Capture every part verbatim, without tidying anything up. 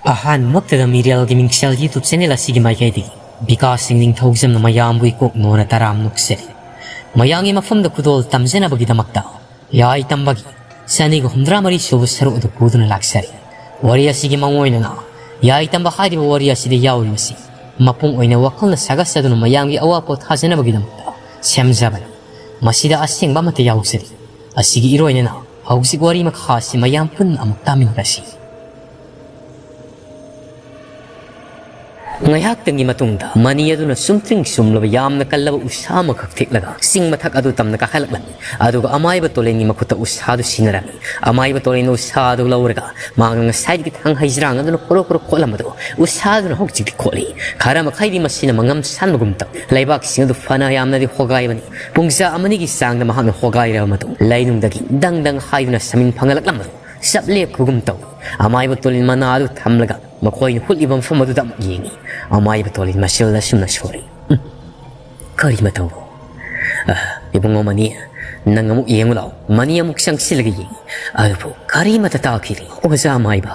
ꯑꯍꯥꯟꯕꯃꯛꯇꯗ ꯃꯤꯔꯦꯜꯒꯤ ꯃꯤꯡꯁꯦꯜ YouTube channel ꯑꯁꯤꯒꯤ ꯃꯥꯏꯀꯩꯗꯒꯤ ꯕꯤꯀꯥꯁ ꯁꯤꯡ ꯅꯤꯡꯊꯧꯖꯝꯅ ꯃꯌꯥꯝꯕꯨ ꯏꯀꯣꯛ ꯅꯣꯟꯅ ꯇꯔꯥꯝ ꯅꯣꯛꯆꯔꯤ꯫ ꯃꯌꯥꯝꯒꯤ ꯃꯐꯝꯗ ꯈꯨꯗꯣꯜ ꯇꯝꯖꯅꯕꯒꯤꯗꯃꯛꯇ ꯌꯥꯏ ꯇꯝꯕꯒꯤ ꯆꯅꯤꯒ ꯍꯨꯝꯗ꯭ꯔꯥ ꯃꯔꯤ ꯁꯨꯕ ꯁꯔꯨꯛ ꯑꯗꯨ ꯄꯨꯗꯨꯅ ꯂꯥꯛꯆꯔꯤ꯫ ꯋꯥꯔꯤ ꯑꯁꯤꯒꯤ ꯃꯑꯣꯡ ꯑꯣꯏꯅꯅ ꯌꯥꯏ ꯇꯝꯕ ꯍꯥꯏꯔꯤꯕ ꯋꯥꯔꯤ ꯑꯁꯤꯗ ꯌꯥꯎꯔꯤꯕꯁꯤ ꯃꯄꯨꯡ ꯑꯣꯏꯅ ꯋꯥꯈꯜꯅ ꯁꯥꯒꯠꯆꯗꯨꯅ ꯃꯌꯥꯝꯒꯤ ꯑꯋꯥ ꯄꯣꯊꯥꯖꯅꯕꯒꯤꯗꯃꯛꯇ ꯁꯦꯝꯖꯕꯅꯤ꯫ ꯃꯁꯤꯗ ꯑꯁꯦꯡꯕ ꯑꯃꯠꯇ ꯌꯥꯎꯖꯗꯦ꯫ ꯑꯁꯤꯒꯤ ꯏꯔꯣꯏꯅꯅ ꯍꯧꯖꯤꯛ ꯋꯥꯔꯤ ꯃꯈꯥ ꯑꯁꯤ ꯃꯌꯥꯝ ꯄꯨꯟꯅ ꯑꯃꯨꯛ ꯇꯥꯃꯤꯟꯅꯔꯁꯤ꯫ ꯉꯥꯏꯍꯥꯛꯇꯪꯒꯤ ꯃꯇꯨꯡꯗ ꯃꯅꯤ ꯑꯗꯨꯅ ꯆꯨꯝꯇ꯭ꯔꯤꯡ ꯆꯨꯝꯂꯕ ꯌꯥꯝꯅ ꯀꯜꯂꯕ ꯎꯁꯥ ꯑꯃꯈꯛ ꯊꯦꯛꯂꯒ ꯆꯤꯡ ꯃꯊꯛ ꯑꯗꯨ ꯇꯝꯅ ꯀꯥꯈꯠꯂꯛꯂꯝꯃꯤ꯫ ꯑꯗꯨꯒ ꯑꯃꯥꯏꯕ ꯇꯣꯂꯦꯟꯒꯤ ꯃꯈꯨꯠꯇ ꯎꯁꯥꯗꯨ ꯁꯤꯟꯅꯔꯝꯃꯤ꯫ ꯑꯃꯥꯏꯕ ꯇꯣꯂꯦꯟꯅ ꯎꯁꯥꯗꯨ ꯂꯧꯔꯒ ꯃꯍꯥꯛꯅ ꯉꯁꯥꯏꯗꯒꯤ ꯊꯥꯡ ꯍꯩꯖ꯭ꯔꯥꯡ ꯑꯗꯨꯅ ꯀꯣꯔꯣ ꯀꯣꯔꯣ ꯈꯣꯠꯂꯝꯕꯗꯨ ꯎꯁꯥꯗꯨꯅ ꯍꯧꯖꯤꯛꯇꯤ ꯈꯣꯠꯂꯤ꯫ ꯈꯔ ꯃꯈꯩꯗꯤ ꯃꯁꯤꯅ ꯃꯉꯝ ꯁꯥꯟꯕꯒꯨꯝ ꯇꯧꯏ꯫ ꯂꯩꯕꯥꯛꯁꯤꯡ ꯑꯗꯨ ꯐꯅ ꯌꯥꯝꯅꯗꯤ ꯍꯣꯒꯥꯏꯕꯅꯤ꯫ ꯄꯨꯡꯖꯥ ꯑꯃꯅꯤꯒꯤ ꯆꯥꯡꯗ ꯃꯍꯥꯛꯅ ꯍꯣꯒꯥꯏꯔꯕ ꯃꯇꯨꯡ ꯂꯩꯅꯨꯡꯗꯒꯤ ꯗꯪ ꯗꯪ ꯍꯥꯏꯗꯨꯅ ꯁꯃꯤꯟ ꯐꯪꯒꯠꯂꯛꯂꯝꯕꯗꯨ ꯆꯞ ꯂꯦꯞꯈꯤꯕꯒꯨꯝ ꯇꯧꯏ꯫ ꯑꯃꯥꯏꯕ ꯇꯣꯂꯤꯟ ꯃꯅꯥ ꯑꯗꯨ ꯊꯝꯂꯒ ꯃꯈꯣꯏꯅ ꯍꯨꯠꯂꯤꯕ ꯃꯐꯝ ꯑꯗꯨꯗ ꯑꯃꯨꯛ ꯌꯦꯡꯏ꯫ ꯑꯃꯥꯏꯕ ꯇꯣꯂꯤꯟ ꯃꯆꯤꯜꯗ ꯑꯁꯨꯝꯅ ꯁꯣꯜꯂꯤ꯫ "ꯎꯝ, ꯀꯔꯤ ꯃꯇꯧ?" "ꯑ, ꯏꯕꯨꯡꯉꯣ ꯃꯅꯤ, ꯅꯪ ꯑꯃꯨꯛ ꯌꯦꯡꯉꯨ ꯂꯥꯎ꯫ ꯃꯅꯤ ꯑꯃꯨꯛ ꯆꯪꯁꯤꯜꯂꯒ ꯌꯦꯡꯏ꯫ ꯑꯗꯨꯕꯨ ꯀꯔꯤꯃꯠꯇ ꯇꯥꯈꯤꯗꯦ꯫ ꯑꯣꯖꯥ ꯑꯃꯥꯏꯕ,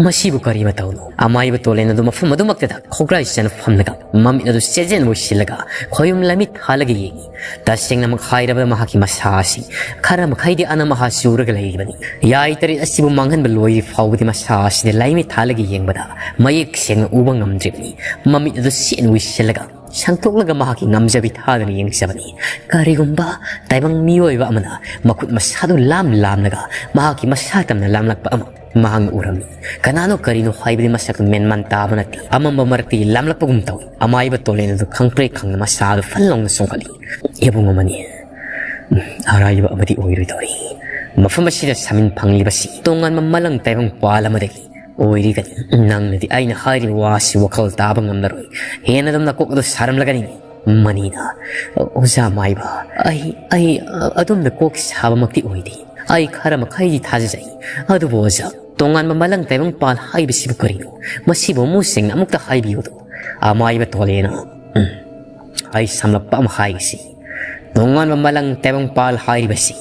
ꯃꯁꯤꯕꯨ ꯀꯔꯤ ꯃꯇꯧꯅꯣ?" ꯑꯃꯥꯏꯕ ꯇꯣꯂꯦꯟ ꯑꯗꯨ ꯃꯐꯝ ꯑꯗꯨꯃꯛꯇꯗ ꯈꯣꯒ꯭ꯔꯥꯏ ꯆꯅ ꯐꯝꯂꯒ ꯃꯃꯤꯠ ꯑꯗꯨ ꯆꯦꯠ ꯆꯦꯠꯅ ꯎꯏꯁꯤꯜꯂꯒ ꯈꯣꯌꯨꯝ ꯂꯥꯏꯃꯤꯠ ꯊꯥꯜꯂꯒ ꯌꯦꯡꯏ꯫ ꯇꯁꯦꯡꯅꯃꯛ ꯍꯥꯏꯔꯕꯗ ꯃꯍꯥꯛꯀꯤ ꯃꯁꯥ ꯑꯁꯤ ꯈꯔ ꯃꯈꯩꯗꯤ ꯑꯅꯝ ꯑꯍꯥ ꯆꯨꯔꯒ ꯂꯩꯔꯤꯕꯅꯤ꯫ ꯌꯥꯏ ꯇꯔꯦꯠ ꯑꯁꯤꯕꯨ ꯃꯥꯡꯍꯟꯕ ꯂꯣꯏꯗ꯭ꯔꯤ ꯐꯥꯎꯕꯗꯤ ꯃꯁꯥ ꯑꯁꯤꯗ ꯂꯥꯏꯃꯤꯠ ꯊꯥꯜꯂꯒ ꯌꯦꯡꯕꯗ ꯃꯌꯦꯛ ꯁꯦꯡꯅ ꯎꯕ ꯉꯝꯗ꯭ꯔꯤꯕꯅꯤ꯫ ꯃꯃꯤꯠ ꯑꯗꯨ ꯆꯦꯠꯅ ꯎꯏꯁꯤꯜꯂꯒ ꯁꯪꯇꯣꯛꯂꯒ ꯃꯍꯥꯛꯀꯤ ꯉꯝꯖꯕꯤ ꯊꯥꯗꯨꯅ ꯌꯦꯡꯖꯕꯅꯤ꯫ ꯀꯔꯤꯒꯨꯝꯕ ꯇꯥꯏꯕꯪ ꯃꯤꯑꯣꯏꯕ ꯑꯃꯅ ꯃꯈꯨꯠ ꯃꯁꯥꯗꯨ ꯂꯥꯝ ꯂꯥꯝꯂꯒ ꯃꯍꯥꯛꯀꯤ ꯃꯁꯥ ꯇꯝꯅ ꯂꯥꯝꯂꯛꯄ ꯑꯃ ꯃꯍꯥꯛꯅ ꯎꯔꯝꯃꯤ꯫ ꯀꯅꯥꯅꯣ ꯀꯔꯤꯅꯣ ꯍꯥꯏꯕꯗꯤ ꯃꯁꯛꯇꯨ ꯃꯦꯟꯃꯥꯟ ꯇꯥꯕ ꯅꯠꯇꯦ꯫ ꯑꯃꯝꯕ ꯃꯔꯛꯇꯒꯤ ꯂꯥꯝꯂꯛꯄꯒꯨꯝ ꯇꯧꯏ꯫ ꯑꯃꯥꯏꯕ ꯇꯣꯂꯦꯟ ꯑꯗꯨ ꯈꯪꯄ꯭ꯔꯦꯛ ꯈꯪꯅ ꯃꯁꯥꯗꯨ ꯐꯟ ꯂꯥꯎꯅ ꯆꯣꯡꯈꯠꯂꯤ꯫ "ꯏꯕꯨꯡꯉꯣ ꯃꯅꯤ, ꯎꯝ, ꯑꯔꯥꯏꯕ ꯑꯃꯗꯤ ꯑꯣꯏꯔꯣꯏꯗꯧꯔꯤ꯫ ꯃꯐꯝ ꯑꯁꯤꯗ ꯁꯥꯃꯤꯟ ꯐꯪꯂꯤꯕꯁꯤ ꯇꯣꯉꯥꯟꯕ ꯃꯂꯪ ꯇꯥꯏꯕꯪ ꯄꯥꯜ ꯑꯃꯗꯒꯤ ꯑꯣꯏꯔꯤꯒꯅꯤ꯫ ꯅꯪꯅꯗꯤ ꯑꯩꯅ ꯍꯥꯏꯔꯤꯕ ꯋꯥꯁꯤ ꯋꯥꯈꯜ ꯇꯥꯕ ꯉꯝꯂꯔꯣꯏ꯫ ꯍꯦꯟꯅ ꯑꯗꯨꯝ ꯅꯀꯣꯛ ꯑꯗꯨ ꯁꯥꯔꯝꯂꯒꯅꯤ꯫" ꯃꯅꯤꯅ, "ꯑꯣꯖꯥ ꯃꯥꯏꯕ, ꯑꯩ, ꯑꯩ ꯑꯗꯨꯝꯅ ꯀꯣꯛ ꯁꯥꯕꯃꯛꯇꯤ ꯑꯣꯏꯗꯦ꯫ ꯑꯩ ꯈꯔ ꯃꯈꯩꯗꯤ ꯊꯥꯖꯖꯩ꯫ ꯑꯗꯨꯕꯨ ꯑꯣꯖꯥ, ꯇꯣꯉꯥꯟꯕ ꯃꯂꯪ ꯇꯥꯏꯕꯪ ꯄꯥꯜ ꯍꯥꯏꯕꯁꯤꯕꯨ ꯀꯔꯤꯅꯣ? ꯃꯁꯤꯕꯨ ꯃꯃꯨꯠ ꯁꯦꯡꯅ ꯑꯃꯨꯛꯇ ꯍꯥꯏꯕꯤꯌꯨꯗꯣ꯫" ꯑꯃꯥꯏꯕ ꯇꯣꯂꯦꯅ, "ꯎꯝ, ꯑꯩ ꯁꯝꯂꯞꯄ ꯑꯃ ꯍꯥꯏꯒꯦꯁꯤ꯫ ꯇꯣꯉꯥꯟꯕ ꯃꯂꯪ ꯇꯥꯏꯕꯪ ꯄꯥꯜ ꯍꯥꯏꯔꯤꯕꯁꯤ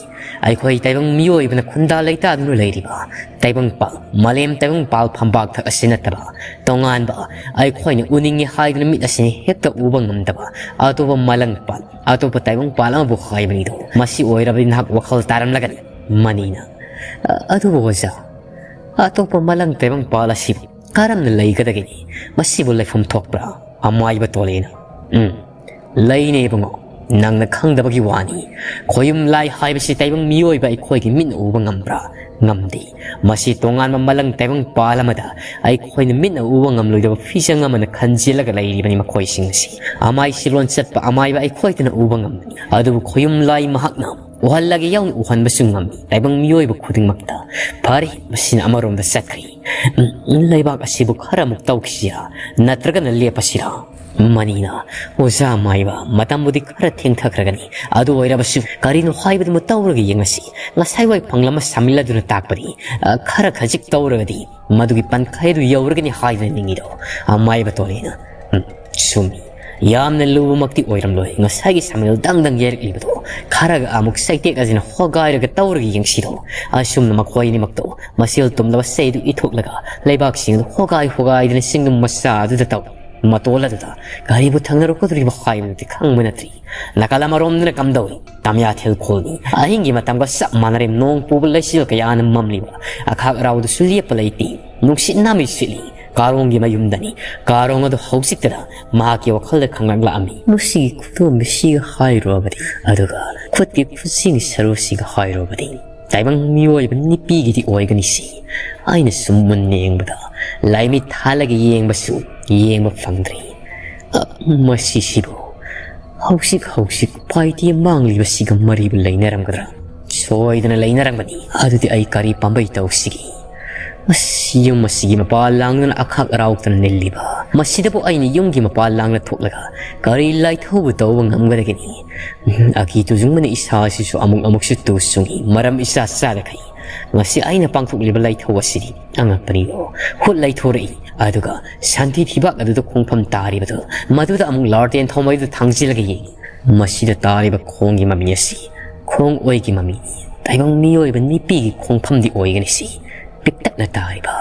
ꯑꯩꯈꯣꯏ ꯇꯥꯏꯕꯪ ꯃꯤꯑꯣꯏꯕꯅ ꯈꯨꯟꯗꯥ ꯂꯩꯇꯥꯗꯨꯅ ꯂꯩꯔꯤꯕ ꯇꯥꯏꯕꯪꯄꯥꯜ, ꯃꯥꯂꯦꯝ ꯇꯥꯏꯕꯪꯄꯥꯜ ꯐꯝꯄꯥꯛꯊꯛ ꯑꯁꯤ ꯅꯠꯇꯕ ꯇꯣꯉꯥꯟꯕ, ꯑꯩꯈꯣꯏꯅ ꯎꯅꯤꯡꯉꯤ ꯍꯥꯏꯗꯨꯅ ꯃꯤꯠ ꯑꯁꯤꯅ ꯍꯦꯛꯇ ꯎꯕ ꯉꯝꯗꯕ ꯑꯇꯣꯞꯄ ꯃꯥꯂꯪꯄꯥꯜ, ꯑꯇꯣꯞꯄ ꯇꯥꯏꯕꯪꯄꯥꯜ ꯑꯃꯕꯨ ꯍꯥꯏꯕꯅꯤꯗꯣ꯫ ꯃꯁꯤ ꯑꯣꯏꯔꯕꯗꯤ ꯅꯍꯥꯛ ꯋꯥꯈꯜ ꯇꯥꯔꯝꯂꯒꯅꯤ꯫ ꯃꯅꯤꯅ, "ꯑ-, ꯑꯗꯨꯕꯨ ꯑꯣꯖꯥ, ꯑꯇꯣꯞꯄ ꯃꯥꯂꯪ ꯇꯥꯏꯕꯪꯄꯥꯜ ꯑꯁꯤꯕꯨ ꯀꯔꯝꯅ ꯂꯩꯒꯗꯒꯦꯅꯦ? ꯃꯁꯤꯕꯨ ꯂꯩꯐꯝ ꯊꯣꯛꯄ꯭ꯔꯥ?" ꯑꯃꯥꯏꯕ ꯇꯣꯂꯦꯅ, "ꯎꯝ, ꯂꯩꯅꯦ ꯏꯕꯨꯡꯉꯣ, ꯅꯪꯅ ꯈꯪꯗꯕꯒꯤ ꯋꯥꯅꯤ꯫ ꯈꯣꯌꯨꯝ ꯂꯥꯏ ꯍꯥꯏꯕꯁꯤ ꯇꯥꯏꯕꯪ ꯃꯤꯑꯣꯏꯕ ꯑꯩꯈꯣꯏꯒꯤ ꯃꯤꯠꯅ ꯎꯕ ꯉꯝꯕ꯭ꯔꯥ? ꯉꯝꯗꯦ꯫ ꯃꯁꯤ ꯇꯣꯉꯥꯟꯕ ꯃꯥꯂꯪ ꯇꯥꯏꯕꯪ ꯄꯥꯜ ꯑꯃꯗ ꯑꯩꯈꯣꯏꯅ ꯃꯤꯠꯅ ꯎꯕ ꯉꯝꯂꯣꯏꯗꯕ ꯐꯤꯖꯪ ꯑꯃꯅ ꯈꯟꯖꯤꯜꯂꯒ ꯂꯩꯔꯤꯕꯅꯤ ꯃꯈꯣꯏꯁꯤꯡ ꯑꯁꯤ꯫ ꯑꯃꯥꯏ ꯁꯤꯔꯣꯟ ꯆꯠꯄ ꯑꯃꯥꯏꯕ ꯑꯩꯈꯣꯏꯗꯅ ꯎꯕ ꯉꯝꯕꯅꯤ, ꯑꯗꯨꯕꯨ ꯈꯣꯌꯨꯝ ꯂꯥꯏ ꯃꯍꯥꯛꯅ ꯎꯍꯜꯂꯒꯦ ꯌꯥꯎꯅ ꯎꯍꯟꯕꯁꯨ ꯉꯝꯃꯤ ꯇꯥꯏꯕꯪ ꯃꯤꯑꯣꯏꯕ ꯈꯨꯗꯤꯡꯃꯛꯇ꯫ ꯐꯔꯦ, ꯃꯁꯤꯅ ꯑꯃꯔꯣꯝꯗ ꯆꯠꯈ꯭ꯔꯦ꯫ ꯎꯝ, ꯂꯩꯕꯥꯛ ꯑꯁꯤꯕꯨ ꯈꯔ ꯑꯃꯨꯛ ꯇꯧꯈꯤꯁꯤꯔꯥ, ꯅꯠꯇ꯭ꯔꯒꯅ ꯂꯦꯞꯄꯁꯤꯔꯥ?" ꯃꯅꯤꯅ, "ꯑꯣꯖꯥ ꯃꯥꯏꯕ, ꯃꯇꯝꯕꯨꯗꯤ ꯈꯔ ꯊꯦꯡꯊꯈ꯭ꯔꯒꯅꯤ, ꯑꯗꯨ ꯑꯣꯏꯔꯕꯁꯨ ꯀꯔꯤꯅꯣ ꯍꯥꯏꯕꯗꯨꯃ ꯇꯧꯔꯒ ꯌꯦꯡꯉꯁꯤ꯫ ꯉꯁꯥꯏ ꯋꯥꯏ ꯐꯪꯂꯝꯕ ꯁꯥꯃꯤꯜ ꯑꯗꯨꯅ ꯇꯥꯛꯄꯗꯤ, ꯑ, ꯈꯔ ꯈꯖꯤꯛ ꯇꯧꯔꯒꯗꯤ ꯃꯗꯨꯒꯤ ꯄꯟꯈꯥꯏ ꯑꯗꯨ ꯌꯧꯔꯒꯅꯤ ꯍꯥꯏꯗꯨꯅ ꯅꯤꯡꯉꯤꯗꯣ?" ꯑꯃꯥꯏꯕ ꯇꯣꯂꯦꯅ, "ꯎꯝ, ꯆꯨꯝꯃꯤ꯫ ꯌꯥꯝꯅ ꯂꯨꯕꯃꯛꯇꯤ ꯑꯣꯏꯔꯝꯂꯣꯏ꯫ ꯉꯁꯥꯏꯒꯤ ꯁꯥꯃꯤꯜ ꯗꯪ ꯗꯪ ꯌꯩꯔꯛꯂꯤꯕꯗꯣ ꯈꯔꯒ ꯑꯃꯨꯛ ꯆꯩꯇꯦꯛ ꯑꯁꯤꯅ ꯍꯣꯒꯥꯏꯔꯒ ꯇꯧꯔꯒ ꯌꯦꯡꯁꯤꯗꯣ꯫ ꯑꯁꯨꯝꯅ ꯃꯈꯣꯏ ꯑꯅꯤꯃꯛꯇꯣ ꯃꯁꯦꯜ ꯇꯨꯝꯂꯕ ꯆꯩ ꯑꯗꯨ ꯏꯊꯣꯛꯂꯒ ꯂꯩꯕꯥꯛꯁꯤꯡ ꯑꯗꯨ ꯍꯣꯒꯥꯏ ꯍꯣꯒꯥꯏꯗꯨꯅ ꯆꯤꯡꯗꯨꯝ ꯃꯆꯥ ꯑꯗꯨꯗ ꯇꯧ꯫ ꯃꯇꯣꯜ ꯑꯗꯨꯗ ꯀꯔꯤꯕꯨ ꯊꯦꯡꯅꯔꯛꯀꯗꯧꯔꯤꯕ ꯍꯥꯏꯕꯗꯨꯗꯤ ꯈꯪꯕ ꯅꯠꯇ꯭ꯔꯤ꯫ ꯅꯥꯀꯜ ꯑꯃꯔꯣꯝꯗꯅ ꯀꯝꯗꯧꯏ? ꯇꯝꯌꯥꯊꯦꯜ ꯈꯣꯜꯅꯤ꯫ ꯑꯍꯤꯡꯒꯤ ꯃꯇꯝꯒ ꯆꯞ ꯃꯥꯟꯅꯔꯦ꯫ ꯅꯣꯡ ꯄꯨꯕ ꯂꯩꯆꯤꯜ ꯀꯌꯥꯅ ꯃꯝꯂꯤꯕ꯫ ꯑꯈꯥꯛ ꯑꯔꯥꯎꯗꯁꯨ ꯂꯦꯞꯄ ꯂꯩꯇꯦ꯫ ꯅꯨꯡꯁꯤꯠ ꯅꯥꯃꯩ ꯁꯤꯠꯂꯤ꯫ ꯀꯥꯔꯣꯡꯒꯤ ꯃꯌꯨꯝꯗꯅꯤ꯫ ꯀꯥꯔꯣꯡ ꯑꯗꯨ ꯍꯧꯖꯤꯛꯇꯗ ꯃꯍꯥꯛꯀꯤ ꯋꯥꯈꯜꯗ ꯈꯪꯂꯛꯂꯛꯑꯝꯃꯤ꯫ ꯃꯁꯤꯒꯤ ꯈꯨꯗꯣꯝꯕꯤꯁꯤꯒ ꯍꯥꯏꯔꯨꯔꯕꯗꯤ, ꯑꯗꯨꯒ ꯈꯨꯠꯀꯤ ꯈꯨꯠꯁꯤꯡꯒꯤ ꯁꯔꯨꯁꯤꯒ ꯍꯥꯏꯔꯨꯔꯕꯗꯤ, ꯇꯥꯏꯕꯪ ꯃꯤꯑꯣꯏꯕ ꯅꯨꯄꯤꯒꯤꯗꯤ ꯑꯣꯏꯒꯅꯤ ꯁꯤ꯫ ꯑꯩꯅ ꯁꯨꯝ ꯃꯨꯟꯅ ꯌꯦꯡꯕꯗ, ꯂꯥꯏꯃꯤꯠ ꯊꯥꯜꯂꯒ ꯌꯦꯡꯕꯁꯨ ꯌꯦꯡꯕ ꯐꯪꯗ꯭ꯔꯤ꯫ ꯑ, ꯃꯁꯤꯁꯤꯕꯨ ꯍꯧꯖꯤꯛ ꯍꯧꯖꯤꯛ ꯄꯥꯏꯇꯤ ꯃꯥꯡꯂꯤꯕꯁꯤꯒ ꯃꯔꯤꯕꯨ ꯂꯩꯅꯔꯝꯒꯗ꯭ꯔꯥ? ꯁꯣꯏꯗꯅ ꯂꯩꯅꯔꯝꯒꯅꯤ꯫ ꯑꯗꯨꯗꯤ ꯑꯩ ꯀꯔꯤ ꯄꯥꯝꯕꯩ ꯇꯧꯁꯤꯒꯦ? ꯑꯁ, ꯌꯨꯝ ꯑꯁꯤꯒꯤ ꯃꯄꯥꯜ ꯂꯥꯡꯗꯨꯅ ꯑꯈꯥꯛ ꯑꯔꯥꯎꯇꯅ ꯅꯤꯜꯂꯤꯕ꯫ ꯃꯁꯤꯗꯕꯨ ꯑꯩꯅ ꯌꯨꯝꯒꯤ ꯃꯄꯥꯜ ꯂꯥꯡꯅ ꯊꯣꯛꯂꯒ ꯀꯔꯤ ꯂꯥꯏꯊꯧꯕ ꯇꯧꯕ ꯉꯝꯒꯗꯒꯦꯅꯤ? ꯑꯀꯤ ꯇꯨꯖꯨꯡꯕꯅ ꯏꯁꯥ ꯑꯁꯤꯁꯨ ꯑꯃꯨꯛ ꯑꯃꯨꯛꯁꯨ ꯇꯨ ꯆꯨꯡꯏ꯫ ꯃꯔꯝ ꯏꯆꯥ ꯆꯥꯗꯈꯩ꯫ ꯉꯁꯤ ꯑꯩꯅ ꯄꯥꯡꯊꯣꯛꯂꯤꯕ ꯂꯥꯏꯊꯧ ꯑꯁꯤꯗꯤ ꯑꯉꯛꯄꯅꯤꯗꯣ꯫ ꯈꯨꯠ ꯂꯩꯊꯣꯔꯛꯏ, ꯑꯗꯨꯒ ꯁꯟꯊꯤ ꯐꯤꯕꯥꯛ ꯑꯗꯨꯗ ꯈꯣꯡꯐꯝ ꯇꯥꯔꯤꯕꯗꯨ, ꯃꯗꯨꯗ ꯑꯃꯨꯛ ꯂꯥꯔꯇꯦꯟ ꯊꯥꯎꯃꯩꯗꯨ ꯊꯥꯡꯖꯤꯜꯂꯒ ꯌꯦꯡꯏ꯫ ꯃꯁꯤꯗ ꯇꯥꯔꯤꯕ ꯈꯣꯡꯒꯤ ꯃꯃꯤ ꯑꯁꯤ ꯈꯣꯡ ꯑꯣꯏꯒꯤ ꯃꯃꯤꯅꯤ꯫ ꯇꯥꯏꯕꯪ ꯃꯤꯑꯣꯏꯕ ꯅꯨꯄꯤꯒꯤ ꯈꯣꯡꯐꯝꯗꯤ ꯑꯣꯏꯒꯅꯤ ꯁꯤ꯫ ꯄꯤꯛꯇꯛꯅ ꯇꯥꯔꯤꯕ꯫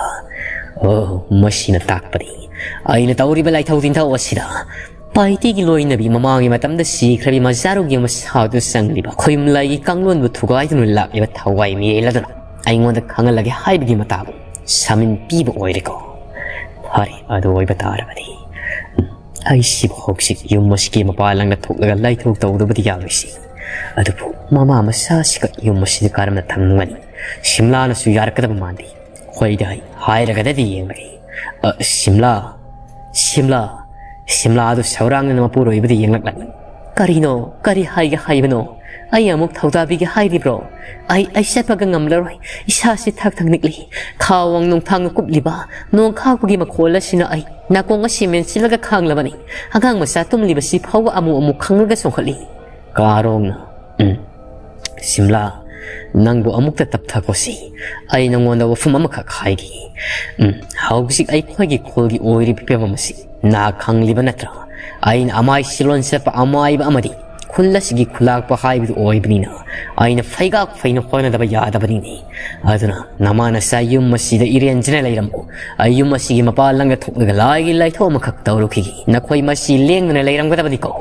ꯑꯣ, ꯃꯁꯤꯅ ꯇꯥꯛꯄꯗꯤ ꯑꯩꯅ ꯇꯧꯔꯤꯕ ꯂꯥꯏꯊꯧ ꯇꯤꯟꯊꯧ ꯑꯁꯤꯗ ꯄꯥꯏꯇꯤꯒꯤ ꯂꯣꯏꯅꯕꯤ, ꯃꯃꯥꯡꯒꯤ ꯃꯇꯝꯗ ꯁꯤꯈ꯭ꯔꯕꯤ ꯃꯖꯥꯔꯨꯒꯤ ꯃꯁꯥꯗꯨ ꯆꯪꯂꯤꯕ ꯈꯣꯌꯨꯝ ꯂꯥꯏꯒꯤ ꯀꯥꯡꯂꯣꯟꯕꯨ ꯊꯨꯒꯥꯏꯗꯨꯅ ꯂꯥꯛꯂꯤꯕ ꯊꯋꯥꯏ ꯃꯤꯔꯦꯜ ꯑꯗꯨꯅ ꯑꯩꯉꯣꯟꯗ ꯈꯪꯍꯜꯂꯒꯦ ꯍꯥꯏꯕꯒꯤ ꯃꯇꯥꯒꯨꯝ ꯁꯥꯃꯤꯟ ꯄꯤꯕ ꯑꯣꯏꯔꯦꯀꯣ꯫ ꯐꯔꯦ, ꯑꯗꯨ ꯑꯣꯏꯕ ꯇꯥꯔꯕꯗꯤ ꯑꯩꯁꯤꯕꯨ ꯍꯧꯖꯤꯛ ꯌꯨꯝ ꯑꯁꯤꯒꯤ ꯃꯄꯥꯟ ꯂꯝꯗ ꯊꯣꯛꯂꯒ ꯂꯥꯏꯊꯧ ꯇꯧꯗꯕꯗꯤ ꯌꯥꯔꯣꯏꯁꯤ꯫ ꯑꯗꯨꯕꯨ ꯃꯃꯥ ꯃꯆꯥꯁꯤꯒ ꯌꯨꯝ ꯑꯁꯤꯗ ꯀꯔꯝꯅ ꯊꯝꯒꯅꯤ? ꯁꯤꯝꯂꯥꯅꯁꯨ ꯌꯥꯔꯛꯀꯗꯕ ꯃꯥꯟꯗꯦ꯫ ꯍꯣꯏꯗ, ꯑꯩ ꯍꯥꯏꯔꯒꯗꯤ ꯌꯦꯡꯂꯒꯦ꯫ ꯑ, ꯁꯤꯝꯂꯥ, ꯁꯤꯝꯂꯥ, ꯁꯤꯝꯂꯥ ꯑꯗꯨ ꯁꯧꯔꯥꯡꯅꯅ ꯃꯄꯨꯔꯣꯏꯕꯗ ꯌꯦꯡꯂꯛꯂꯛꯂꯤ꯫ ꯀꯔꯤꯅꯣ? ꯀꯔꯤ ꯍꯥꯏꯒꯦ ꯍꯥꯏꯕꯅꯣ? ꯑꯩ ꯑꯃꯨꯛ ꯊꯧꯗꯥꯕꯤꯒꯦ ꯍꯥꯏꯔꯤꯕ꯭ꯔꯣ? ꯑꯩ, ꯑꯩ ꯆꯠꯄꯒ ꯉꯝꯂꯔꯣꯏ꯫ ꯏꯁꯥꯁꯤ ꯊꯛ ꯊꯛ ꯅꯤꯛꯂꯤ꯫ ꯈꯥꯋꯥꯡ ꯅꯣꯡꯊꯥꯡꯅ ꯀꯨꯞꯂꯤꯕ ꯅꯣꯡ ꯈꯥꯛꯄꯒꯤ ꯃꯈꯣꯜ ꯑꯁꯤꯅ ꯑꯩ ꯅꯥꯀꯣꯡ ꯑꯁꯤ ꯃꯦꯟꯁꯤꯜꯂꯒ ꯈꯥꯡꯂꯕꯅꯤ꯫ ꯑꯉꯥꯡ ꯃꯆꯥ ꯇꯨꯝꯂꯤꯕꯁꯤ ꯐꯥꯎꯕ ꯑꯃꯨꯛ ꯑꯃꯨꯛ ꯈꯪꯂꯒ ꯆꯣꯡꯈꯠꯂꯤ꯫ ꯀꯥꯔꯣꯡꯅ, "ꯎꯝ, ꯁꯤꯝꯂꯥ, ꯅꯪꯕꯨ ꯑꯃꯨꯛꯇ ꯇꯞꯊꯈꯣꯁꯤ꯫ ꯑꯩ ꯅꯉꯣꯟꯗ ꯋꯥꯐꯝ ꯑꯃꯈꯛ ꯍꯥꯏꯒꯦ꯫ ꯎꯝ, ꯍꯧꯖꯤꯛ ꯑꯩꯈꯣꯏꯒꯤ ꯈꯨꯜꯒꯤ ꯑꯣꯏꯔꯤꯕ ꯐꯤꯕꯝ ꯑꯁꯤ ꯅꯍꯥꯛ ꯈꯪꯂꯤꯕ ꯅꯠꯇ꯭ꯔꯥ? ꯑꯩꯅ ꯑꯃꯥꯏ ꯁꯤꯂꯣꯟ ꯆꯠꯄ ꯑꯃꯥꯏꯕ ꯑꯃꯗꯤ ꯈꯨꯜ ꯑꯁꯤꯒꯤ ꯈꯨꯂꯥꯛꯄ ꯍꯥꯏꯕꯗꯨ ꯑꯣꯏꯕꯅꯤꯅ ꯑꯩꯅ ꯐꯩꯒꯥꯛ ꯐꯩꯅ ꯍꯣꯠꯅꯗꯕ ꯌꯥꯗꯕꯅꯤꯅꯦ꯫ ꯑꯗꯨꯅ ꯅꯃꯥ ꯅꯆꯥ ꯌꯨꯝ ꯑꯁꯤꯗ ꯏꯔꯦꯟꯖꯅ ꯂꯩꯔꯝꯃꯨ꯫ ꯑꯩ ꯌꯨꯝ ꯑꯁꯤꯒꯤ ꯃꯄꯥꯟ ꯂꯝꯗ ꯊꯣꯛꯂꯒ ꯂꯥꯏꯒꯤ ꯂꯥꯏꯊꯧ ꯑꯃꯈꯛ ꯇꯧꯔꯨꯈꯤꯒꯦ꯫ ꯅꯈꯣꯏ ꯃꯁꯤ ꯂꯦꯡꯗꯅ ꯂꯩꯔꯝꯒꯗꯕꯅꯤꯀꯣ꯫"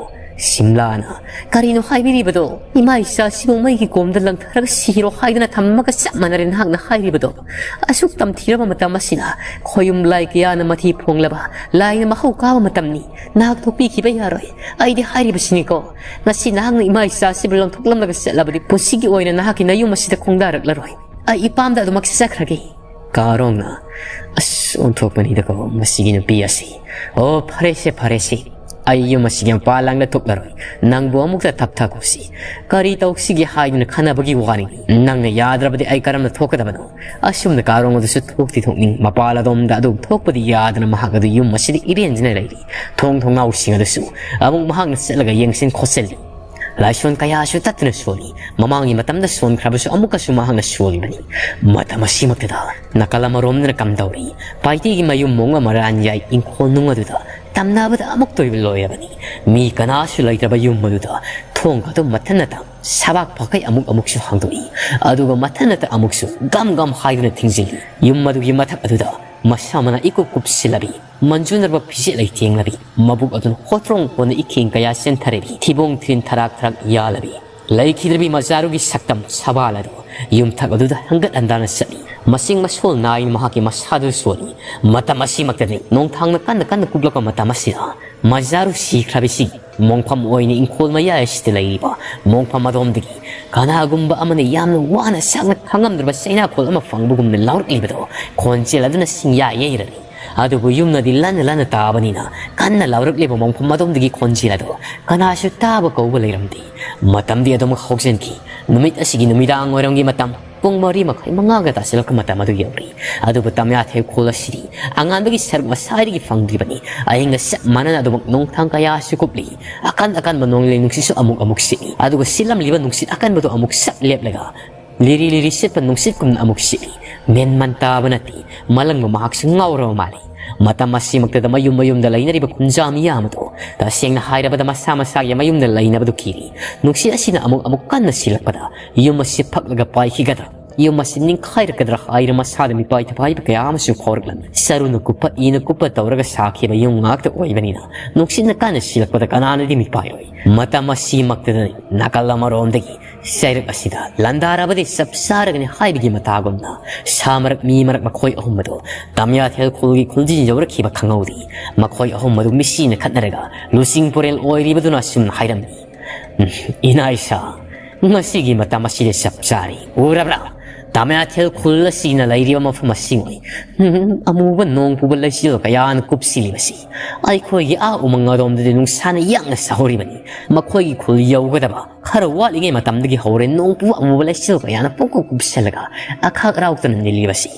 ꯁꯤꯝꯂꯥꯅ, "ꯀꯔꯤꯅꯣ ꯍꯥꯏꯕꯤꯔꯤꯕꯗꯣ? ꯏꯃꯥ ꯏꯆꯥꯁꯤꯕꯨ ꯃꯩꯒꯤ ꯀꯣꯝꯗ ꯂꯪꯊꯔꯒ ꯁꯤꯔꯣ ꯍꯥꯏꯗꯨꯅ ꯊꯝꯃꯒ ꯆꯞ ꯃꯥꯟꯅꯔꯦ ꯅꯍꯥꯛꯅ ꯍꯥꯏꯔꯤꯕꯗꯣ꯫ ꯑꯁꯨꯛ ꯇꯝꯊꯤꯔꯕ ꯃꯇꯝ ꯑꯁꯤꯗ ꯈꯣꯌꯨꯝ ꯂꯥꯏ ꯀꯌꯥꯅ ꯃꯊꯤ ꯐꯣꯡꯂꯕ ꯂꯥꯏꯅ ꯃꯍꯧ ꯀꯥꯕ ꯃꯇꯝꯅꯤ꯫ ꯅꯍꯥꯛ ꯊꯣꯛꯄꯤꯈꯤꯕ ꯌꯥꯔꯣꯏ꯫ ꯑꯩꯗꯤ ꯍꯥꯏꯔꯤꯕꯁꯤꯅꯤꯀꯣ, ꯉꯁꯤ ꯅꯍꯥꯛꯅ ꯏꯃꯥ ꯏꯆꯥꯁꯤꯕꯨ ꯂꯪꯊꯣꯛꯂꯝꯂꯒ ꯆꯠꯂꯕꯗꯤ ꯄꯨꯟꯁꯤꯒꯤ ꯑꯣꯏꯅ ꯅꯍꯥꯛꯀꯤ ꯅꯌꯨꯝ ꯑꯁꯤꯗ ꯈꯣꯡꯗꯥꯔꯛꯂꯔꯣꯏ꯫ ꯑꯩ ꯏꯄꯥꯝꯗ ꯑꯗꯨꯃꯛ ꯆꯠꯆꯈ꯭ꯔꯒꯦ꯫" ꯀꯥꯔꯣꯡꯅ, "ꯑꯁ, ꯑꯣꯟꯊꯣꯛꯄꯅꯤꯗꯀꯣ ꯃꯁꯤꯒꯤ ꯅꯨꯄꯤ ꯑꯁꯤ꯫ ꯑꯣ, ꯐꯔꯦꯁꯦ, ꯐꯔꯦꯁꯦ꯫ ꯑꯩ ꯌꯨꯝ ꯑꯁꯤꯒꯤ ꯃꯄꯥꯟ ꯂꯥꯡꯗ ꯊꯣꯛꯂꯔꯣꯏ꯫ ꯅꯪꯕꯨ ꯑꯃꯨꯛꯇ ꯊꯞꯊꯈꯣꯁꯤ꯫ ꯀꯔꯤ ꯇꯧꯁꯤꯒꯦ ꯍꯥꯏꯗꯨꯅ ꯈꯟꯅꯕꯒꯤ ꯋꯥꯔꯤꯅꯤ꯫ ꯅꯪꯅ ꯌꯥꯗ꯭ꯔꯕꯗꯤ ꯑꯩ ꯀꯔꯝꯅ ꯊꯣꯛꯀꯗꯕꯅꯣ?" ꯑꯁꯨꯝꯅ ꯀꯥꯔꯣꯡ ꯑꯗꯨꯁꯨ ꯊꯣꯛꯇꯤ ꯊꯣꯛꯅꯤꯡ, ꯃꯄꯥꯟ ꯑꯗꯣꯝꯗ ꯑꯗꯨ ꯊꯣꯛꯄꯗꯤ ꯌꯥꯗꯅ ꯃꯍꯥꯛ ꯑꯗꯨ ꯌꯨꯝ ꯑꯁꯤꯗ ꯏꯔꯦꯟꯖꯅ ꯂꯩꯔꯤ꯫ ꯊꯣꯡ ꯊꯣꯡꯅꯥꯎꯁꯤꯡ ꯑꯗꯨꯁꯨ ꯑꯃꯨꯛ ꯃꯍꯥꯛꯅ ꯆꯠꯂꯒ ꯌꯦꯡꯁꯤꯟ ꯈꯣꯠꯆꯤꯜꯂꯤ꯫ ꯂꯥꯏꯁꯣꯟ ꯀꯌꯥꯁꯨ ꯇꯠꯇꯨꯅ ꯁꯣꯜꯂꯤ꯫ ꯃꯃꯥꯡꯒꯤ ꯃꯇꯝꯗ ꯁꯣꯟꯈ꯭ꯔꯕꯁꯨ ꯑꯃꯨꯛꯀꯁꯨ ꯃꯍꯥꯛꯅ ꯁꯣꯜꯂꯤꯕꯅꯤ꯫ ꯃꯇꯝ ꯑꯁꯤꯃꯛꯇꯗ ꯅꯥꯀꯜ ꯑꯃꯔꯣꯝꯗꯅ ꯀꯝꯗꯧꯔꯤ? ꯄꯥꯏꯇꯤꯒꯤ ꯃꯌꯨꯝ ꯃꯣꯡ ꯑꯃ ꯔꯥꯟ ꯌꯥꯏ ꯏꯪꯈꯣꯜ ꯅꯨꯡ ꯑꯗꯨꯗ ꯇꯝꯅꯕꯗ ꯑꯃꯨꯛꯇ ꯑꯣꯏꯕ ꯂꯣꯏꯔꯕꯅꯤ꯫ ꯃꯤ ꯀꯅꯥꯁꯨ ꯂꯩꯇ꯭ꯔꯕ ꯌꯨꯝ ꯑꯗꯨꯗ ꯊꯣꯡ ꯑꯗꯨ ꯃꯊꯟꯅꯇ ꯁꯕꯥꯛ ꯐꯥꯈꯩ ꯑꯃꯨꯛ ꯑꯃꯨꯛꯁꯨ ꯍꯥꯡꯗꯣꯛꯏ꯫ ꯑꯗꯨꯒ ꯃꯊꯟꯅꯇ ꯑꯃꯨꯛꯁꯨ ꯒꯝ ꯒꯝ ꯍꯥꯏꯗꯨꯅ ꯊꯤꯡꯖꯤꯜꯂꯤ꯫ ꯌꯨꯝ ꯑꯗꯨꯒꯤ ꯃꯊꯛ ꯑꯗꯨꯗ ꯃꯁꯥ ꯃꯅꯥ ꯏꯀꯨꯞ ꯀꯨꯞꯁꯤꯜꯂꯕꯤ, ꯃꯟꯖꯨꯅꯔꯕ ꯐꯤꯖꯦꯠ ꯂꯩꯇꯦꯡꯂꯕꯤ, ꯃꯕꯨꯛ ꯑꯗꯨꯅ ꯍꯣꯇ꯭ꯔꯣꯡ ꯀꯣꯟꯅ ꯏꯈꯦꯡ ꯀꯌꯥ ꯆꯦꯟꯊꯔꯕꯤ, ꯊꯤꯕꯣꯡ ꯊꯤꯔꯤꯟ ꯊꯔꯥꯛ ꯊꯔꯥꯛ ꯌꯥꯜꯂꯕꯤ, ꯂꯩꯈꯤꯗ꯭ꯔꯕꯤ ꯃꯆꯥꯔꯨꯒꯤ ꯁꯛꯇꯝ ꯁꯕꯥꯜ ꯑꯗꯨ ꯌꯨꯝꯊꯛ ꯑꯗꯨꯗ ꯍꯪꯒꯠ ꯍꯟꯗꯥꯅ ꯆꯠꯂꯤ꯫ ꯃꯁꯤꯡ ꯃꯁꯣꯜ ꯅꯥꯏꯅ ꯃꯍꯥꯛꯀꯤ ꯃꯁꯥꯗꯨ ꯁꯣꯜꯂꯤ꯫ ꯃꯇꯝ ꯑꯁꯤꯃꯛꯇꯗꯤ ꯅꯣꯡꯊꯥꯡꯅ ꯀꯟꯅ ꯀꯟꯅ ꯀꯨꯞꯂꯛꯄ ꯃꯇꯝ ꯑꯁꯤꯗ, ꯃꯖꯥꯔꯨ ꯁꯤꯈ꯭ꯔꯕꯤꯁꯤꯒꯤ ꯃꯣꯡꯐꯝ ꯑꯣꯏꯅ ꯏꯪꯈꯣꯜ ꯃꯌꯥꯏ ꯑꯁꯤꯗ ꯂꯩꯔꯤꯕ ꯃꯣꯡꯐꯝ ꯑꯗꯣꯝꯗꯒꯤ ꯀꯅꯥꯒꯨꯝꯕ ꯑꯃꯅ ꯌꯥꯝꯅ ꯋꯥꯅ ꯁꯛꯅ ꯈꯪꯉꯝꯗ꯭ꯔꯕ ꯆꯩꯅꯥꯈꯣꯜ ꯑꯃ ꯐꯪꯕꯒꯨꯝꯅ ꯂꯥꯎꯔꯛꯂꯤꯕꯗꯣ ꯈꯣꯟꯖꯦꯜ ꯑꯗꯨꯅ ꯁꯤꯡꯌꯥ ꯌꯩꯔꯔꯤ꯫ ꯑꯗꯨꯕꯨ ꯌꯨꯝꯅꯗꯤ ꯂꯟꯅ ꯂꯟꯅ ꯇꯥꯕꯅꯤꯅ ꯀꯟꯅ ꯂꯥꯎꯔꯛꯂꯤꯕ ꯃꯣꯡꯐꯝ ꯑꯗꯣꯝꯗꯒꯤ ꯈꯣꯟꯖꯦꯜ ꯑꯗꯣ ꯀꯅꯥꯁꯨ ꯇꯥꯕ ꯀꯧꯕ ꯂꯩꯔꯝꯗꯦ꯫ ꯃꯇꯝꯗꯤ ꯑꯗꯨꯃꯛ ꯍꯧꯖꯤꯟꯈꯤ꯫ ꯅꯨꯃꯤꯠ ꯑꯁꯤꯒꯤ ꯅꯨꯃꯤꯗꯥꯡ ꯋꯥꯏꯔꯝꯒꯤ ꯃꯇꯝ ꯄꯨꯡ ꯃꯔꯤ ꯃꯈꯥꯏ ꯃꯉꯥꯒ ꯇꯥꯁꯤꯜꯂꯛꯄ ꯃꯇꯝ ꯑꯗꯨ ꯌꯧꯔꯤ꯫ ꯑꯗꯨꯕꯨ ꯇꯝꯌꯥꯊꯦꯜ ꯈꯣꯜ ꯑꯁꯤꯗꯤ ꯑꯉꯥꯟꯕꯒꯤ ꯁꯔꯨꯛ ꯉꯁꯥꯏꯗꯒꯤ ꯐꯪꯗ꯭ꯔꯤꯕꯅꯤ꯫ ꯑꯍꯤꯡꯒ ꯆꯞ ꯃꯥꯟꯅꯅ ꯑꯗꯨꯃꯛ ꯅꯣꯡꯊꯥꯡ ꯀꯌꯥꯁꯨ ꯀꯨꯞꯂꯤ꯫ ꯑꯀꯟ ꯑꯀꯟꯕ ꯅꯣꯡꯂꯩ ꯅꯨꯡꯁꯤꯠꯁꯨ ꯑꯃꯨꯛ ꯑꯃꯨꯛ ꯁꯤꯠꯂꯤ꯫ ꯑꯗꯨꯒ ꯁꯤꯠꯂꯝꯂꯤꯕ ꯅꯨꯡꯁꯤꯠ ꯑꯀꯟꯕꯗꯨ ꯑꯃꯨꯛ ꯁꯠ ꯂꯦꯞꯂꯒ ꯂꯤꯔꯤ ꯂꯤꯔꯤ ꯁꯤꯠꯄ ꯅꯨꯡꯁꯤꯠꯀꯨꯝꯅ ꯑꯃꯨꯛ ꯁꯤꯠꯂꯤ꯫ ꯃꯦꯟ ꯃꯟ ꯇꯥꯕ ꯅꯠꯇꯦ꯫ ꯃꯂꯪꯕ ꯃꯍꯥꯛꯁꯨ ꯉꯥꯎꯔꯕ ꯃꯥꯜꯂꯤ꯫ ꯃꯇꯝ ꯑꯁꯤꯃꯛꯇꯗ ꯃꯌꯨꯝ ꯃꯌꯨꯝꯗ ꯂꯩꯅꯔꯤꯕ ꯈꯨꯟꯖꯥ ꯃꯤꯌꯥꯝ ꯑꯗꯨ, ꯇꯁꯦꯡꯅ ꯍꯥꯏꯔꯕꯗ, ꯃꯁꯥ ꯃꯁꯥꯒꯤ ꯃꯌꯨꯝꯗ ꯂꯩꯅꯕꯗꯨ ꯀꯤꯔꯤ꯫ ꯅꯨꯡꯁꯤꯠ ꯑꯁꯤꯅ ꯑꯃꯨꯛ ꯑꯃꯨꯛ ꯀꯟꯅ ꯁꯤꯜꯂꯛꯄꯗ ꯌꯨꯝ ꯑꯁꯤ ꯐꯛꯂꯒ ꯄꯥꯏꯈꯤꯒꯗ꯭ꯔꯥ? ꯌꯨꯝ ꯑꯁꯤ ꯅꯤꯡꯈꯥꯏꯔꯛꯀꯗ꯭ꯔꯥ ꯍꯥꯏꯅ ꯃꯁꯥꯗ ꯃꯤꯄꯥꯏ ꯊꯄꯥꯏꯕ ꯀꯌꯥ ꯑꯃꯁꯨ ꯐꯥꯎꯔꯛꯂꯝꯃꯤ꯫ ꯆꯔꯨꯅ ꯀꯨꯞꯄ, ꯏꯅ ꯀꯨꯞꯄ ꯇꯧꯔꯒ ꯁꯥꯈꯤꯕ ꯌꯨꯝ ꯉꯥꯛꯇ ꯑꯣꯏꯕꯅꯤꯅ, ꯅꯨꯡꯁꯤꯠꯅ ꯀꯟꯅ ꯁꯤꯜꯂꯛꯄꯗ ꯀꯅꯥꯅꯗꯤ ꯃꯤꯄꯥꯏꯔꯣꯏ? ꯃꯇꯝ ꯑꯁꯤꯃꯛꯇꯗꯅꯤ ꯅꯥꯀꯜ ꯑꯃꯔꯣꯝꯗꯒꯤ ꯆꯩꯔꯛ ꯑꯁꯤꯗ ꯂꯥꯟꯗꯥꯔꯕꯗꯤ ꯆꯞ ꯆꯥꯔꯒꯅꯤ ꯍꯥꯏꯕꯒꯤ ꯃꯇꯥꯒꯨꯝꯅ, ꯁꯥ ꯃꯔꯛ, ꯃꯤ ꯃꯔꯛ, ꯃꯈꯣꯏ ꯑꯍꯨꯝ ꯑꯗꯨ ꯇꯝꯌꯥꯊꯦꯜ ꯈꯨꯜꯒꯤ ꯈꯨꯜꯖꯤꯟ ꯌꯧꯔꯛꯈꯤꯕ ꯈꯪꯍꯧꯗꯦ꯫ ꯃꯈꯣꯏ ꯑꯍꯨꯝ ꯑꯗꯨ ꯃꯤꯁꯤꯅ ꯈꯠꯅꯔꯒ ꯂꯨꯆꯤꯡ ꯄꯨꯔꯦꯜ ꯑꯣꯏꯔꯤꯕꯗꯨꯅ ꯑꯁꯨꯝꯅ ꯍꯥꯏꯔꯝꯃꯤ, "ꯎꯝ, ꯏꯅꯥ ꯏꯁꯥ, ꯉꯁꯤꯒꯤ ꯃꯇꯝ ꯑꯁꯤꯗ ꯆꯞ ꯆꯥꯔꯤ꯫ ꯎꯔꯕ꯭ꯔꯥ? ꯇꯝꯌꯥꯊꯦꯜ ꯈꯨꯜ ꯑꯁꯤꯅ ꯂꯩꯔꯤꯕ ꯃꯐꯝ ꯑꯁꯤ ꯑꯣꯏ꯫ ꯎꯝ, ꯑꯃꯨꯕ ꯅꯣꯡ ꯄꯨꯕ ꯂꯩꯆꯤꯜ ꯀꯌꯥꯅ ꯀꯨꯞꯁꯤꯜꯂꯤꯕꯁꯤ꯫ ꯑꯩꯈꯣꯏꯒꯤ ꯑꯥ ꯎꯃꯪ ꯑꯗꯣꯝꯗꯗꯤ ꯅꯨꯡꯁꯥꯅ ꯌꯥꯡꯅ ꯁꯥꯍꯧꯔꯤꯕꯅꯤ꯫ ꯃꯈꯣꯏꯒꯤ ꯈꯨꯜ ꯌꯧꯒꯗꯕ ꯈꯔ ꯋꯥꯠꯂꯤꯉꯩ ꯃꯇꯝꯗꯒꯤ ꯍꯧꯔꯦ ꯅꯣꯡꯄꯨ ꯑꯃꯨꯕ ꯂꯩꯆꯤꯜ ꯀꯌꯥꯅ ꯄꯨꯡꯀꯨꯞ ꯀꯨꯞꯁꯜꯂꯒ ꯑꯈꯥꯛ ꯑꯔꯥꯎ ꯇꯅ ꯅꯤꯜꯂꯤꯕꯁꯤ꯫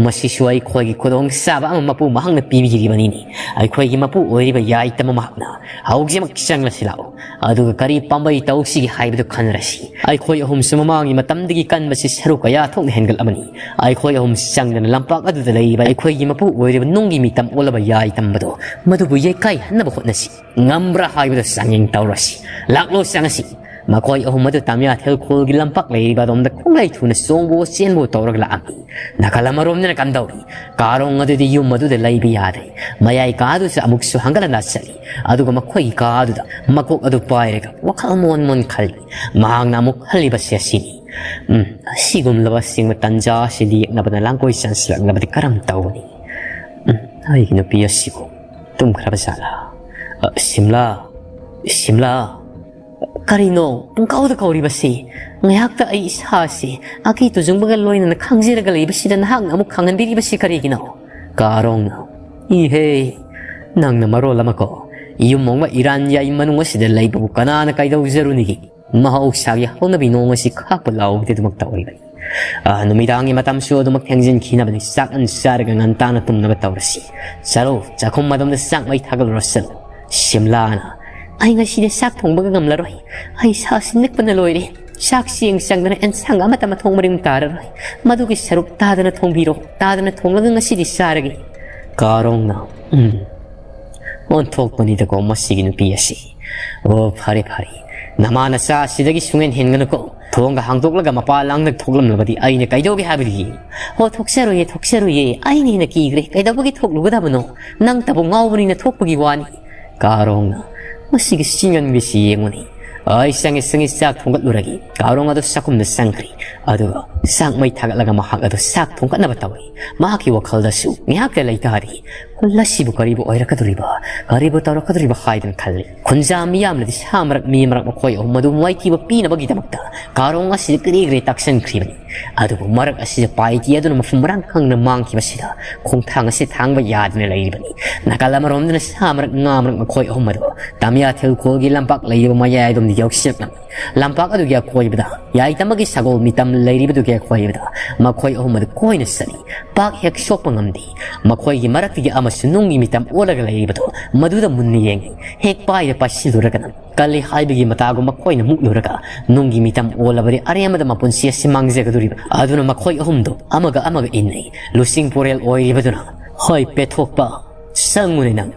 ꯃꯁꯤꯁꯨ ꯑꯩꯈꯣꯏꯒꯤ ꯈꯨꯗꯣꯡꯆꯥꯕ ꯑꯃ ꯃꯄꯨ ꯃꯍꯥꯛꯅ ꯄꯤꯕꯤꯔꯤꯕꯅꯤꯅꯦ꯫ ꯑꯩꯈꯣꯏꯒꯤ ꯃꯄꯨ ꯑꯣꯏꯔꯤꯕ ꯌꯥꯏꯇꯝꯕ ꯃꯍꯥꯛꯅ ꯍꯧꯖꯤꯛꯃꯛ ꯆꯪꯂꯁꯤ ꯂꯥꯛꯎ꯫ ꯑꯗꯨꯒ ꯀꯔꯤ ꯄꯥꯝꯕꯩ ꯇꯧꯁꯤꯒꯦ ꯍꯥꯏꯕꯗꯨ ꯈꯟꯅꯔꯁꯤ꯫ ꯑꯩꯈꯣꯏ ꯑꯍꯨꯝꯁꯨ ꯃꯃꯥꯡꯒꯤ ꯃꯇꯝꯗꯒꯤ ꯀꯟꯕꯁꯤ ꯁꯔꯨꯛ ꯀꯌꯥ ꯊꯣꯛꯅ ꯍꯦꯟꯒꯠꯂꯕꯅꯤ꯫ ꯑꯩꯈꯣꯏ ꯑꯍꯨꯝ ꯆꯪꯗꯅ ꯂꯝꯄꯥꯛ ꯑꯗꯨꯗ ꯂꯩꯔꯤꯕ ꯑꯩꯈꯣꯏꯒꯤ ꯃꯄꯨ ꯑꯣꯏꯔꯤꯕ ꯅꯨꯡꯒꯤ ꯃꯤꯇꯝ ꯑꯣꯜꯂꯕ ꯌꯥꯏꯇꯝꯕꯗꯣ ꯃꯗꯨꯕꯨ ꯌꯩꯀꯥꯏꯍꯟꯅꯕ ꯍꯣꯠꯅꯁꯤ꯫ ꯉꯝꯕ꯭ꯔꯥ ꯍꯥꯏꯕꯗꯨ ꯆꯥꯡꯌꯦꯡ ꯇꯧꯔꯁꯤ꯫ ꯂꯥꯛꯂꯣ, ꯆꯪꯉꯁꯤ꯫ ꯃꯈꯣꯏ ꯑꯍꯨꯝ ꯑꯗꯨ ꯇꯥꯃꯤꯌꯥꯊꯦꯜ ꯈꯨꯜꯒꯤ ꯂꯝꯄꯥꯛ ꯂꯩꯔꯤꯕ ꯑꯗꯣꯝꯗ ꯈꯣꯡꯂꯩ ꯊꯨꯅ ꯆꯣꯡꯕ ꯆꯦꯟꯕ ꯇꯧꯔꯒ ꯂꯥꯛꯑꯝꯃꯤ꯫ ꯅꯥꯀꯜ ꯑꯃꯔꯣꯝꯗꯅ ꯀꯝꯗꯧꯔꯤ? ꯀꯥꯔꯣꯡ ꯑꯗꯨꯗꯤ ꯌꯨꯝ ꯑꯗꯨꯗ ꯂꯩꯕ ꯌꯥꯗ꯭ꯔꯦ꯫ ꯃꯌꯥꯏ ꯀꯥꯗꯨꯁꯨ ꯑꯃꯨꯛꯁꯨ ꯍꯪꯒꯠ ꯍꯟꯗ ꯆꯠꯂꯤ꯫ ꯑꯗꯨꯒ ꯃꯈꯣꯏꯒꯤ ꯀꯥꯗꯨꯗ ꯃꯀꯣꯛ ꯑꯗꯨ ꯄꯥꯏꯔꯒ ꯋꯥꯈꯜ ꯃꯣꯟ ꯃꯣꯟ ꯈꯜꯂꯤ꯫ ꯃꯍꯥꯛꯅ ꯑꯃꯨꯛ ꯈꯜꯂꯤꯕꯁꯤ ꯑꯁꯤꯅꯤ꯫ ꯎꯝ, ꯑꯁꯤꯒꯨꯝꯂꯕ ꯑꯁꯦꯡꯕ ꯇꯟꯖꯥ ꯑꯁꯤ ꯂꯦꯛꯅꯕꯗ ꯂꯥꯡꯒꯣꯏ ꯆꯪꯁꯤꯜꯂꯛꯂꯕꯗꯤ ꯀꯔꯝ ꯇꯧꯒꯅꯤ? ꯎꯝ, ꯑꯩꯒꯤ ꯅꯨꯄꯤ ꯑꯁꯤꯕꯨ ꯇꯨꯝꯈ꯭ꯔꯕ ꯖꯥꯠꯂꯥ? ꯑ, ꯁꯤꯝꯂꯥ, ꯁꯤꯝꯂꯥ꯫ ꯀꯔꯤꯅꯣ ꯄꯨꯡꯀꯧꯗ ꯀꯧꯔꯤꯕꯁꯤ? ꯉꯥꯏꯍꯥꯛꯇ ꯑꯩ ꯏꯁꯥꯁꯤ ꯑꯀꯤ ꯇꯨꯖꯨꯡꯕꯒ ꯂꯣꯏꯅꯅ ꯈꯥꯡꯖꯔꯒ ꯂꯩꯕꯁꯤꯗ ꯅꯍꯥꯛꯅ ꯑꯃꯨꯛ ꯈꯪꯍꯟꯕꯤꯔꯤꯕꯁꯤ ꯀꯔꯤꯒꯤꯅꯣ? ꯀꯥꯔꯣꯡꯅ, ꯏꯍꯦ, ꯅꯪꯅ ꯃꯔꯣꯜ ꯑꯃꯀꯣ, ꯌꯨꯝ ꯑꯃ ꯏꯔꯥꯟ ꯌꯥꯏ ꯃꯅꯨꯡ ꯑꯁꯤꯗ ꯂꯩꯕꯕꯨ ꯀꯅꯥꯅ ꯀꯩꯗꯧꯖꯔꯨꯅꯤꯒꯦ? ꯃꯍꯧꯁꯥꯒꯤ ꯍꯧꯅꯕꯤ ꯅꯣꯡ ꯑꯁꯤ ꯈꯥꯛꯄ ꯂꯥꯎꯕꯗꯤ ꯑꯗꯨꯃꯛ ꯇꯧꯔꯤꯕꯅꯤ꯫ ꯑꯥ, ꯅꯨꯃꯤꯗꯥꯡꯒꯤ ꯃꯇꯝꯁꯨ ꯑꯗꯨꯃꯛ ꯊꯦꯡꯖꯤꯟꯈꯤꯅꯕꯅꯤ꯫ ꯆꯥꯛ ꯉꯟ ꯆꯥꯔꯒ ꯉꯟꯇꯥꯅ ꯇꯨꯝꯅꯕ ꯇꯧꯔꯁꯤ꯫ ꯆꯠꯂꯣ, ꯆꯥꯛꯈꯨꯝ ꯑꯗꯣꯝꯗ ꯆꯥꯛ ꯃꯩ ꯊꯥꯒꯠꯂꯨꯔꯣ, ꯆꯠꯂꯣ꯫ ꯁꯤꯝꯂꯥꯅ, ꯑꯩ ꯉꯁꯤꯗꯤ ꯆꯥꯛ ꯊꯣꯡꯕꯒ ꯉꯝꯂꯔꯣꯏ꯫ ꯑꯩ ꯏꯁꯥꯁꯤ ꯅꯤꯛꯄꯅ ꯂꯣꯏꯔꯦ꯫ ꯆꯥꯛ ꯆꯦꯡ ꯆꯪꯗꯅ ꯑꯦꯟꯁꯥꯡ ꯑꯃꯠꯇ ꯃꯊꯣꯡ ꯃꯔꯤꯡ ꯇꯥꯔꯔꯣꯏ꯫ ꯃꯗꯨꯒꯤ ꯁꯔꯨꯛ ꯇꯥꯗꯅ ꯊꯣꯡꯕꯤꯔꯣ꯫ ꯇꯥꯗꯅ ꯊꯣꯡꯂꯒ ꯉꯁꯤꯗꯤ ꯆꯥꯔꯒꯦ꯫ ꯀꯥꯔꯣꯡꯅ, ꯎꯝ꯫ ꯑꯣꯟꯊꯣꯛꯄꯅꯤꯗꯀꯣ ꯃꯁꯤꯒꯤ ꯅꯨꯄꯤ ꯑꯁꯤ꯫ ꯑꯣ, ꯐꯔꯦ, ꯐꯔꯦ꯫ ꯅꯃꯥ ꯅꯆꯥ ꯑꯁꯤꯗꯒꯤ ꯁꯨꯡꯍꯦꯟ ꯍꯦꯟꯒꯅꯨꯀꯣ꯫ ꯊꯣꯡꯒ ꯍꯥꯡꯗꯣꯛꯂꯒ ꯃꯄꯥ ꯂꯥꯡꯗ ꯊꯣꯛꯂꯝꯂꯕꯗꯤ ꯑꯩꯅ ꯀꯩꯗꯧꯒꯦ ꯍꯥꯏꯕꯗꯤ? ꯑꯣ, ꯊꯣꯛꯆꯔꯣꯏꯌꯦ, ꯊꯣꯛꯆꯔꯣꯏꯌꯦ꯫ ꯑꯩꯅ ꯍꯦꯟꯅ ꯀꯤꯈ꯭ꯔꯦ꯫ ꯀꯩꯗꯧꯕꯒꯤ ꯊꯣꯛꯂꯨꯒꯗꯕꯅꯣ? ꯅꯪꯇꯕꯨ ꯉꯥꯎꯕꯅꯤꯅ ꯊꯣꯛꯄꯒꯤ ꯋꯥꯅꯤ꯫ ꯀꯥꯔꯣꯡꯅ, ꯃꯁꯤꯒꯤ ꯆꯤꯡꯒꯟꯕꯤꯁꯤ ꯌꯦꯡꯉꯨꯅꯦ꯫ ꯑꯩ ꯆꯪꯉꯦ, ꯆꯪꯉꯦ, ꯆꯥꯛ ꯊꯣꯡꯒꯠꯂꯨꯔꯒꯦ꯫ ꯀꯥꯔꯣꯡ ꯑꯗꯨ ꯆꯥꯛꯈꯨꯝꯗ ꯆꯪꯈ꯭ꯔꯦ꯫ ꯑꯗꯨꯒ ꯆꯥꯛ ꯃꯩ ꯊꯥꯒꯠꯂꯒ ꯃꯍꯥꯛ ꯑꯗꯨ ꯆꯥꯛ ꯊꯣꯡꯒꯠꯅꯕ ꯇꯧꯔꯤ꯫ ꯃꯍꯥꯛꯀꯤ ꯋꯥꯈꯜꯗꯁꯨ ꯉꯥꯏꯍꯥꯛꯇ ꯂꯩꯇꯥꯔꯤ꯫ ꯍꯨꯜ ꯑꯁꯤꯕꯨ ꯀꯔꯤꯕꯨ ꯑꯣꯏꯔꯛꯀꯗꯧꯔꯤꯕ? ꯀꯔꯤꯕꯨ ꯇꯧꯔꯛꯀꯗꯧꯔꯤꯕ ꯍꯥꯏꯗꯅ ꯈꯜꯂꯤ꯫ ꯈꯨꯟꯖꯥ ꯃꯤꯌꯥꯝꯅꯗꯤ ꯁꯥ ꯃꯔꯛ ꯃꯤ ꯃꯔꯛ ꯃꯈꯣꯏ ꯑꯍꯨꯝ ꯑꯗꯨ ꯃꯥꯏꯊꯤꯕ ꯄꯤꯅꯕꯒꯤꯗꯃꯛꯇ ꯀꯥꯔꯣꯡ ꯑꯁꯤꯗ ꯀꯔꯤ ꯀꯔꯤ ꯇꯥꯛꯁꯤꯟꯈ꯭ꯔꯤꯕꯅꯤ꯫ ꯑꯗꯨꯕꯨ ꯃꯔꯛ ꯑꯁꯤꯗ ꯄꯥꯏꯇꯤ ꯑꯗꯨꯅ ꯃꯐꯝ ꯃꯔꯥꯡ ꯈꯪꯅ ꯃꯥꯡꯈꯤꯕꯁꯤꯗ ꯈꯣꯡꯊꯥꯡ ꯑꯁꯤ ꯊꯥꯡꯕ ꯌꯥꯗꯨꯅ ꯂꯩꯔꯤꯕꯅꯤ꯫ ꯅꯥꯀꯜ ꯑꯃꯔꯣꯝꯗꯅ ꯁꯥ ꯃꯔꯛ ꯉꯥ ꯃꯔꯛ ꯃꯈꯣꯏ ꯑꯍꯨꯝ ꯑꯗꯨ ꯇꯥꯃꯤꯌꯥ ꯊꯤꯜꯈꯣꯜꯒꯤ ꯂꯝꯄꯥꯛ ꯂꯩꯔꯤꯕ ꯃꯌꯥꯏ ꯑꯗꯣꯝꯗ ꯌꯧꯁꯤꯜꯂꯛꯂꯝꯃꯤ꯫ ꯂꯝꯄꯥꯛ ꯑꯗꯨꯒꯤ ꯑꯀꯣꯏꯕꯗ ꯌꯥꯏꯇꯃꯒꯤ ꯁꯒꯣꯜ ꯃꯤꯇꯝ ꯂꯩꯔꯤꯕꯗꯨꯒꯤ ꯑꯀꯣꯏꯕꯗ ꯃꯈꯣꯏ ꯑꯍꯨꯝ ꯑꯗꯨ ꯀꯣꯏꯅ ꯆꯠꯂꯤ꯫ ꯄꯥꯛ ꯍꯦꯛ ꯁꯣꯛꯄ ꯉꯝꯗꯦ꯫ ꯃꯈꯣꯏꯒꯤ ꯃꯔꯛꯇꯒꯤ ꯑꯃꯁꯨ ꯅꯨꯡꯒꯤ ꯃꯤꯇꯝ ꯑꯣꯜꯂꯒ ꯂꯩꯔꯤꯕꯗꯨ ꯃꯗꯨꯗ ꯃꯨꯟꯅ ꯌꯦꯡꯉꯤ꯫ ꯍꯦꯛ ꯄꯥꯏꯔ ꯄꯥꯏꯁꯤꯜꯂꯨꯔꯒꯅ ꯀꯜꯂꯤ ꯍꯥꯏꯕꯒꯤ ꯃꯇꯥꯒꯨꯝ ꯃꯈꯣꯏꯅ ꯃꯨꯛꯂꯨꯔꯒ ꯅꯨꯡꯒꯤ ꯃꯤꯇꯝ ꯑꯣꯜꯂꯕꯗꯤ ꯑꯔꯦꯝꯕꯗ ꯃꯄꯨꯟꯁꯤ ꯑꯁꯤ ꯃꯥꯡꯖꯒꯗꯧꯔꯤꯕ꯫ ꯑꯗꯨꯅ ꯃꯈꯣꯏ ꯑꯍꯨꯝꯗꯨ ꯑꯃꯒ ꯑꯃꯒ ꯏꯟꯅꯩ꯫ ꯂꯨꯆꯤꯡ ꯄꯨꯔꯦꯜ ꯑꯣꯏꯔꯤꯕꯗꯨꯅ, "ꯍꯣꯏ ꯄꯦꯊꯣꯛꯄ, ꯆꯪꯉꯨꯅꯦ ꯅꯪ꯫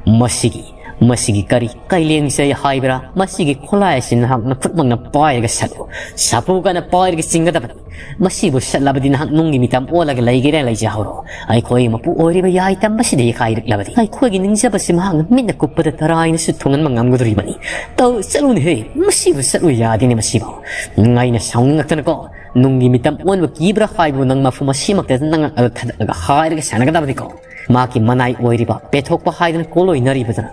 ꯃꯁꯤꯒꯤ, ꯃꯁꯤꯒꯤ ꯀꯔꯤ ꯀꯩꯂꯦꯡꯁꯩ ꯍꯥꯏꯕ꯭ꯔꯥ? ꯃꯁꯤꯒꯤ ꯈꯨꯠꯂꯥꯏ ꯑꯁꯤ ꯅꯍꯥꯛ ꯅꯈꯨꯠꯃꯛꯅ ꯄꯥꯏꯔꯒ ꯁꯠꯂꯨ꯫ ꯁꯥꯄꯨ ꯀꯟꯅ ꯄꯥꯏꯔꯒ ꯆꯤꯡꯒꯗꯕꯅꯤ꯫ ꯃꯁꯤꯕꯨ ꯁꯠꯂꯕꯗꯤ ꯅꯍꯥꯛ ꯅꯨꯡꯒꯤ ꯃꯤꯇꯝ ꯑꯣꯜꯂꯒ ꯂꯩꯒꯦꯔꯥ ꯂꯩꯖꯍꯧꯔꯣ꯫ ꯑꯩꯈꯣꯏ ꯃꯄꯨ ꯑꯣꯏꯔꯤꯕ ꯌꯥꯏꯇꯝꯕꯁꯤꯗ ꯌꯩꯈꯥꯏꯔꯛꯂꯕꯗꯤ ꯑꯩꯈꯣꯏꯒꯤ ꯅꯤꯡꯖꯕꯁꯤ ꯃꯍꯥꯛꯅ ꯃꯤꯠꯅ ꯀꯨꯞꯄꯗ ꯇꯔꯥꯏꯅꯁꯨ ꯊꯨꯡꯍꯟꯕ ꯉꯝꯒꯗꯧꯔꯤꯕꯅꯤ꯫ ꯇꯧ, ꯆꯠꯂꯨꯅꯦꯍꯦ, ꯃꯁꯤꯕꯨ ꯆꯠꯂꯨ ꯌꯥꯗꯦꯅꯦ ꯃꯁꯤꯕꯨ꯫ ꯑꯩꯅ ꯁꯥꯎꯅꯤꯡꯉꯛꯇꯅꯀꯣ ꯅꯨꯡꯒꯤ ꯃꯤꯇꯝ ꯑꯣꯟꯕ ꯀꯤꯕ꯭ꯔꯥ ꯍꯥꯏꯕꯕꯨ ꯅꯪ ꯃꯐꯝ ꯑꯁꯤꯃꯛꯇꯗ ꯅꯪ ꯑꯗꯨ ꯊꯥꯗꯠꯂꯒ ꯍꯥꯏꯔꯒ ꯁꯥꯟꯅꯒꯗꯕꯅꯤꯀꯣ꯫ ꯃꯍꯥꯛꯀꯤ ꯃꯅꯥꯏ ꯑꯣꯏꯔꯤꯕ ꯄꯦꯊꯣꯛꯄ ꯍꯥꯏꯗꯨꯅ ꯀꯣꯜꯂꯣꯏꯅꯔꯤꯕꯗꯨꯅ,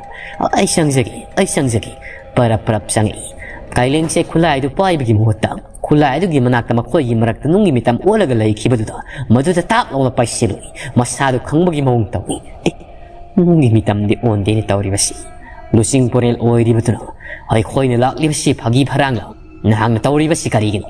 "ꯑꯩ ꯆꯪꯖꯒꯦ, ꯑꯩ ꯆꯪꯖꯒꯦ, ꯄꯔꯞ ꯄꯔꯞ ꯆꯪꯉꯛꯏ꯫ ꯀꯥꯏꯂꯦꯡꯁꯦ ꯈꯨꯠꯂꯥꯏꯗꯨ ꯄꯥꯏꯕꯒꯤ ꯃꯍꯨꯠꯇ ꯈꯨꯠꯂꯥꯏ ꯑꯗꯨꯒꯤ ꯃꯅꯥꯛꯇ ꯃꯈꯣꯏꯒꯤ ꯃꯔꯛꯇ ꯅꯨꯡꯒꯤ ꯃꯤꯇꯝ ꯑꯣꯜꯂꯒ ꯂꯩꯈꯤꯕꯗꯨꯗ ꯃꯗꯨꯗ ꯇꯥꯛ ꯂꯥꯎꯅ ꯄꯥꯏꯁꯤꯜꯂꯨꯏ꯫ ꯃꯁꯥꯗꯨ ꯈꯪꯕꯒꯤ ꯃꯑꯣꯡ ꯇꯧꯏ꯫ ꯑꯦ, ꯅꯨꯡꯒꯤ ꯃꯤꯇꯝꯗꯤ ꯑꯣꯟꯗꯦꯅ ꯇꯧꯔꯤꯕꯁꯤ꯫ ꯂꯨꯆꯤꯡ ꯄꯨꯔꯦꯜ ꯑꯣꯏꯔꯤꯕꯗꯨꯅ ꯑꯩꯈꯣꯏꯅ ꯂꯥꯛꯂꯤꯕꯁꯤ ꯐꯥꯒꯤ ꯐꯔꯥꯡꯂ? ꯅꯍꯥꯛꯅ ꯇꯧꯔꯤꯕꯁꯤ ꯀꯔꯤꯒꯤꯅꯣ?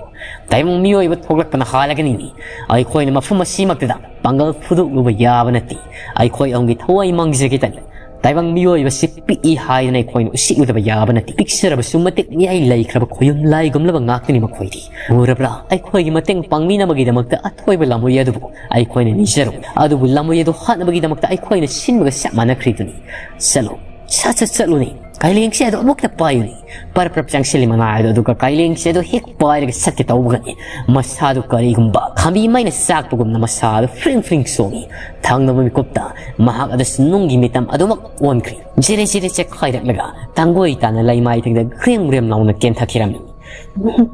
ꯇꯥꯏꯕꯪ ꯃꯤꯑꯣꯏꯕ ꯊꯣꯛꯂꯛꯄꯅ ꯍꯥꯜꯂꯒꯅꯤꯅꯦ꯫ ꯑꯩꯈꯣꯏꯅ ꯃꯐꯝ ꯑꯁꯤꯃꯛꯇꯗ ꯄꯥꯡꯒꯜ ꯐꯨꯗꯣꯛꯂꯨꯕ ꯌꯥꯕ ꯅꯠꯇꯦ꯫ ꯑꯩꯈꯣꯏ ꯑꯍꯨꯝꯒꯤ ꯊꯋꯥꯏ ꯃꯥꯡꯖꯒꯦ ꯇꯅꯤ꯫ ꯇꯥꯏꯕꯪ ꯃꯤꯑꯣꯏꯕꯁꯤ ꯄꯤꯛꯏ ꯍꯥꯏꯗꯅ ꯑꯩꯈꯣꯏꯅ ꯎꯁꯤꯠꯂꯨꯗꯕ ꯌꯥꯕ ꯅꯠꯇꯦ꯫ ꯄꯤꯛꯆꯔꯕꯁꯨ ꯃꯇꯤꯛ ꯃꯤꯌꯥꯏ ꯂꯩꯈ꯭ꯔꯕ ꯈꯣꯌꯨꯝ ꯂꯥꯏꯒꯨꯝꯂꯕ ꯉꯥꯛꯇꯅꯤ ꯃꯈꯣꯏꯗꯤ꯫ ꯎꯔꯕ꯭ꯔꯥ? ꯑꯩꯈꯣꯏꯒꯤ ꯃꯇꯦꯡ ꯄꯥꯡꯕꯤꯅꯕꯒꯤꯗꯃꯛꯇ ꯑꯊꯣꯏꯕ ꯂꯥꯃꯨꯏ ꯑꯗꯨꯕꯨ ꯑꯩꯈꯣꯏꯅ ꯅꯤꯖꯔꯨ꯫ ꯑꯗꯨꯕꯨ ꯂꯥꯃꯨꯏ ꯑꯗꯨ ꯍꯥꯠꯅꯕꯒꯤꯗꯃꯛꯇ ꯑꯩꯈꯣꯏꯅ ꯁꯤꯟꯕꯒ ꯆꯞ ꯃꯥꯟꯅꯈ꯭ꯔꯤꯗꯨꯅꯤ꯫ ꯆꯠꯂꯨ, ꯁꯠ ꯁꯠ ꯆꯠꯂꯨꯅꯦ꯫ ꯀꯥꯏꯂꯦꯡꯁꯦ ꯑꯗꯨ ꯑꯃꯨꯛꯇ ꯄꯥꯏꯌꯨꯅꯦ꯫ ꯄꯔꯞ ꯄꯔꯞ ꯆꯪꯁꯤꯜꯂꯤ ꯃꯅꯥꯏ ꯑꯗꯨ, ꯑꯗꯨꯒ ꯀꯥꯏꯂꯦꯡꯁꯦ ꯑꯗꯨ ꯍꯦꯛ ꯄꯥꯏꯔꯒ ꯆꯠꯀꯦ ꯇꯧꯕꯒꯅꯤ ꯃꯁꯥꯗꯨ ꯀꯔꯤꯒꯨꯝꯕ ꯈꯥꯝꯕꯤ ꯃꯩꯅ ꯆꯥꯛꯄꯒꯨꯝꯅ ꯃꯁꯥꯗꯨ ꯐ꯭ꯔꯤꯡ ꯐ꯭ꯔꯤꯡ ꯆꯣꯡꯉꯤ꯫ ꯊꯪꯅꯕ ꯃꯤꯀꯨꯞꯇ ꯃꯍꯥꯛ ꯑꯗꯨꯁꯨ ꯅꯨꯡꯒꯤ ꯃꯤꯇꯝ ꯑꯗꯨꯃꯛ ꯑꯣꯟꯈ꯭ꯔꯤ꯫ ꯖꯤꯔꯤ ꯖꯤꯔꯤ ꯆꯦꯛꯈꯥꯏꯔꯛꯂꯒ ꯇꯥꯡꯒꯣꯏ ꯇꯥꯅ ꯂꯩꯃꯥꯏꯊꯪꯗ ꯒ꯭ꯔꯦꯝ ꯒ꯭ꯔꯦꯝ ꯂꯥꯎꯅ ꯀꯦꯟꯊꯈꯤꯔꯝꯃꯤ꯫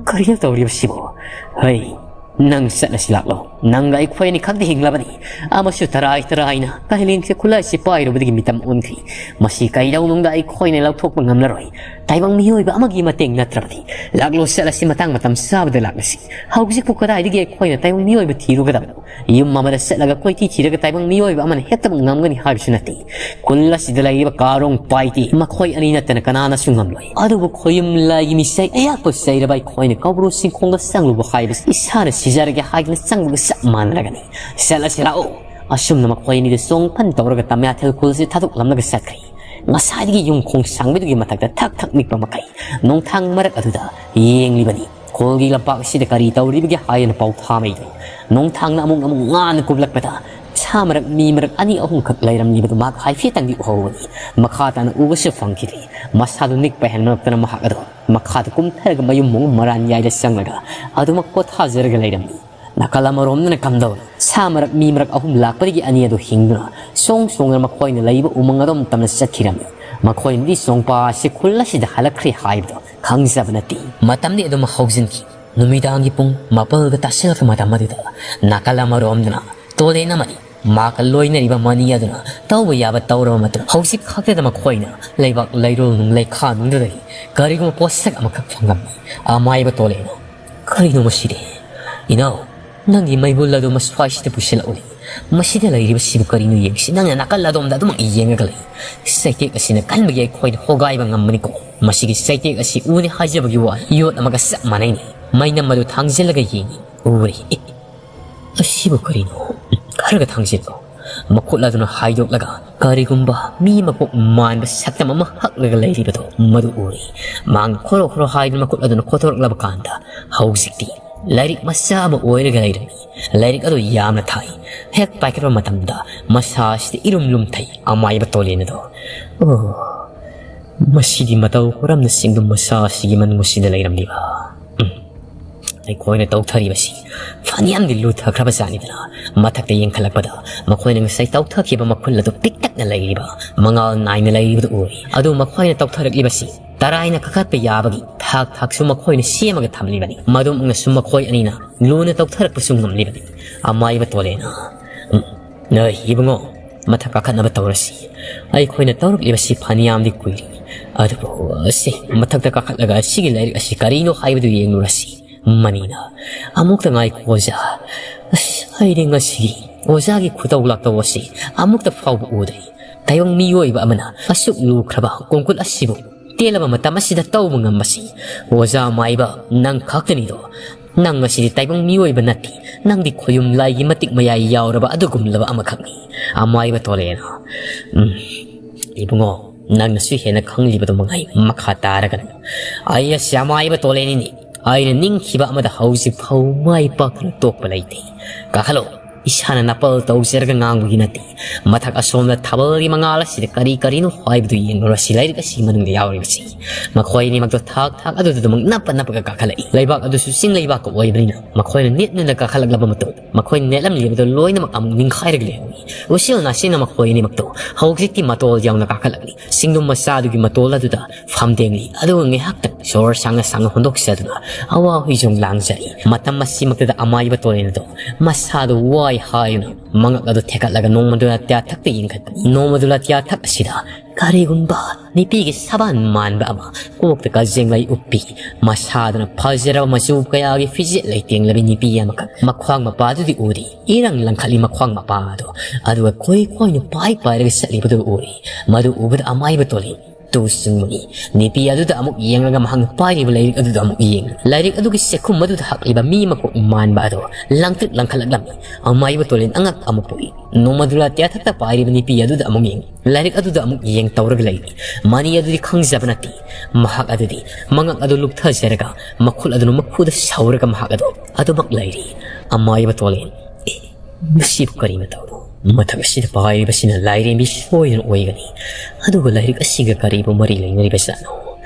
"ꯀꯔꯤꯅꯣ ꯇꯧꯔꯤꯕꯁꯤꯕꯣ? ꯍꯩ, ꯅꯪ ꯆꯠꯂꯁꯤ ꯂꯥꯛꯂꯣ꯫ ꯅꯪꯒ ꯑꯩꯈꯣꯏ ꯑꯅꯤꯈꯛꯇꯤ ꯍꯤꯡꯂꯕꯅꯤ꯫ ꯑꯃꯁꯨ ꯇꯔꯥꯏ ꯇꯔꯥꯏꯅ ꯀꯥꯂꯦꯟꯁꯦ ꯈꯨꯠꯂꯥꯏꯁꯤ ꯄꯥꯏꯔꯨꯕꯗꯒꯤ ꯃꯤꯇꯝ ꯑꯣꯟꯈꯤ꯫ ꯃꯁꯤ ꯀꯩꯗꯧꯅꯨꯡꯗ ꯑꯩꯈꯣꯏꯅ ꯂꯧꯊꯣꯛꯄ ꯉꯝꯂꯔꯣꯏ꯫ ꯇꯥꯏꯕꯪ ꯃꯤꯑꯣꯏꯕ ꯑꯃꯒꯤ ꯃꯇꯦꯡ ꯅꯠꯇ꯭ꯔꯕꯗꯤ꯫ ꯂꯥꯛꯂꯣ, ꯆꯠꯂꯁꯤ, ꯃꯇꯥꯡ ꯃꯇꯝ ꯆꯥꯕꯗ ꯂꯥꯛꯂꯁꯤ꯫ ꯍꯧꯖꯤꯛꯄꯨ ꯀꯗꯥꯏꯗꯒꯤ ꯑꯩꯈꯣꯏꯅ ꯇꯥꯏꯕꯪ ꯃꯤꯑꯣꯏꯕ ꯊꯤꯔꯨꯒꯗꯕꯅꯣ? ꯌꯨꯝ ꯑꯃꯗ ꯆꯠꯂꯒ ꯀꯣꯏꯊꯤ ꯊꯤꯔꯒ ꯇꯥꯏꯕꯪ ꯃꯤꯑꯣꯏꯕ ꯑꯃꯅ ꯍꯦꯛꯇꯃꯛ ꯉꯝꯒꯅꯤ ꯍꯥꯏꯕꯁꯨ ꯅꯠꯇꯦ꯫ ꯈꯨꯜ ꯑꯁꯤꯗ ꯂꯩꯔꯤꯕ ꯀꯥꯔꯣꯡ ꯄꯥꯏꯇꯦ ꯃꯈꯣꯏ ꯑꯅꯤ ꯅꯠꯇꯅ ꯀꯅꯥꯅꯁꯨ ꯉꯝꯂꯣꯏ꯫ ꯑꯗꯨꯕꯨ ꯈꯣꯌꯨꯝ ꯂꯥꯏꯒꯤ ꯃꯤꯁꯛ ꯑꯩꯍꯥꯛꯄꯨ ꯆꯩꯔꯕ ꯑꯩꯈꯣꯏꯅ ꯀꯧꯕ꯭ꯔꯨ ꯆꯤꯡꯈꯣꯡꯗ ꯆꯪꯂꯨꯕ ꯍꯥꯏꯕꯁꯤ ꯏꯁꯥꯅ ꯁꯤꯖꯔꯒꯦ ꯍꯥꯏꯗꯨꯅ ꯆꯪꯕꯒ ꯆꯞ ꯃꯥꯟꯅꯔꯒꯅꯤ꯫ ꯆꯠꯂꯁꯤ ꯂꯥꯛꯑꯣ꯫ ꯑꯁꯨꯝꯅ ꯃꯈꯣꯏ ꯑꯅꯤꯗꯨ ꯆꯣꯡꯐꯟ ꯇꯧꯔꯒ ꯇꯝꯌꯥꯊꯦꯜ ꯈꯨꯜꯁꯤ ꯊꯥꯗꯣꯛꯂꯝꯂꯒ ꯆꯠꯈ꯭ꯔꯦ꯫ ꯉꯁꯥꯏꯗꯒꯤ ꯌꯨꯝ ꯈꯣꯡ ꯁꯥꯡꯕꯗꯨꯒꯤ ꯃꯊꯛꯇ ꯊꯛ ꯊꯛ ꯅꯤꯛꯄ ꯃꯈꯩ ꯅꯣꯡꯊꯥꯡ ꯃꯔꯛ ꯑꯗꯨꯗ ꯌꯦꯡꯂꯤꯕꯅꯤ꯫ ꯈꯨꯜꯒꯤ ꯂꯝꯄꯥꯛ ꯑꯁꯤꯗ ꯀꯔꯤ ꯇꯧꯔꯤꯕꯒꯦ ꯍꯥꯏꯗꯨꯅ ꯄꯥꯎꯊꯥꯃꯩꯗꯨ ꯅꯣꯡꯊꯥꯡꯅ ꯑꯃꯨꯛ ꯑꯃꯨꯛ ꯉꯥꯟꯅ ꯀꯨꯝꯂꯛꯄꯗ ꯁꯥ ꯃꯔꯛ ꯃꯤ ꯃꯔꯛ ꯑꯅꯤ ꯑꯍꯨꯝꯈꯛ ꯂꯩꯔꯝꯂꯤꯕꯗꯨ ꯃꯍꯥꯛ ꯍꯥꯏꯐꯦꯠꯇꯪꯗꯤ ꯎꯍꯧꯕꯅꯤ꯫ ꯃꯈꯥ ꯇꯥꯅ ꯎꯕꯁꯨ ꯐꯪꯈꯤꯗꯦ꯫ ꯃꯁꯥꯗꯨ ꯅꯤꯛꯄ ꯍꯦꯟꯃꯟꯂꯛꯇꯅ ꯃꯍꯥꯛ ꯑꯗꯨ ꯃꯈꯥꯗ ꯀꯨꯝꯊꯔꯒ ꯃꯌꯨꯝ ꯃꯑꯣꯡ ꯃꯔꯥꯟ ꯌꯥꯏꯗ ꯆꯪꯂꯒ ꯑꯗꯨꯃꯛ ꯄꯣꯊꯥꯖꯔꯒ ꯂꯩꯔꯝꯃꯤ꯫ ꯅꯥꯀꯜ ꯑꯃꯔꯣꯝꯗꯅ ꯀꯝꯗꯧꯔꯤ? ꯁꯥ ꯃꯔꯛ ꯃꯤ ꯃꯔꯛ ꯑꯍꯨꯝ ꯂꯥꯛꯄꯗꯒꯤ ꯑꯅꯤ ꯑꯗꯨ ꯍꯤꯡꯗꯨꯅ ꯁꯣꯡ ꯁꯣꯡꯗꯨꯅ ꯃꯈꯣꯏꯅ ꯂꯩꯕ ꯎꯃꯪ ꯑꯗꯣꯝ ꯇꯝꯅ ꯆꯠꯈꯤꯔꯝꯃꯤ꯫ ꯃꯈꯣꯏꯅꯗꯤ ꯆꯣꯡꯄꯥ ꯑꯁꯤ ꯈꯨꯜ ꯑꯁꯤꯗ ꯍꯜꯂꯛꯈ꯭ꯔꯦ ꯍꯥꯏꯕꯗꯨ ꯈꯪꯖꯕ ꯅꯠꯇꯦ꯫ ꯃꯇꯝꯗꯤ ꯑꯗꯨꯝ ꯍꯧꯖꯤꯟꯈꯤ꯫ ꯅꯨꯃꯤꯗꯥꯡꯒꯤ ꯄꯨꯡ ꯃꯥꯄꯜꯒ ꯇꯥꯁꯤꯜꯂꯛꯄ ꯃꯇꯝ ꯑꯗꯨꯗ ꯅꯥꯀꯜ ꯑꯃꯔꯣꯝꯗꯅ ꯇꯣꯂꯦꯟ ꯑꯃꯗꯤ ꯃꯍꯥꯛꯀ ꯂꯣꯏꯅꯔꯤꯕ ꯃꯅꯤ ꯑꯗꯨꯅ ꯇꯧꯕ ꯌꯥꯕ ꯇꯧꯔꯕ ꯃꯇꯨꯡ ꯍꯧꯖꯤꯛ ꯈꯛꯇꯗ ꯃꯈꯣꯏꯅ ꯂꯩꯕꯥꯛ ꯂꯩꯔꯣꯜ ꯅꯨꯡ ꯂꯩꯈꯥ ꯅꯨꯡꯗꯨꯗꯒꯤ ꯀꯔꯤꯒꯨꯝꯕ ꯄꯣꯠꯁꯛ ꯑꯃꯈꯛ ꯐꯪꯂꯝꯃꯤ꯫ ꯑꯃꯥꯏꯕ ꯇꯣꯂꯦꯟꯅ, "ꯀꯔꯤꯅꯣ ꯃꯁꯤꯗꯤ? ꯏꯅꯥꯎ, ꯅꯪꯒꯤ ꯃꯩꯕꯨꯜ ꯑꯗꯨ ꯃꯁ꯭ꯋꯥꯏꯁꯤꯗ ꯄꯨꯁꯤꯜꯂꯛꯎꯅꯦ꯫ ꯃꯁꯤꯗ ꯂꯩꯔꯤꯕꯁꯤꯕꯨ ꯀꯔꯤꯅꯣ ꯌꯦꯡꯁꯤ꯫ ꯅꯪꯅ ꯅꯥꯀꯜ ꯑꯗꯣꯝꯗ ꯑꯗꯨꯃꯛ ꯌꯦꯡꯉꯒ ꯂꯩ꯫ ꯆꯩꯇꯦꯛ ꯑꯁꯤꯅ ꯀꯟꯕꯒꯤ ꯑꯩꯈꯣꯏꯅ ꯍꯣꯒꯥꯏꯕ ꯉꯝꯕꯅꯤꯀꯣ꯫ ꯃꯁꯤꯒꯤ ꯆꯩꯇꯦꯛ ꯑꯁꯤ ꯎꯅꯤ ꯍꯥꯏꯖꯕꯒꯤ ꯋꯥ, ꯌꯣꯠ ꯑꯃꯒ ꯆꯞ ꯃꯥꯟꯅꯩꯅꯦ꯫" ꯃꯩꯅꯝ ꯑꯗꯨ ꯊꯥꯡꯖꯤꯜꯂꯒ ꯌꯦꯡꯉꯤ꯫ ꯎꯔꯦ꯫ ꯑꯁꯤꯕꯨ ꯀꯔꯤꯅꯣ? ꯈꯔꯒ ꯊꯥꯡꯖꯤꯜꯂꯣ꯫ ꯃꯈꯨꯠ ꯑꯗꯨꯅ ꯍꯥꯏꯗꯣꯛꯂꯒ ꯀꯔꯤꯒꯨꯝꯕ ꯃꯤ ꯃꯀꯣꯛ ꯃꯥꯟꯕ ꯁꯛꯇꯝ ꯑꯃ ꯍꯛꯂꯒ ꯂꯩꯔꯤꯕꯗꯣ ꯃꯗꯨ ꯎꯔꯦ꯫ ꯃꯥꯡ ꯈꯣꯔꯣ ꯈꯣꯔꯣ ꯍꯥꯏꯗꯨꯅ ꯃꯈꯨꯠ ꯑꯗꯨꯅ ꯈꯣꯠꯇꯣꯔꯛꯂꯕ ꯀꯥꯟꯗ ꯍꯧꯖꯤꯛꯇꯤ ꯂꯥꯏꯔꯤꯛ ꯃꯆꯥ ꯑꯃ ꯑꯣꯏꯔꯒ ꯂꯩꯔꯝꯃꯤ꯫ ꯂꯥꯏꯔꯤꯛ ꯑꯗꯨ ꯌꯥꯝꯅ ꯊꯥꯏ꯫ ꯍꯦꯛ ꯄꯥꯏꯈꯠꯄ ꯃꯇꯝꯗ ꯃꯁꯥ ꯑꯁꯤꯗ ꯏꯔꯨꯝ ꯂꯨꯝꯊꯩ ꯑꯃꯥꯏꯕ ꯇꯣꯂꯦꯟ ꯑꯗꯣ꯫ ꯑꯣ, ꯃꯁꯤꯗꯤ ꯃꯇꯧ ꯀꯔꯝꯅ ꯆꯤꯡꯗꯨꯝ ꯃꯆꯥ ꯑꯁꯤꯒꯤ ꯃꯅꯨꯡ ꯑꯁꯤꯗ ꯂꯩꯔꯝꯂꯤꯕ? ꯎꯝ꯫ ꯑꯩꯈꯣꯏꯅ ꯇꯧꯊꯔꯤꯕꯁꯤ ꯐꯅꯌꯥꯝꯗꯤ ꯂꯨꯊꯈ꯭ꯔꯕ ꯖꯥꯠꯅꯤꯗꯅ꯫ ꯃꯊꯛꯇ ꯌꯦꯡꯈꯠꯂꯛꯄꯗ ꯃꯈꯣꯏꯅ ꯉꯁꯥꯏ ꯇꯧꯊꯈꯤꯕ ꯃꯈꯨꯜ ꯑꯗꯨ ꯄꯤꯛꯇꯛꯅ ꯂꯩꯔꯤꯕ, ꯃꯉꯥꯜ ꯅꯥꯏꯅ ꯂꯩꯔꯤꯕꯗꯨ ꯎꯔꯤ꯫ ꯑꯗꯨ ꯃꯈꯣꯏꯅ ꯇꯧꯊꯔꯛꯂꯤꯕꯁꯤ ꯇꯔꯥꯏꯅ ꯀꯥꯈꯠꯄ ꯌꯥꯕꯒꯤ ꯊꯥꯛ ꯊꯥꯛꯁꯨ ꯃꯈꯣꯏꯅ ꯁꯦꯝꯃꯒ ꯊꯝꯂꯤꯕꯅꯤ꯫ ꯃꯗꯨꯃꯛꯅꯁꯨ ꯃꯈꯣꯏ ꯑꯅꯤꯅ ꯂꯨꯅ ꯇꯧꯊꯔꯛꯄꯁꯨ ꯉꯝꯂꯤꯕꯅꯤ꯫ ꯑꯃꯥꯏꯕ ꯇꯣꯂꯦꯅ, "ꯎꯝ, ꯅꯣꯏ ꯏꯕꯨꯡꯉꯣ, ꯃꯊꯛ ꯀꯥꯈꯠꯅꯕ ꯇꯧꯔꯁꯤ꯫ ꯑꯩꯈꯣꯏꯅ ꯇꯧꯔꯛꯂꯤꯕꯁꯤ ꯐꯅꯌꯥꯝꯗꯤ ꯀꯨꯏꯔꯦ꯫ ꯑꯗꯨꯕꯨ ꯁꯤ ꯃꯊꯛꯇ ꯀꯥꯈꯠꯂꯒ ꯑꯁꯤꯒꯤ ꯂꯥꯏꯔꯤꯛ ꯑꯁꯤ ꯀꯔꯤꯅꯣ ꯍꯥꯏꯕꯗꯨ ꯌꯦꯡꯂꯨꯔꯁꯤ꯫" ꯃꯅꯤꯅ ꯑꯃꯨꯛꯇ ꯉꯥꯏꯈꯣ ꯑꯣꯖꯥ꯫ ꯑꯁ, ꯑꯩꯗꯤ ꯉꯁꯤꯒꯤ ꯑꯣꯖꯥꯒꯤ ꯈꯨꯇꯧ ꯂꯥꯛꯇꯧ ꯑꯁꯤ ꯑꯃꯨꯛꯇ ꯐꯥꯎꯕ ꯎꯗ꯭ꯔꯤ꯫ ꯇꯥꯏꯕꯪ ꯃꯤꯑꯣꯏꯕ ꯑꯃꯅ ꯑꯁꯨꯛ ꯂꯨꯈ꯭ꯔꯕ ꯀꯣꯡꯀꯨꯠ ꯑꯁꯤꯕꯨ ꯇꯦꯜꯂꯕ ꯃꯇꯝ ꯑꯁꯤꯗ ꯇꯧꯕ ꯉꯝꯕꯁꯤ ꯑꯣꯖꯥ ꯃꯥꯏꯕ ꯅꯪ ꯈꯛꯇꯅꯤꯗꯣ꯫ ꯅꯪ ꯑꯁꯤꯗꯤ ꯇꯥꯏꯕꯪ ꯃꯤꯑꯣꯏꯕ ꯅꯠꯇꯦ꯫ ꯅꯪꯗꯤ ꯈꯣꯌꯨꯝ ꯂꯥꯏꯒꯤ ꯃꯇꯤꯛ ꯃꯌꯥꯏ ꯌꯥꯎꯔꯕ ꯑꯗꯨꯒꯨꯝꯂꯕ ꯑꯃꯈꯛꯅꯤ꯫ ꯑꯃꯥꯏꯕ ꯇꯣꯂꯦꯅ, ꯎꯝ, ꯏꯕꯨꯡꯉꯣ, ꯅꯪꯅꯁꯨ ꯍꯦꯟꯅ ꯈꯪꯂꯤꯕꯗꯨ ꯃꯉꯥꯏ, ꯃꯈꯥ ꯇꯥꯔꯒꯅꯨ꯫ ꯑꯩ ꯑꯁꯤ ꯑꯃꯥꯏꯕ ꯇꯣꯂꯦꯅꯤꯅꯤ꯫ ꯑꯩꯅ ꯅꯤꯡꯈꯤꯕ ꯑꯃꯗ ꯍꯧꯖꯤꯛ ꯐꯥꯎ ꯃꯥꯏ ꯄꯥꯛꯇꯅ ꯇꯣꯛꯄ ꯂꯩꯇꯦ꯫ ꯀꯥꯈꯠꯂꯣ, ꯏꯁꯥꯅ ꯅꯥꯄꯜ ꯇꯧꯖꯔꯒ ꯉꯥꯡꯕꯒꯤ ꯅꯠꯇꯦ꯫ ꯃꯊꯛ ꯑꯁꯣꯝꯗ ꯊꯥꯕꯜꯒꯤ ꯃꯉꯥꯜ ꯑꯁꯤꯗ ꯀꯔꯤ ꯀꯔꯤꯅꯣ ꯍꯥꯏꯕꯗꯨ ꯌꯦꯡꯂꯨꯔꯁꯤ꯫ ꯂꯥꯏꯔꯤꯛ ꯑꯁꯤꯒꯤ ꯃꯅꯨꯡꯗ ꯌꯥꯎꯔꯤꯕꯁꯤ꯫ ꯃꯈꯣꯏ ꯑꯅꯤꯃꯛꯇꯣ ꯊꯥꯛ ꯊꯥꯛ ꯑꯗꯨꯗ ꯑꯗꯨꯃꯛ ꯅꯞꯄ ꯅꯞꯄꯒ ꯀꯥꯈꯠꯂꯛꯏ꯫ ꯂꯩꯕꯥꯛ ꯑꯗꯨꯁꯨ ꯆꯤꯡ ꯂꯩꯕꯥꯛꯀ ꯑꯣꯏꯕꯅꯤꯅ ꯃꯈꯣꯏꯅ ꯅꯦꯠꯅꯅ ꯀꯥꯈꯠꯂꯛꯂꯕ ꯃꯇꯨꯡ ꯃꯈꯣꯏꯅ ꯅꯦꯠꯂꯝꯂꯤꯕꯗꯨ ꯂꯣꯏꯅꯃꯛ ꯑꯃꯨꯛ ꯅꯤꯡꯈꯥꯏꯔꯒ ꯂꯩꯍꯧꯏ꯫ ꯎꯆꯤꯜ ꯅꯥꯆꯤꯟꯅ ꯃꯈꯣꯏ ꯑꯅꯤꯃꯛꯇꯣ ꯍꯧꯖꯤꯛꯇꯤ ꯃꯇꯣꯜ ꯌꯧꯅ ꯀꯥꯈꯠꯂꯛꯂꯤ꯫ ꯆꯤꯡꯗꯨꯝ ꯃꯆꯥꯗꯨꯒꯤ ꯃꯇꯣꯜ ꯑꯗꯨꯗ ꯐꯝꯗꯦꯡꯂꯤ꯫ ꯑꯗꯨꯒ ꯉꯥꯏꯍꯥꯛꯇꯪ ꯁꯣꯔ ꯁꯥꯡꯅ ꯁꯥꯡꯅ ꯍꯣꯟꯗꯣꯛꯆꯗꯨꯅ ꯑꯋꯥ ꯍꯨꯏꯖꯣꯡ ꯂꯥꯡꯖꯔꯤ꯫ ꯃꯇꯝ ꯑꯁꯤꯃꯛꯇꯗ ꯑꯃꯥꯏꯕ ꯇꯣꯔꯦꯟ ꯑꯗꯣ ꯃꯁꯥꯗꯨ ꯋꯥꯏ ꯍꯥꯏꯗꯨꯅ ꯃꯉꯛ ꯑꯗꯨ ꯊꯦꯛꯀꯠꯂꯒ ꯅꯣꯡꯃꯗꯨꯂꯥ ꯇꯤꯌꯥꯊꯛꯇ ꯌꯦꯡꯈꯠꯄꯅꯤ꯫ ꯅꯣꯡꯃꯗꯨꯂꯥ ꯇꯤꯌꯥꯊꯛ ꯑꯁꯤꯗ ꯀꯔꯤꯒꯨꯝꯕ ꯅꯨꯄꯤꯒꯤ ꯁꯕꯥꯟ ꯃꯥꯟꯕ ꯑꯃ, ꯀꯣꯛꯇ ꯀꯖꯦꯡꯂꯩ ꯎꯞꯄꯤ, ꯃꯁꯥꯗꯨꯅ ꯐꯖꯔꯕ ꯃꯆꯨ ꯀꯌꯥꯒꯤ ꯐꯤꯖꯦꯠ ꯂꯩꯇꯦꯡꯂꯕꯤ ꯅꯨꯄꯤ ꯑꯃꯈꯛ ꯃꯈ꯭ꯋꯥꯡ ꯃꯄꯥꯗꯨꯗꯤ ꯎꯔꯤ꯫ ꯏꯔꯪ ꯂꯪꯈꯠꯂꯤ ꯃꯈ꯭ꯋꯥꯡ ꯃꯄꯥ ꯑꯗꯣ꯫ ꯑꯗꯨꯒ ꯀꯣꯏ ꯀꯣꯏꯅ ꯄꯥꯏ ꯄꯥꯏꯔꯒ ꯆꯠꯂꯤꯕꯗꯨ ꯎꯔꯤ꯫ ꯃꯗꯨ ꯎꯕꯗ ꯑꯃꯥꯏꯕ ꯇꯣꯂꯦꯟ ꯇꯨ ꯆꯤꯡꯕꯅꯤ꯫ ꯅꯨꯄꯤ ꯑꯗꯨꯗ ꯑꯃꯨꯛ ꯌꯦꯡꯂꯒ ꯃꯍꯥꯛꯅ ꯄꯥꯏꯔꯤꯕ ꯂꯥꯏꯔꯤꯛ ꯑꯗꯨꯗ ꯑꯃꯨꯛ ꯌꯦꯡꯂꯤ꯫ ꯂꯥꯏꯔꯤꯛ ꯑꯗꯨꯒꯤ ꯆꯦꯛꯈꯨꯝ ꯑꯗꯨꯗ ꯍꯛꯂꯤꯕ ꯃꯤ ꯃꯀꯣꯛ ꯃꯥꯟꯕ ꯑꯗꯣ ꯂꯪꯇ꯭ꯔꯤꯛ ꯂꯪꯈꯠꯂꯛꯂꯝꯃꯤ꯫ ꯑꯃꯥꯏꯕ ꯇꯣꯂꯦꯟ ꯑꯉꯛ ꯑꯃ ꯄꯣꯛꯏ꯫ ꯅꯣꯡꯃꯗꯨꯂꯥ ꯇꯤꯌꯥꯊꯛꯇ ꯄꯥꯏꯔꯤꯕ ꯅꯨꯄꯤ ꯑꯗꯨꯗ ꯑꯃꯨꯛ ꯌꯦꯡꯂꯤ꯫ ꯂꯥꯏꯔꯤꯛ ꯑꯗꯨꯗ ꯑꯃꯨꯛ ꯌꯦꯡ ꯇꯧꯔꯒ ꯂꯩꯔꯤ꯫ ꯃꯅꯤ ꯑꯗꯨꯗꯤ ꯈꯪꯖꯕ ꯅꯠꯇꯦ꯫ ꯃꯍꯥꯛ ꯑꯗꯨꯗꯤ ꯃꯉꯛ ꯑꯗꯨ ꯂꯨꯞꯊꯖꯔꯒ ꯃꯈꯨꯠ ꯑꯗꯨꯅ ꯃꯈꯨꯗ ꯁꯧꯔꯒ ꯃꯍꯥꯛ ꯑꯗꯨ ꯑꯗꯨꯃꯛ ꯂꯩꯔꯤ꯫ ꯑꯃꯥꯏꯕ ꯇꯣꯂꯦꯟ, ꯑꯦ, ꯃꯁꯤꯕꯨ ꯀꯔꯤ ꯃꯇꯧꯅꯣ? ꯃꯊꯛ ꯑꯁꯤꯗ ꯄꯥꯏꯔꯤꯕꯁꯤꯅ ꯂꯥꯏꯔꯦꯝꯕꯤ ꯁꯣꯏꯗꯅ ꯑꯣꯏꯒꯅꯤ꯫ ꯑꯗꯨꯒ ꯂꯥꯏꯔꯤꯛ ꯑꯁꯤꯒ ꯀꯔꯤꯕꯨ ꯃꯔꯤ ꯂꯩꯅꯔꯤꯕꯖꯥꯠꯅꯣ?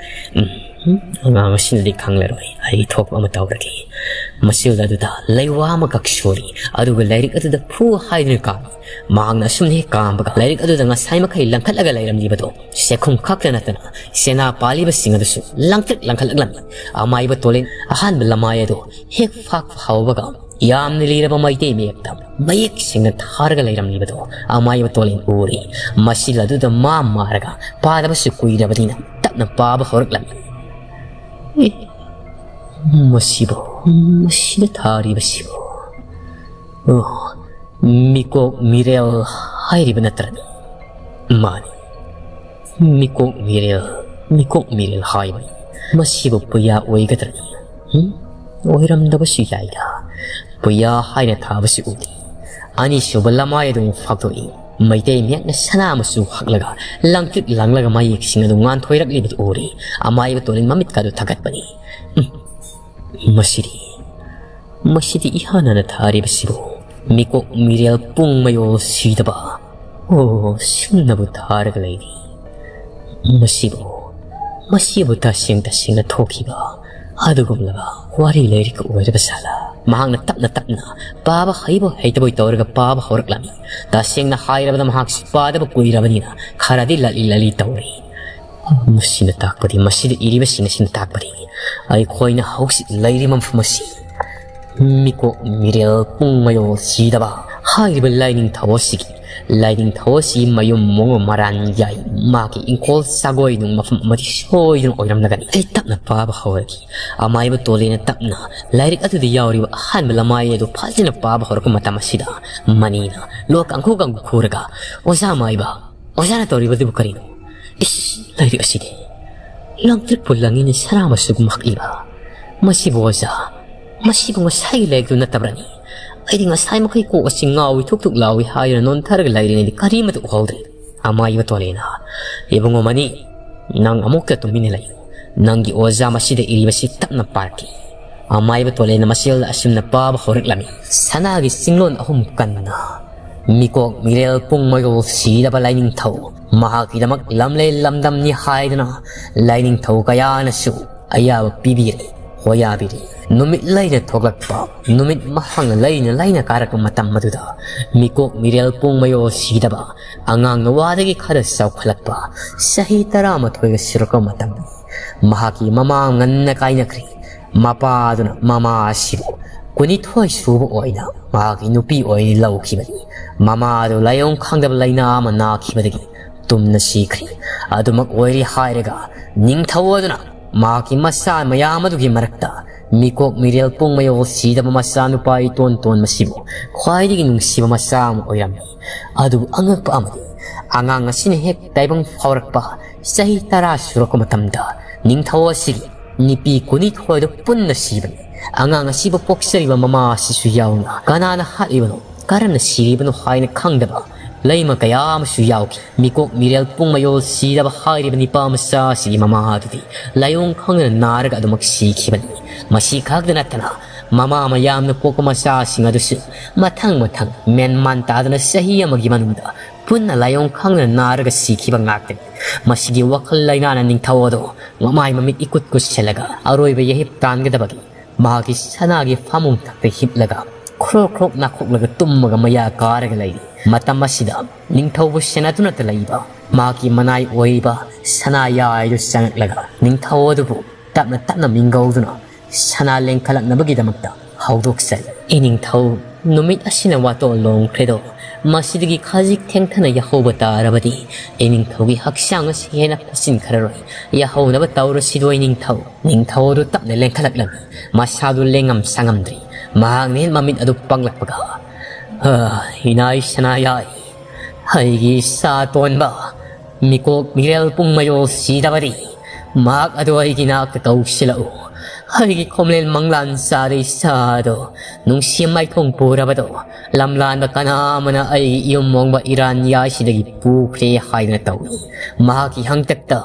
ꯎꯝ, ꯎꯝ, ꯑꯉꯥꯡ ꯑꯁꯤꯅꯗꯤ ꯈꯪꯂꯔꯣꯏ꯫ ꯑꯩ ꯊꯣꯛꯄ ꯑꯃ ꯇꯧꯔꯒꯦ꯫ ꯃꯁꯤꯜ ꯑꯗꯨꯗ ꯂꯩꯋꯥ ꯑꯃꯈꯛ ꯁꯣꯔꯤ, ꯑꯗꯨꯒ ꯂꯥꯏꯔꯤꯛ ꯑꯗꯨꯗ ꯐꯨ ꯍꯥꯏꯗꯨꯅ ꯀꯥꯝꯃꯤ꯫ ꯃꯍꯥꯛꯅ ꯑꯁꯨꯝꯅ ꯍꯦꯛ ꯀꯥꯝꯕꯒ ꯂꯥꯏꯔꯤꯛ ꯑꯗꯨꯗ ꯉꯁꯥꯏ ꯃꯈꯩ ꯂꯪꯈꯠꯂꯒ ꯂꯩꯔꯝꯂꯤꯕꯗꯣ ꯁꯦꯈꯨꯝ ꯈꯛꯇ ꯅꯠꯇꯅ ꯁꯦꯅꯥ ꯄꯥꯜꯂꯤꯕꯁꯤꯡ ꯑꯗꯨꯁꯨ ꯂꯪꯇ꯭ꯔꯤꯛ ꯂꯪꯈꯠꯂꯛꯂꯝꯃꯤ꯫ ꯑꯃꯥꯏꯕ ꯇꯣꯂꯦꯟ ꯑꯍꯥꯟꯕ ꯂꯃꯥꯏ ꯑꯗꯨ ꯍꯦꯛ ꯐꯥꯛꯄ ꯍꯧꯕꯒ ꯌꯥꯝꯅ ꯂꯤꯔꯕ ꯃꯩꯇꯩ ꯃꯌꯦꯛꯇ ꯃꯌꯦꯛ ꯁꯦꯡꯅ ꯊꯥꯔꯒ ꯂꯩꯔꯝꯂꯤꯕꯗꯣ ꯑꯃꯥꯏꯕ ꯇꯣꯂꯦꯟ ꯎꯔꯤ꯫ ꯃꯁꯤꯜ ꯑꯗꯨꯗ ꯃꯥ ꯃꯥꯔꯒ ꯄꯥꯗꯕꯁꯨ ꯀꯨꯏꯔꯕꯅꯤꯅ ꯇꯞꯅ ꯄꯥꯕ ꯍꯧꯔꯛꯂꯝꯃꯤ꯫ "ꯑꯦ, ꯃꯁꯤꯕꯨ, ꯃꯁꯤꯗ ꯊꯥꯔꯤꯕꯁꯤꯕꯨ? ꯑꯣ, ꯃꯤꯀꯣꯛ ꯃꯤꯔꯦꯜ ꯍꯥꯏꯔꯤꯕ ꯅꯠꯇ꯭ꯔꯅꯤ?" "ꯃꯥꯅꯤ, ꯃꯤꯀꯣꯛ ꯃꯤꯔꯦꯜ, ꯃꯤꯀꯣꯛ ꯃꯤꯔꯦꯜ ꯍꯥꯏꯕꯅꯤ꯫ ꯃꯁꯤꯕꯨ ꯄꯨꯌꯥ ꯑꯣꯏꯒꯗ꯭ꯔꯅꯤ? ꯎꯝ? ꯑꯣꯏꯔꯝꯗꯕꯁꯨ ꯌꯥꯏꯗ꯫ ꯄꯨꯌꯥ ꯍꯥꯏꯅ ꯊꯥꯕꯁꯤ ꯎꯗꯦ꯫" ꯑꯅꯤꯁꯨꯕ ꯂꯃꯥꯏ ꯑꯗꯨ ꯐꯥꯛꯇꯣꯛꯏ꯫ ꯃꯩꯇꯩ ꯃꯌꯦꯛꯅ ꯁꯅꯥ ꯃꯆꯨ ꯍꯛꯂꯒ ꯂꯪꯇ꯭ꯔꯤꯛ ꯂꯪꯂꯒ ꯃꯌꯦꯛꯁꯤꯡ ꯑꯗꯨ ꯉꯥꯟꯊꯣꯏꯔꯛꯂꯤꯕꯗꯨ ꯎꯔꯤ꯫ ꯑꯃꯥꯏꯕ ꯇꯣꯂꯤꯟ ꯃꯃꯤꯠꯀ ꯑꯗꯨ ꯊꯛꯀꯠꯄꯅꯤ꯫ "ꯎꯝ, ꯃꯁꯤꯗꯤ, ꯃꯁꯤꯗꯤ ꯏꯍꯥꯟ ꯍꯥꯟꯅ ꯊꯥꯔꯤꯕꯁꯤꯕꯨ ꯃꯤꯀꯣꯛ ꯃꯤꯔꯦꯜ ꯄꯨꯡ ꯃꯌꯣꯜ ꯁꯤꯗꯕ꯫ ꯑꯣ, ꯁꯨꯝꯅꯕꯨ ꯊꯥꯔꯒ ꯂꯩꯔꯤ꯫ ꯃꯁꯤꯕꯨ, ꯃꯁꯤꯕꯨ ꯇꯁꯦꯡ ꯇꯁꯦꯡꯅ ꯊꯣꯛꯈꯤꯕ ꯑꯗꯨꯒꯨꯝꯂꯕ ꯋꯥꯔꯤ ꯂꯥꯏꯔꯤꯛ ꯑꯣꯏꯔꯕ ꯖꯥꯠꯂꯥ?" ꯃꯍꯥꯛꯅ ꯇꯞꯅ ꯇꯞꯅ ꯄꯥꯕ ꯍꯩꯕꯣꯏ ꯍꯩꯇꯕꯣꯏ ꯇꯧꯔꯒ ꯄꯥꯕ ꯍꯧꯔꯛꯂꯝꯃꯤ꯫ ꯇꯁꯦꯡꯅ ꯍꯥꯏꯔꯕꯗ ꯃꯍꯥꯛꯁꯨ ꯄꯥꯗꯕ ꯀꯨꯏꯔꯕꯅꯤꯅ ꯈꯔꯗꯤ ꯂꯠꯂꯤ ꯂꯠꯂꯤ ꯇꯧꯔꯤ꯫ ꯃꯁꯤꯅ ꯇꯥꯛꯄꯗꯤ, ꯃꯁꯤꯗ ꯏꯔꯤꯕꯁꯤꯡ ꯑꯁꯤꯅ ꯇꯥꯛꯄꯗꯤ ꯑꯩꯈꯣꯏꯅ ꯍꯧꯖꯤꯛ ꯂꯩꯔꯤꯕ ꯃꯐꯝ ꯑꯁꯤ ꯃꯤꯀꯣꯛ ꯃꯤꯔꯦꯜ ꯄꯨꯡ ꯃꯌꯣꯜ ꯁꯤꯗꯕ ꯍꯥꯏꯔꯤꯕ ꯂꯥꯏꯅꯤꯡꯊꯧ ꯑꯁꯤꯒꯤ, ꯂꯥꯏꯅꯤꯡꯊꯧ ꯑꯁꯤ ꯃꯌꯨꯝ ꯃꯑꯣꯡ ꯃꯔꯥꯟ ꯌꯥꯏ, ꯃꯥꯒꯤ ꯏꯪꯈꯣꯜ ꯁꯥꯒꯣꯏ ꯅꯨꯡ ꯃꯐꯝ ꯑꯃꯗꯤ ꯁꯣꯏꯗꯅ ꯑꯣꯏꯔꯝꯂꯒꯅꯤ꯫ ꯑꯩ ꯇꯞꯅ ꯄꯥꯕ ꯍꯧꯔꯒꯦ꯫ ꯑꯃꯥꯏꯕ ꯇꯣꯂꯦꯅ ꯇꯞꯅ ꯂꯥꯏꯔꯤꯛ ꯑꯗꯨꯗ ꯌꯥꯎꯔꯤꯕ ꯑꯍꯥꯟꯕ ꯂꯃꯥꯏ ꯑꯗꯨ ꯐꯖꯅ ꯄꯥꯕ ꯍꯧꯔꯛꯄ ꯃꯇꯝ ꯑꯁꯤꯗ ꯃꯅꯤꯅ ꯂꯣꯛ ꯀꯥꯡꯈꯨ ꯀꯥꯡꯈꯨ ꯈꯨꯔꯒ, "ꯑꯣꯖꯥ ꯃꯥꯏꯕ, ꯑꯣꯖꯥꯅ ꯇꯧꯔꯤꯕꯗꯨꯕꯨ ꯀꯔꯤꯅꯣ? ꯏꯁ, ꯂꯥꯏꯔꯤꯛ ꯑꯁꯤꯗꯤ ꯂꯪꯇ꯭ꯔꯤꯛꯄꯨ ꯂꯪꯉꯤꯅꯦ, ꯁꯅꯥ ꯃꯆꯨꯒꯨꯝ ꯍꯛꯂꯤꯕ꯫ ꯃꯁꯤꯕꯨ ꯑꯣꯖꯥ, ꯃꯁꯤꯕꯨ ꯉꯁꯥꯏꯒꯤ ꯂꯥꯏꯔꯤꯛꯇꯨ ꯅꯠꯇꯕ꯭ꯔꯅꯤ? ꯑꯩꯗꯤ ꯉꯁꯥꯏ ꯃꯈꯩ ꯀꯣꯛ ꯑꯁꯤ ꯉꯥꯎꯏ ꯊꯨꯛ ꯊꯨꯛ ꯂꯥꯎꯏ ꯍꯥꯏꯗꯨꯅ ꯅꯣꯟꯊꯔꯒ ꯂꯩꯔꯤꯉꯩꯗꯤ ꯀꯔꯤꯃꯠꯇ ꯎꯍꯧꯗ꯭ꯔꯦ꯫" ꯑꯃꯥꯏꯕ ꯇꯣꯂꯦꯅ, "ꯏꯕꯨꯡꯉꯣ ꯃꯅꯤ, ꯅꯪ ꯑꯃꯨꯛꯇ ꯇꯨꯃꯤꯟꯅ ꯂꯩꯌꯨ꯫ ꯅꯪꯒꯤ ꯑꯣꯖꯥ ꯃꯁꯤꯗ ꯏꯔꯤꯕꯁꯤ ꯇꯞꯅ ꯄꯥꯔꯛꯀꯦ꯫" ꯑꯃꯥꯏꯕ ꯇꯣꯂꯦꯅ ꯃꯁꯤꯜꯗ ꯑꯁꯨꯝꯅ ꯄꯥꯕ ꯍꯧꯔꯛꯂꯝꯃꯤ꯫ ꯁꯅꯥꯒꯤ ꯆꯤꯡꯂꯣꯟ ꯑꯍꯨꯝ ꯀꯟꯅ, ꯃꯤꯀꯣꯛ ꯃꯤꯔꯦꯜ ꯄꯨꯡ ꯃꯌꯣꯜ ꯁꯤꯔꯕ ꯂꯥꯏꯅꯤꯡꯊꯧ, ꯃꯍꯥꯛꯀꯤꯗꯃꯛ ꯂꯝꯂꯦꯟ ꯂꯝꯗꯝꯅꯤ ꯍꯥꯏꯗꯨꯅ ꯂꯥꯏꯅꯤꯡꯊꯧ ꯀꯌꯥꯅꯁꯨ ꯑꯌꯥꯕ ꯄꯤꯕꯤꯔꯦ꯫ ꯍꯣꯌꯥꯕꯤꯔꯤ꯫ ꯅꯨꯃꯤꯠ ꯂꯩꯅ ꯊꯣꯛꯂꯛꯄ, ꯅꯨꯃꯤꯠ ꯃꯍꯥꯛꯅ ꯂꯩꯅ ꯂꯩꯅ ꯀꯥꯔꯛꯄ ꯃꯇꯝ ꯑꯗꯨꯗ ꯃꯤꯀꯣꯛ ꯃꯤꯔꯦꯜ ꯄꯨꯡ ꯃꯌꯣꯜ ꯁꯤꯗꯕ, ꯑꯉꯥꯡ ꯅꯋꯥꯗꯒꯤ ꯈꯔ ꯆꯥꯎꯈꯠꯂꯛꯄ, ꯆꯍꯤ ꯇꯔꯥꯃꯥꯊꯣꯏꯒ ꯁꯨꯔꯛꯄ ꯃꯇꯝꯗꯅꯤ꯫ ꯃꯍꯥꯛꯀꯤ ꯃꯃꯥ ꯉꯟꯅ ꯀꯥꯏꯅꯈ꯭ꯔꯤ꯫ ꯃꯄꯥꯗꯨꯅ ꯃꯃꯥ ꯑꯁꯤꯕꯨ ꯀꯨꯟꯅꯤꯊꯣꯏ ꯁꯨꯕ ꯑꯣꯏꯅ ꯃꯍꯥꯛꯀꯤ ꯅꯨꯄꯤ ꯑꯣꯏꯅ ꯂꯧꯈꯤꯕꯅꯤ꯫ ꯃꯃꯥ ꯑꯗꯨ ꯂꯥꯏꯑꯣꯡ ꯈꯪꯗꯕ ꯂꯥꯏꯅꯥ ꯑꯃ ꯅꯥꯈꯤꯕꯗꯒꯤ ꯇꯨꯝꯅ ꯁꯤꯈ꯭ꯔꯤ꯫ ꯑꯗꯨꯃꯛ ꯑꯣꯏꯔꯤ ꯍꯥꯏꯔꯒ ꯅꯤꯡꯊꯧ ꯑꯗꯨꯅ ꯃꯍꯥꯛꯀꯤ ꯃꯆꯥ ꯃꯌꯥꯝ ꯑꯗꯨꯒꯤ ꯃꯔꯛꯇ ꯃꯤꯀꯣꯛ ꯃꯤꯔꯦꯜ ꯄꯨꯡ ꯃꯌꯣꯜ ꯁꯤꯗꯕ ꯃꯆꯥꯅꯨꯄꯥ ꯏꯇꯣꯟ ꯇꯣꯟꯕꯁꯤꯕꯨ ꯈ꯭ꯋꯥꯏꯗꯒꯤ ꯅꯨꯡꯁꯤꯕ ꯃꯆꯥ ꯑꯃ ꯑꯣꯏꯔꯝꯃꯤ꯫ ꯑꯗꯨꯕꯨ ꯑꯉꯛꯄ ꯑꯃꯗꯤ, ꯑꯉꯥꯡ ꯑꯁꯤꯅ ꯍꯦꯛ ꯇꯥꯏꯕꯪ ꯐꯥꯎꯔꯛꯄ, ꯆꯍꯤ ꯇꯔꯥ ꯁꯨꯔꯛꯄ ꯃꯇꯝꯗ ꯅꯤꯡꯊꯧ ꯑꯁꯤꯒꯤ ꯅꯨꯄꯤ ꯀꯨꯟꯅꯤꯊꯣꯏꯗꯨ ꯄꯨꯟꯅ ꯁꯤꯕꯅꯤ꯫ ꯑꯉꯥꯡ ꯑꯁꯤꯕꯨ ꯄꯣꯛꯆꯔꯤꯕ ꯃꯃꯥ ꯑꯁꯤꯁꯨ ꯌꯥꯎꯅ꯫ ꯀꯅꯥꯅ ꯍꯥꯠꯂꯤꯕꯅꯣ, ꯀꯔꯝꯅ ꯁꯤꯔꯤꯕꯅꯣ ꯍꯥꯏꯅ ꯈꯪꯗꯕ ꯂꯩꯃ ꯀꯌꯥ ꯑꯃꯁꯨ ꯌꯥꯎꯈꯤ꯫ ꯃꯤꯀꯣꯛ ꯃꯤꯔꯦꯜ ꯄꯨꯡ ꯃꯌꯣꯜ ꯁꯤꯗꯕ ꯍꯥꯏꯔꯤꯕ ꯅꯤꯄꯥ ꯃꯆꯥ ꯑꯁꯤꯒꯤ ꯃꯃꯥ ꯑꯗꯨꯗꯤ ꯂꯥꯏꯑꯣꯡ ꯈꯪꯗꯅ ꯅꯥꯔꯒ ꯑꯗꯨꯃꯛ ꯁꯤꯈꯤꯕꯅꯤ꯫ ꯃꯁꯤ ꯈꯛꯇ ꯅꯠꯇꯅ ꯃꯃꯥ ꯃꯌꯥꯝꯅ ꯄꯣꯛꯄ ꯃꯆꯥꯁꯤꯡ ꯑꯗꯨꯁꯨ ꯃꯊꯪ ꯃꯊꯪ ꯃꯦꯟꯃꯥꯟ ꯇꯥꯗꯅ ꯆꯍꯤ ꯑꯃꯒꯤ ꯃꯅꯨꯡꯗ ꯄꯨꯟꯅ ꯂꯥꯏꯑꯣꯡ ꯈꯪꯗꯅ ꯅꯥꯔꯒ ꯁꯤꯈꯤꯕ ꯉꯥꯛꯇꯅꯤ꯫ ꯃꯁꯤꯒꯤ ꯋꯥꯈꯜ ꯂꯩꯅꯥꯅ ꯅꯤꯡꯊꯧ ꯑꯗꯨ ꯃꯃꯥꯏ ꯃꯃꯤꯠ ꯏꯀꯨꯠ ꯀꯨꯠꯁꯤꯜꯂꯒ ꯑꯔꯣꯏꯕ ꯌꯥꯍꯤꯞ ꯇꯥꯟꯒꯗꯕꯒꯤ ꯃꯍꯥꯛꯀꯤ ꯁꯅꯥꯒꯤ ꯐꯃꯨꯡ ꯊꯛꯇ ꯍꯤꯞꯂꯒ ꯈ꯭ꯔꯣꯛ ꯈ꯭ꯔꯣꯛ ꯅꯥꯈꯣꯛꯂꯒ ꯇꯨꯝꯃꯒ ꯃꯌꯥ ꯀꯥꯔꯒ ꯂꯩꯔꯤ꯫ ꯃꯇꯝ ꯑꯁꯤꯗ ꯅꯤꯡꯊꯧꯕꯨ ꯁꯦꯟꯅꯗꯨꯅꯇ ꯂꯩꯕ ꯃꯍꯥꯛꯀꯤ ꯃꯅꯥꯏ ꯑꯣꯏꯔꯤꯕ ꯁꯅꯥ ꯌꯥꯏꯗꯨ ꯆꯪꯂꯛꯂꯒ ꯅꯤꯡꯊꯧ ꯑꯗꯨꯕꯨ ꯇꯞꯅ ꯇꯞꯅ ꯃꯤꯡꯒꯧꯗꯨꯅ ꯁꯅꯥ ꯂꯦꯡꯈꯠꯂꯛꯅꯕꯒꯤꯗꯃꯛꯇ ꯍꯧꯗꯣꯛꯆꯔꯤ꯫ "ꯏꯅꯤꯡꯊꯧ, ꯅꯨꯃꯤꯠ ꯑꯁꯤꯅ ꯋꯥꯇꯣꯜ ꯂꯣꯡꯈ꯭ꯔꯦꯗꯣ, ꯃꯁꯤꯗꯒꯤ ꯈꯖꯤꯛ ꯊꯦꯡꯊꯅ ꯌꯥꯍꯧꯕ ꯇꯥꯔꯕꯗꯤ ꯏꯅꯤꯡꯊꯧꯒꯤ ꯍꯛꯆꯥꯡ ꯑꯁꯤ ꯍꯦꯟꯅ ꯐꯠꯆꯤꯟꯈ꯭ꯔꯔꯣꯏ꯫ ꯌꯥꯍꯧꯅꯕ ꯇꯧꯔꯁꯤꯗꯣ ꯏꯅꯤꯡꯊꯧ꯫" ꯅꯤꯡꯊꯧ ꯑꯗꯨ ꯇꯞꯅ ꯂꯦꯡꯈꯠꯂꯛꯂꯝꯃꯤ꯫ ꯃꯁꯥꯗꯨ ꯂꯦꯡꯉꯝ ꯁꯥꯉꯝꯗ꯭ꯔꯤ꯫ ꯃꯍꯥꯛ ꯅꯦꯠ ꯃꯃꯤꯠ ꯑꯗꯨ ꯄꯥꯡꯂꯛꯄꯒ, "ꯍꯥ, ꯏꯅꯥꯏ ꯁꯅꯥꯌꯥꯏ, ꯑꯩꯒꯤ ꯏꯆꯥ ꯇꯣꯟꯕ, ꯃꯤꯀꯣꯛ ꯃꯤꯔꯦꯜ ꯄꯨꯡ ꯃꯌꯣꯜ ꯁꯤꯗꯕꯗꯤ ꯃꯍꯥꯛ ꯑꯗꯨ ꯑꯩꯒꯤ ꯅꯥꯛꯇ ꯀꯧꯁꯤꯜꯂꯛꯎ꯫ ꯑꯩꯒꯤ ꯈꯣꯝꯂꯦꯟ ꯃꯪꯂꯥꯟ ꯆꯥꯔꯤ ꯏꯆꯥꯗꯣ, ꯅꯨꯡꯁꯤ ꯃꯥꯏꯊꯣꯡ ꯄꯨꯔꯕꯗꯣ, ꯂꯝꯂꯥꯟꯕ ꯀꯅꯥ ꯑꯃꯅ ꯑꯩꯒꯤ ꯏꯌꯨꯝ ꯃꯣꯡꯕ ꯏꯔꯥꯟ ꯌꯥꯏꯁꯤꯗꯒꯤ ꯄꯨꯈ꯭ꯔꯦ ꯍꯥꯏꯗꯅ ꯇꯧꯏ꯫ ꯃꯍꯥꯛꯀꯤ ꯍꯪꯇꯛꯇ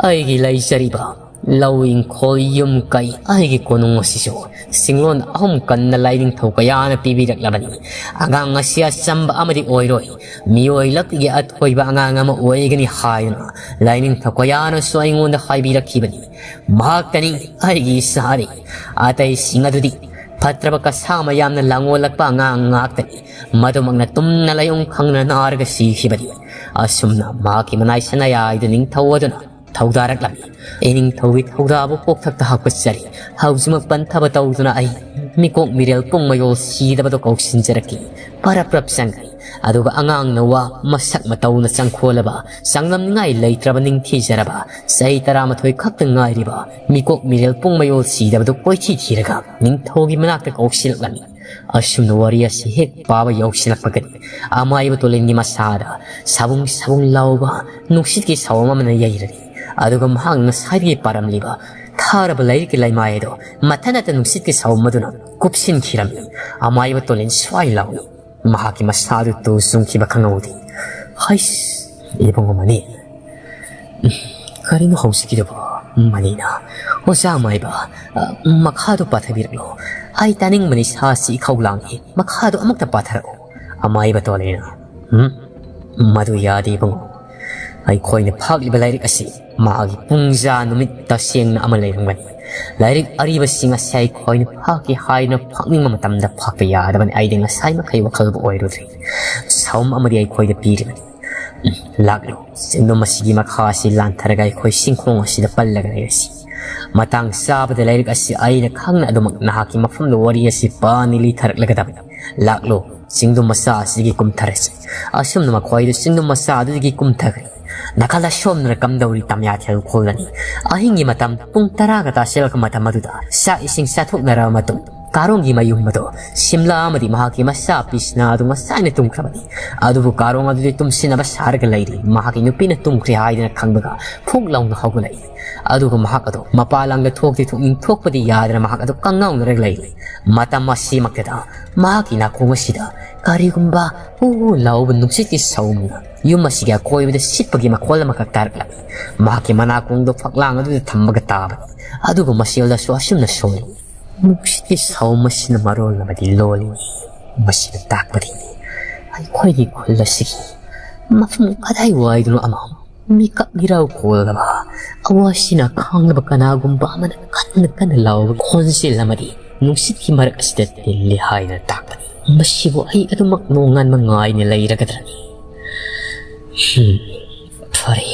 ꯑꯩꯒꯤ ꯂꯩꯖꯔꯤꯕ ꯂꯧ ꯏꯪꯈꯣꯜ ꯌꯨꯝ ꯀꯩ ꯑꯩꯒꯤ ꯀꯣꯅꯨꯡ ꯑꯁꯤꯁꯨ ꯁꯤꯡꯂꯣꯟ ꯑꯍꯨꯝ ꯀꯟꯅ ꯂꯥꯏꯅꯤꯡꯊꯧ ꯀꯌꯥꯅ ꯄꯤꯕꯤꯔꯛꯂꯕꯅꯤ꯫ ꯑꯉꯥꯡ ꯑꯁꯤ ꯑꯆꯝꯕ ꯑꯃꯗꯤ ꯑꯣꯏꯔꯣꯏ꯫ ꯃꯤꯑꯣꯏ ꯂꯛꯇꯒꯤ ꯑꯊꯣꯏꯕ ꯑꯉꯥꯡ ꯑꯃ ꯑꯣꯏꯒꯅꯤ ꯍꯥꯏꯗꯨꯅ ꯂꯥꯏꯅꯤꯡꯊꯧ ꯀꯌꯥꯅꯁꯨ ꯑꯩꯉꯣꯟꯗ ꯍꯥꯏꯕꯤꯔꯛꯈꯤꯕꯅꯤ꯫ ꯃꯍꯥꯛꯇꯅꯤ ꯑꯩꯒꯤ ꯏꯆꯥꯔꯤ꯫ ꯑꯇꯩꯁꯤꯡ ꯑꯗꯨꯗꯤ ꯐꯠꯇ꯭ꯔꯕ ꯀꯁꯥ ꯃꯌꯥꯝꯅ ꯂꯥꯡꯑꯣꯜꯂꯛꯄ ꯑꯉꯥꯡ ꯉꯥꯛꯇꯅꯤ꯫ ꯃꯗꯨꯃꯛꯅ ꯇꯨꯝꯅ ꯂꯥꯏꯑꯣꯡ ꯈꯪꯗꯅ ꯅꯥꯔꯒ ꯁꯤꯈꯤꯕꯅꯤ꯫ ꯑꯁꯨꯝꯅ ꯃꯍꯥꯛꯀꯤ ꯃꯅꯥꯏ ꯁꯅꯥꯌꯥꯏꯗ ꯅꯤꯡꯊꯧ ꯑꯗꯨꯅ ꯊꯧꯗꯥꯔꯛꯂꯝꯃꯤ꯫ ꯏꯅꯤꯡꯊꯧꯒꯤ ꯊꯧꯗꯥꯕꯨ ꯀꯣꯛꯊꯛꯇ ꯍꯥꯞꯀꯠꯆꯔꯤ꯫ ꯍꯧꯖꯤꯛꯃꯛ ꯄꯟꯊꯕ ꯇꯧꯗꯨꯅ ꯑꯩ ꯃꯤꯀꯣꯛ ꯃꯤꯔꯦꯜ ꯄꯨꯡ ꯃꯌꯣꯜ ꯁꯤꯗꯕꯗꯣ ꯀꯧꯁꯤꯟꯖꯔꯛꯈꯤ꯫ ꯄꯔꯞ ꯄꯔꯞ ꯆꯪꯈ꯭ꯔꯦ꯫ ꯑꯗꯨꯒ ꯑꯉꯥꯡꯅ ꯋꯥ ꯃꯁꯛ ꯃꯇꯧꯅ ꯆꯪꯈꯣꯜꯂꯕ, ꯆꯥꯡꯗꯝꯅꯤꯡꯉꯥꯏ ꯂꯩꯇ꯭ꯔꯕ ꯅꯤꯡꯊꯤꯖꯔꯕ, ꯆꯍꯤ ꯇꯔꯥꯃꯥꯊꯣꯏ ꯈꯛꯇ ꯉꯥꯏꯔꯤꯕ ꯃꯤꯀꯣꯛ ꯃꯤꯔꯦꯜ ꯄꯨꯡ ꯃꯌꯣꯜ ꯁꯤꯗꯕꯗꯨ ꯀꯣꯏꯊꯤ ꯊꯤꯔꯒ ꯅꯤꯡꯊꯧꯒꯤ ꯃꯅꯥꯛꯇ ꯀꯧꯁꯤꯜꯂꯛꯂꯝꯃꯤ꯫ ꯑꯁꯨꯝꯅ ꯋꯥꯔꯤ ꯑꯁꯤ ꯍꯦꯛ ꯄꯥꯕ ꯌꯧꯁꯤꯜꯂꯛꯄꯒꯅꯤ ꯑꯃꯥꯏꯕ ꯇꯣꯂꯦꯟꯒꯤ ꯃꯁꯥꯗ ꯁꯥꯕꯨꯡ ꯁꯥꯕꯨꯡ ꯂꯥꯎꯕ ꯅꯨꯡꯁꯤꯠꯀꯤ ꯁꯥꯎꯝ ꯑꯃꯅ ꯌꯩꯔꯔꯤ꯫ ꯑꯗꯨꯒ ꯃꯍꯥꯛꯅ ꯉꯁꯥꯏꯗꯒꯤ ꯄꯥꯔꯝꯂꯤꯕ ꯊꯥꯔꯕ ꯂꯥꯏꯔꯤꯛꯀꯤ ꯂꯩꯃꯥꯏ ꯑꯗꯣ ꯃꯊꯟꯇ ꯅꯨꯡꯁꯤꯠꯀꯤ ꯁꯥꯎꯝ ꯑꯗꯨꯅ ꯀꯨꯞꯁꯤꯟꯈꯤꯔꯝꯃꯤ꯫ ꯑꯃꯥꯏꯕ ꯇꯣꯂꯦꯟ ꯁ꯭ꯋꯥꯏ ꯂꯥꯎꯏ꯫ ꯃꯍꯥꯛꯀꯤ ꯃꯁꯥꯗꯨ ꯇꯨ ꯆꯨꯡꯈꯤꯕ ꯈꯪꯍꯧꯗꯦ꯫ "ꯍꯩꯁ, ꯏꯕꯨꯡꯉꯣ ꯃꯅꯤ, ꯀꯔꯤꯅꯣ ꯍꯧꯖꯤꯛꯀꯤꯗꯨꯕꯣ?" ꯃꯅꯤꯅ, "ꯑꯣꯖꯥ ꯃꯥꯏꯕ, ꯑ, ꯃꯈꯥꯗꯣ ꯄꯥꯊꯕꯤꯔꯛꯂꯣ꯫ ꯑꯩ ꯇꯥꯅꯤꯡꯕꯅꯤ ꯁꯥꯁꯤ ꯏꯈꯧ ꯂꯥꯡꯉꯤ꯫ ꯃꯈꯥꯗꯣ ꯑꯃꯨꯛꯇ ꯄꯥꯊꯔꯛꯎ꯫" ꯑꯃꯥꯏꯕ ꯇꯣꯂꯦꯅ, "ꯎꯝ, ꯃꯗꯨ ꯌꯥꯗꯦ ꯏꯕꯨꯡꯉꯣ꯫ ꯑꯩꯈꯣꯏꯅ ꯐꯥꯛꯂꯤꯕ ꯂꯥꯏꯔꯤꯛ ꯑꯁꯤ ꯃꯥꯒꯤ ꯄꯨꯡꯖꯥ ꯅꯨꯃꯤꯠ ꯇꯁꯦꯡꯅ ꯑꯃ ꯂꯩꯔꯝꯒꯅꯤ꯫ ꯂꯥꯏꯔꯤꯛ ꯑꯔꯤꯕꯁꯤꯡ ꯑꯁꯤ ꯑꯩꯈꯣꯏꯅ ꯐꯥꯛꯀꯦ ꯍꯥꯏꯗꯨꯅ ꯐꯥꯛꯅꯤꯡꯕ ꯃꯇꯝꯗ ꯐꯥꯛꯄ ꯌꯥꯗꯕꯅꯤ꯫ ꯑꯩꯗꯤ ꯉꯁꯥꯏ ꯃꯈꯩ ꯋꯥꯈꯜꯕꯨ ꯑꯣꯏꯔꯨꯗ꯭ꯔꯤ꯫ ꯁꯥꯎꯝ ꯑꯃꯗꯤ ꯑꯩꯈꯣꯏꯗ ꯄꯤꯔꯤꯕꯅꯤ꯫ ꯂꯥꯛꯂꯣ, ꯆꯤꯡꯗꯨꯝ ꯑꯁꯤꯒꯤ ꯃꯈꯥ ꯑꯁꯤ ꯂꯥꯟꯊꯔꯒ ꯑꯩꯈꯣꯏ ꯆꯤꯡꯈꯣꯡ ꯑꯁꯤꯗ ꯄꯜꯂꯒ ꯂꯩꯔꯁꯤ꯫ ꯃꯇꯥꯡ ꯆꯥꯕꯗ ꯂꯥꯏꯔꯤꯛ ꯑꯁꯤ ꯑꯩꯅ ꯈꯪꯅ ꯑꯗꯨꯃꯛ ꯅꯍꯥꯛꯀꯤ ꯃꯐꯝꯗ ꯋꯥꯔꯤ ꯑꯁꯤ ꯄꯥꯅꯤ ꯂꯤꯊꯔꯛꯂꯒꯗꯕꯅꯤ꯫ ꯂꯥꯛꯂꯣ, ꯆꯤꯡꯗꯨꯝ ꯃꯆꯥ ꯑꯁꯤꯗꯒꯤ ꯀꯨꯝꯊꯔꯁꯤ꯫" ꯑꯁꯨꯝꯅ ꯃꯈꯣꯏꯗꯨ ꯆꯤꯡꯗꯨꯝ ꯃꯆꯥ ꯑꯗꯨꯗꯒꯤ ꯀꯨꯝꯊꯈ꯭ꯔꯦ꯫ ꯅꯥꯀꯜ ꯑꯁꯣꯝꯗꯅ ꯀꯝꯗꯧꯔꯤ ꯇꯝꯌꯥꯊꯦꯜ ꯈꯨꯜꯂꯅꯤ꯫ ꯑꯍꯤꯡꯒꯤ ꯃꯇꯝ ꯄꯨꯡ ꯇꯔꯥꯒ ꯇꯥꯁꯤꯜꯂꯛꯄ ꯃꯇꯝ ꯑꯗꯨꯗ ꯆꯥꯛ ꯏꯁꯤꯡ ꯆꯥꯊꯣꯛꯅꯔꯕ ꯃꯇꯨꯡ ꯀꯥꯔꯣꯡꯒꯤ ꯃꯌꯨꯝ ꯑꯗꯣ ꯁꯤꯝꯂꯥ ꯑꯃꯗꯤ ꯃꯍꯥꯛꯀꯤ ꯃꯆꯥ ꯄꯤꯁꯅꯥ ꯑꯗꯨ ꯉꯁꯥꯏꯅ ꯇꯨꯝꯈ꯭ꯔꯕꯅꯤ꯫ ꯑꯗꯨꯕꯨ ꯀꯥꯔꯣꯡ ꯑꯗꯨꯗꯤ ꯇꯨꯝꯁꯤꯟꯅꯕ ꯁꯥꯔꯒ ꯂꯩꯔꯤ꯫ ꯃꯍꯥꯛꯀꯤ ꯅꯨꯄꯤꯅ ꯇꯨꯝꯈ꯭ꯔꯦ ꯍꯥꯏꯗꯅ ꯈꯪꯕꯒ ꯐꯨꯛ ꯂꯥꯎꯅ ꯍꯧꯒꯠꯂꯛꯏ꯫ ꯑꯗꯨꯒ ꯃꯍꯥꯛ ꯑꯗꯣ ꯃꯄꯥꯟ ꯂꯝꯗ ꯊꯣꯛꯇꯤ ꯊꯣꯛꯅꯤꯡ ꯊꯣꯛꯄꯗꯤ ꯌꯥꯗꯅ ꯃꯍꯥꯛ ꯑꯗꯣ ꯀꯪꯉꯥꯎꯅꯔꯒ ꯂꯩꯔꯤ꯫ ꯃꯇꯝ ꯑꯁꯤꯃꯛꯇꯗ ꯃꯍꯥꯛꯀꯤ ꯅꯥꯀꯣꯡ ꯑꯁꯤꯗ ꯀꯔꯤꯒꯨꯝꯕ ꯎ ꯂꯥꯎꯕ ꯅꯨꯡꯁꯤꯠꯀꯤ ꯁꯧꯅ ꯌꯨꯝ ꯑꯁꯤꯒꯤ ꯑꯀꯣꯏꯕꯗ ꯁꯤꯠꯄꯒꯤ ꯃꯈꯣꯜ ꯑꯃꯈꯛ ꯇꯥꯔꯛꯂꯝꯃꯤ꯫ ꯃꯍꯥꯛꯀꯤ ꯃꯅꯥꯀꯣꯡꯗꯣ ꯐꯛꯂꯥꯡ ꯑꯗꯨꯗ ꯊꯝꯃꯒ ꯇꯥꯕꯅꯤ꯫ ꯑꯗꯨꯒ ꯃꯁꯤꯗꯁꯨ ꯑꯁꯨꯝꯅ ꯁꯣꯜꯂꯤ, "ꯅꯨꯡꯁꯤꯠꯀꯤ ꯁꯧ ꯃꯁꯤꯅ ꯃꯔꯣꯜ ꯑꯃꯗꯤ ꯂꯣꯜꯂꯤ꯫ ꯃꯁꯤꯅ ꯇꯥꯛꯄꯗꯤ ꯑꯩꯈꯣꯏꯒꯤ ꯈꯨꯜ ꯑꯁꯤꯒꯤ ꯃꯐꯝ ꯀꯗꯥꯏꯋꯥꯏꯗꯅꯣ ꯑꯃ ꯃꯤꯀꯞ ꯃꯤꯔꯥꯎ ꯀꯣꯜꯂꯕ ꯑꯋꯥꯁꯤꯅ ꯈꯥꯡꯂꯕ ꯀꯅꯥꯒꯨꯝꯕ ꯑꯃꯅ ꯀꯟꯅ ꯀꯟꯅ ꯂꯥꯎꯕ ꯈꯣꯟꯖꯦꯜ ꯑꯃꯗꯤ ꯅꯨꯡꯁꯤꯠꯀꯤ ꯃꯔꯛ ꯑꯁꯤꯗ ꯇꯤꯜꯂꯤ ꯍꯥꯏꯗꯅ ꯇꯥꯛꯄꯅꯤ꯫ ꯃꯁꯤꯕꯨ ꯑꯩ ꯑꯗꯨꯃꯛ ꯅꯣꯡꯉꯥꯟꯕ ꯉꯥꯏꯅ ꯂꯩꯔꯒꯗ꯭ꯔꯅꯤ?" ꯍꯝ, ꯐꯔꯦ,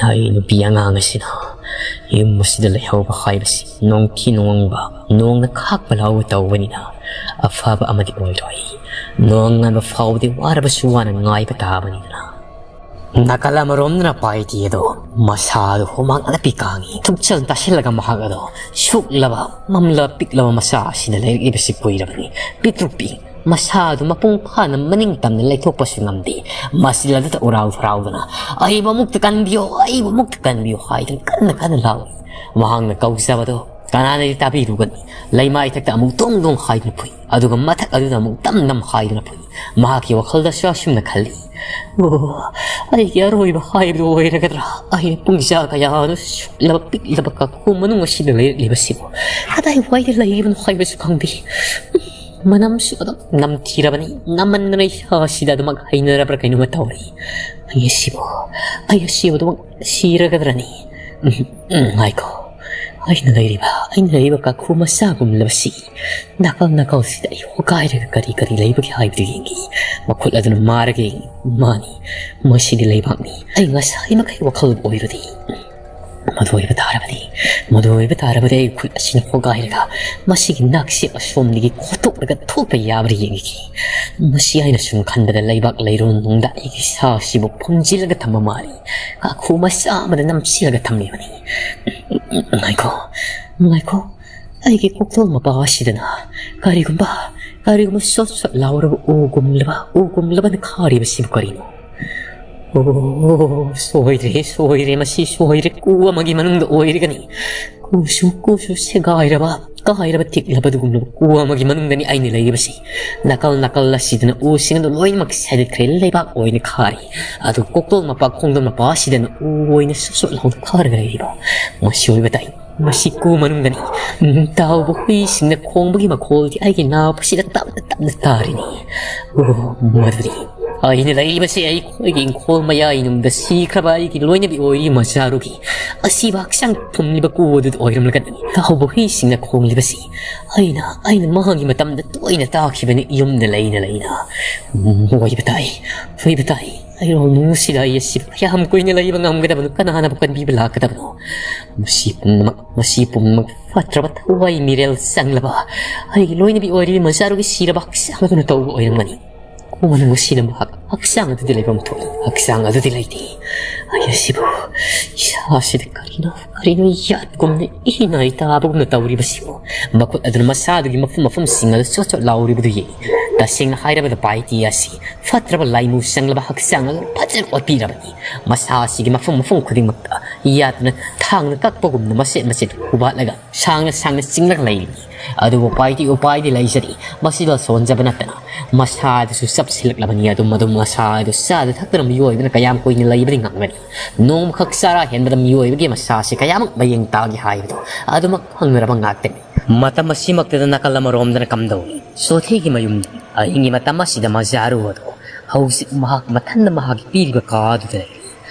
ꯑꯩ ꯅꯨꯄꯤ ꯑꯉꯥꯡ ꯑꯁꯤꯅ ꯌꯨꯝ ꯑꯁꯤꯗ ꯂꯩꯍꯧꯕ ꯍꯥꯏꯕꯁꯤ ꯅꯣꯡꯊꯤ ꯅꯣꯡꯃꯪꯕ, ꯅꯣꯡꯅ ꯈꯥꯛꯄ ꯂꯥꯎꯕ ꯇꯧꯕꯅꯤꯅ ꯑꯐꯕ ꯑꯃꯗꯤ ꯑꯣꯏꯔꯣꯏ꯫ ꯅꯣꯡꯉꯥꯟꯕ ꯐꯥꯎꯕꯗꯤ ꯋꯥꯔꯕꯁꯨ ꯋꯥꯅ ꯉꯥꯏꯕ ꯇꯥꯕꯅꯤꯗꯅ꯫ ꯅꯥꯀꯜ ꯑꯃꯔꯣꯝꯗꯅ ꯄꯥꯏꯇꯤ ꯑꯗꯣ ꯃꯁꯥꯗꯨ ꯍꯨꯃꯥꯡ ꯑꯅꯞꯄꯤ ꯀꯥꯡꯉꯤ꯫ ꯊꯨꯞꯆꯜ ꯇꯥꯁꯤꯜꯂꯒ ꯃꯍꯥꯛ ꯑꯗꯣ ꯁꯨꯛꯂꯕ, ꯃꯝꯂ ꯄꯤꯛꯂꯕ ꯃꯆꯥ ꯑꯁꯤꯅ ꯂꯩꯔꯛꯂꯤꯕꯁꯤ ꯀꯨꯏꯔꯕꯅꯤ꯫ ꯄꯤꯛꯇ꯭ꯔꯨ ꯄꯤꯛ, ꯃꯁꯥꯗꯨ ꯃꯄꯨꯡ ꯐꯥꯅ ꯃꯅꯤꯡ ꯇꯝꯅ ꯂꯩꯊꯣꯛꯄꯁꯨ ꯉꯝꯗꯦ꯫ ꯃꯁꯤꯗ ꯑꯗꯨꯗ ꯎꯔꯥꯎ ꯊꯔꯥꯎꯗꯅ, "ꯑꯩꯕꯨ ꯑꯃꯨꯛꯇ ꯀꯟꯕꯤꯌꯣ, ꯑꯩꯕꯨ ꯑꯃꯨꯛꯇ ꯀꯟꯕꯤꯌꯣ" ꯍꯥꯏꯗꯨꯅ ꯀꯟꯅ ꯀꯟꯅ ꯂꯥꯎꯏ꯫ ꯃꯍꯥꯛꯅ ꯀꯧꯖꯕꯗꯣ ꯀꯅꯥꯅꯗꯤ ꯇꯥꯕꯤꯔꯨꯒꯅꯤ? ꯂꯩꯃꯥꯏ ꯊꯛꯇ ꯑꯃꯨꯛ ꯗꯣꯡ ꯗꯣꯡ ꯍꯥꯏꯗꯨꯅ ꯐꯨꯏ, ꯑꯗꯨꯒ ꯃꯊꯛ ꯑꯗꯨꯗ ꯑꯃꯨꯛ ꯗꯝ ꯗꯝ ꯍꯥꯏꯗꯨꯅ ꯐꯨꯏ꯫ ꯃꯍꯥꯛꯀꯤ ꯋꯥꯈꯜꯗꯁꯨ ꯑꯁꯨꯝꯅ ꯈꯜꯂꯤ, "ꯑꯣ, ꯑꯩꯒꯤ ꯑꯔꯣꯏꯕ ꯍꯥꯏꯕꯗꯨ ꯑꯣꯏꯔꯒꯗ꯭ꯔꯥ? ꯑꯩꯅ ꯄꯨꯡꯖꯥ ꯀꯌꯥꯅ ꯁꯨꯛꯂꯕ ꯄꯤꯛꯂꯕ ꯀꯥꯈꯨ ꯃꯅꯨꯡ ꯑꯁꯤꯗ ꯂꯩꯔꯛꯂꯤꯕꯁꯤꯕꯨ ꯀꯗꯥꯏꯋꯥꯏꯗ ꯂꯩꯔꯤꯕꯅꯣ ꯍꯥꯏꯕꯁꯨ ꯈꯪꯗꯦ꯫ ꯃꯅꯝꯁꯨ ꯑꯗꯨꯝ ꯅꯝꯊꯤꯔꯕꯅꯤ꯫ ꯅꯝꯃꯟꯗꯅ ꯏꯁꯥꯁꯤꯗ ꯑꯗꯨꯃꯛ ꯍꯩꯅꯔꯕ꯭ꯔꯥ ꯀꯩꯅꯣꯝꯃ ꯇꯧꯔꯤ꯫ ꯑꯩ ꯑꯁꯤꯕꯨ, ꯑꯩ ꯑꯁꯤꯕꯨ ꯑꯗꯨꯃꯛ ꯁꯤꯔꯒꯗ꯭ꯔꯅꯤ? ꯎꯝ, ꯎꯝ, ꯉꯥꯏꯈꯣ꯫ ꯑꯩꯅ ꯂꯩꯔꯤꯕ, ꯑꯩꯅ ꯂꯩꯔꯤꯕ ꯀꯥꯈꯨ ꯃꯆꯥꯒꯨꯝꯂꯕꯁꯤ ꯅꯥꯀꯜ ꯅꯥꯀꯜꯁꯤꯗ ꯑꯩ ꯍꯣꯒꯥꯏꯔꯒ ꯀꯔꯤ ꯀꯔꯤ ꯂꯩꯕꯒꯦ ꯍꯥꯏꯕꯗꯨ ꯌꯦꯡꯒꯦ꯫" ꯃꯈꯨꯠ ꯑꯗꯨꯅ ꯃꯥꯔꯒ ꯌꯦꯡꯉꯤ꯫ ꯃꯥꯅꯤ, ꯃꯁꯤꯗꯤ ꯂꯩꯕꯥꯛꯅꯤ꯫ ꯑꯩ ꯉꯁꯥꯏ ꯃꯈꯩ ꯋꯥꯈꯜ ꯑꯣꯏꯔꯨꯗꯦ꯫ ꯃꯗꯨ ꯑꯣꯏꯕ ꯇꯥꯔꯕꯗꯤ, ꯃꯗꯨ ꯑꯣꯏꯕ ꯇꯥꯔꯕꯗꯤ ꯑꯩ ꯈꯨꯠ ꯑꯁꯤꯅ ꯍꯣꯒꯥꯏꯔꯒ ꯃꯁꯤꯒꯤ ꯅꯥꯛꯁꯦꯞ ꯑꯁꯣꯝꯗꯒꯤ ꯈꯣꯠꯇꯣꯛꯂꯒ ꯊꯣꯛꯄ ꯌꯥꯕ꯭ꯔꯥ ꯌꯦꯡꯉꯒꯦ꯫ ꯃꯁꯤ ꯑꯩꯅ ꯁꯨꯝ ꯈꯟꯕꯗ ꯂꯩꯕꯥꯛ ꯂꯩꯔꯣꯟ ꯅꯨꯡꯗ ꯑꯩꯒꯤ ꯁꯥ ꯑꯁꯤꯕꯨ ꯐꯨꯝꯖꯤꯜꯂꯒ ꯊꯝꯕ ꯃꯥꯜꯂꯤ꯫ ꯀꯥꯈꯨ ꯃꯆꯥ ꯑꯃꯗ ꯅꯝꯁꯤꯜꯂꯒ ꯊꯝꯂꯤꯕꯅꯤ꯫ ꯉꯥꯏꯈꯣ, ꯉꯥꯏꯈꯣ꯫ ꯑꯩꯒꯤ ꯀꯣꯛꯊꯣꯜ ꯃꯄꯥ ꯑꯁꯤꯗꯅ ꯀꯔꯤꯒꯨꯝꯕ, ꯀꯔꯤꯒꯨꯝꯕ ꯁꯣꯠ ꯁꯣꯠ ꯂꯥꯎꯔꯕ ꯎꯒꯨꯝꯂꯕ, ꯎꯒꯨꯝꯂꯕꯅ ꯈꯥꯔꯤꯕꯁꯤꯕꯨ ꯀꯔꯤꯅꯣ? ꯑꯣ, ꯁꯣꯏꯔꯦ, ꯁꯣꯏꯔꯦ, ꯃꯁꯤ ꯁꯣꯏꯔꯦ꯫ ꯀꯨ ꯑꯃꯒꯤ ꯃꯅꯨꯡꯗ ꯑꯣꯏꯔꯒꯅꯤ꯫ ꯀꯨꯁꯨ, ꯀꯨꯁꯨ ꯁꯦꯒꯥꯏꯔꯕ, ꯀꯥꯏꯔꯕ ꯇꯦꯛꯂꯕ ꯑꯗꯨꯒꯨꯝꯂꯕ ꯀꯨ ꯑꯃꯒꯤ ꯃꯅꯨꯡꯗꯅꯤ ꯑꯩꯅ ꯂꯩꯔꯤꯕꯁꯤ꯫ ꯅꯥꯀꯜ ꯅꯥꯀꯜ ꯑꯁꯤꯗꯅ ꯎꯁꯤꯡ ꯑꯗꯨ ꯂꯣꯏꯅꯃꯛ ꯁꯥꯏꯗꯠꯈ꯭ꯔꯦ, ꯂꯩꯕꯥꯛ ꯑꯣꯏꯅ ꯈꯥꯔꯤ꯫ ꯑꯗꯨ ꯀꯣꯛꯇꯣꯜ ꯃꯄꯥ, ꯈꯣꯡꯗꯣꯜ ꯃꯄꯥ ꯑꯁꯤꯗꯅ ꯎ ꯑꯣꯏꯅ ꯁꯨꯞ ꯁꯨꯞ ꯂꯥꯎꯅ ꯈꯥꯔꯒ ꯂꯩꯔꯤꯕ꯫ ꯃꯁꯤ ꯑꯣꯏꯕ ꯇꯥꯏ꯫ ꯃꯁꯤ ꯀꯨ ꯃꯅꯨꯡꯗꯅꯤ꯫ ꯎꯝ, ꯇꯥꯎꯕ ꯍꯨꯏꯁꯤꯡꯅ ꯈꯣꯡꯕꯒꯤ ꯃꯈꯣꯜꯗꯤ ꯑꯩꯒꯤ ꯅꯥꯄꯁꯤꯗ ꯇꯞꯅ ꯇꯞꯅ ꯇꯥꯔꯤꯅꯤ꯫ ꯑꯣ, ꯃꯗꯨꯗꯤ ꯑꯩꯅ ꯂꯩꯔꯤꯕꯁꯤ ꯑꯩꯈꯣꯏꯒꯤ ꯏꯪꯈꯣꯜ ꯃꯌꯥꯏꯅꯨꯡꯗ ꯁꯤꯈ꯭ꯔꯕ ꯑꯩꯒꯤ ꯂꯣꯏꯅꯕꯤ ꯑꯣꯏꯔꯤ ꯃꯆꯥꯔꯨꯒꯤ ꯑꯁꯤꯕ ꯍꯛꯆꯥꯡ ꯄꯨꯝꯂꯤꯕ ꯀꯨ ꯑꯗꯨꯗ ꯑꯣꯏꯔꯝꯂꯒꯅꯤ꯫ ꯇꯥꯎꯕ ꯍꯨꯏꯁꯤꯡꯅ ꯈꯣꯡꯂꯤꯕꯁꯤ ꯑꯩꯅ, ꯑꯩꯅ ꯃꯥꯒꯤ ꯃꯇꯝꯗ ꯇꯣꯏꯅ ꯇꯥꯈꯤꯕꯅꯤ, ꯌꯨꯝꯗ ꯂꯩꯅ ꯂꯩꯅ꯫ ꯎꯝ, ꯑꯣꯏꯕ ꯇꯥꯏ, ꯑꯣꯏꯕ ꯇꯥꯏ꯫ ꯑꯩꯔꯣꯜ ꯅꯨꯡꯁꯤꯗ ꯑꯩ ꯑꯁꯤ ꯀꯌꯥꯝ ꯀꯨꯏꯅ ꯂꯩꯕ ꯉꯝꯒꯗꯕꯅꯣ? ꯀꯅꯥꯅꯕꯨ ꯀꯟꯕꯤꯕ ꯂꯥꯛꯀꯗꯕꯅꯣ? ꯃꯁꯤ ꯄꯨꯝꯅꯃꯛ, ꯃꯁꯤ ꯄꯨꯝꯅꯃꯛ ꯐꯠꯇ꯭ꯔꯕ ꯊꯋꯥꯏ ꯃꯤꯔꯦꯜ ꯆꯪꯂꯕ ꯑꯩꯒꯤ ꯂꯣꯏꯅꯕꯤ ꯑꯣꯏꯔꯤꯕꯤ ꯃꯆꯥꯔꯨꯒꯤ ꯁꯤꯔꯕ ꯍꯛꯆꯥꯡ ꯑꯗꯨꯅ ꯇꯧꯕ ꯑꯣꯏꯔꯝꯒꯅꯤ꯫ ꯀꯨ ꯃꯅꯨꯡ ꯑꯁꯤꯗ ꯃꯍꯥꯛ ꯍꯛꯆꯥꯡ ꯑꯗꯨꯗꯤ ꯂꯩꯐꯝ ꯊꯣꯛꯏ, ꯍꯛꯆꯥꯡ ꯑꯗꯨꯗꯤ ꯂꯩꯇꯦ꯫ ꯑꯩ ꯑꯁꯤꯕꯨ, ꯏꯁꯥꯁꯤꯗ ꯀꯔꯤꯅꯣ, ꯀꯔꯤꯅꯣ ꯌꯥꯠꯀꯨꯝꯅ, ꯏꯅꯥꯏ ꯇꯥꯕꯒꯨꯝꯅ ꯇꯧꯔꯤꯕꯁꯤꯕꯨ? ꯃꯈꯨꯠ ꯑꯗꯨꯅ ꯃꯁꯥꯗꯨꯒꯤ ꯃꯐꯝ ꯃꯐꯝꯁꯤꯡ ꯑꯗꯨ ꯆꯣꯠ ꯆꯣꯠ ꯂꯥꯎꯔꯤꯕꯗꯨ ꯌꯦꯡꯏ꯫ ꯇꯁꯦꯡꯅ ꯍꯥꯏꯔꯕꯗ ꯄꯥꯏꯇꯤ ꯑꯁꯤ ꯐꯠꯇ꯭ꯔꯕ ꯂꯥꯏꯃꯨ ꯆꯪꯂꯕ ꯍꯛꯆꯥꯡ ꯑꯗꯨ ꯐꯖꯅ ꯑꯣꯠꯄꯤꯔꯕꯅꯤ꯫ ꯃꯁꯥ ꯑꯁꯤꯒꯤ ꯃꯐꯝ ꯃꯐꯝ ꯈꯨꯗꯤꯡꯃꯛꯇ ꯌꯥꯠꯇꯨꯅ ꯊꯥꯡꯅ ꯀꯛꯄꯒꯨꯝꯅ ꯃꯆꯦꯠ ꯃꯆꯦꯠ ꯍꯨꯕꯥꯠꯂꯒ ꯁꯥꯡꯅ ꯁꯥꯡꯅ ꯆꯤꯡꯂꯒ ꯂꯩꯔꯤ꯫ ꯑꯗꯨꯕꯨ ꯎꯄꯥꯏꯗꯤ, ꯎꯄꯥꯏꯗꯤ ꯂꯩꯖꯔꯤ꯫ ꯃꯁꯤꯗ ꯁꯣꯟꯖꯕ ꯅꯠꯇꯅ ꯃꯁꯥ ꯑꯗꯨꯁꯨ ꯆꯞꯁꯤꯜꯂꯛꯂꯕꯅꯤ꯫ ꯑꯗꯨꯝ ꯑꯗꯨꯝ ꯃꯁꯥ ꯑꯗꯨ ꯆꯥꯗ ꯊꯛꯇꯅ ꯃꯤꯑꯣꯏꯕꯅ ꯀꯌꯥꯝ ꯀꯨꯏꯅ ꯂꯩꯕꯗꯤ ꯉꯝꯒꯅꯤ? ꯅꯣꯡꯃꯈꯛ ꯆꯥꯔꯥ ꯍꯦꯟꯕꯗ ꯃꯤꯑꯣꯏꯕꯒꯤ ꯃꯁꯥꯁꯤ ꯀꯌꯥꯃꯨꯛ ꯃꯌꯦꯡ ꯇꯥꯒꯦ ꯍꯥꯏꯕꯗꯣ ꯑꯗꯨꯃꯛ ꯈꯪꯅꯔꯕ ꯉꯥꯛꯇꯅꯤ꯫ ꯃꯇꯝ ꯑꯁꯤꯃꯛꯇꯗ ꯅꯥꯀꯜ ꯑꯃꯔꯣꯝꯗꯅ ꯀꯝꯗꯧꯔꯤ? ꯆꯣꯊꯦꯒꯤ ꯃꯌꯨꯝꯗ ꯑꯍꯤꯡꯒꯤ ꯃꯇꯝ ꯑꯁꯤꯗ ꯃꯖꯥꯔꯨ ꯑꯗꯣ ꯍꯧꯖꯤꯛ ꯃꯍꯥꯛ ꯃꯊꯟꯗ ꯃꯍꯥꯛꯀꯤ ꯄꯤꯔꯤꯕ ꯀꯥ ꯑꯗꯨꯗ ꯂꯩꯔꯤ꯫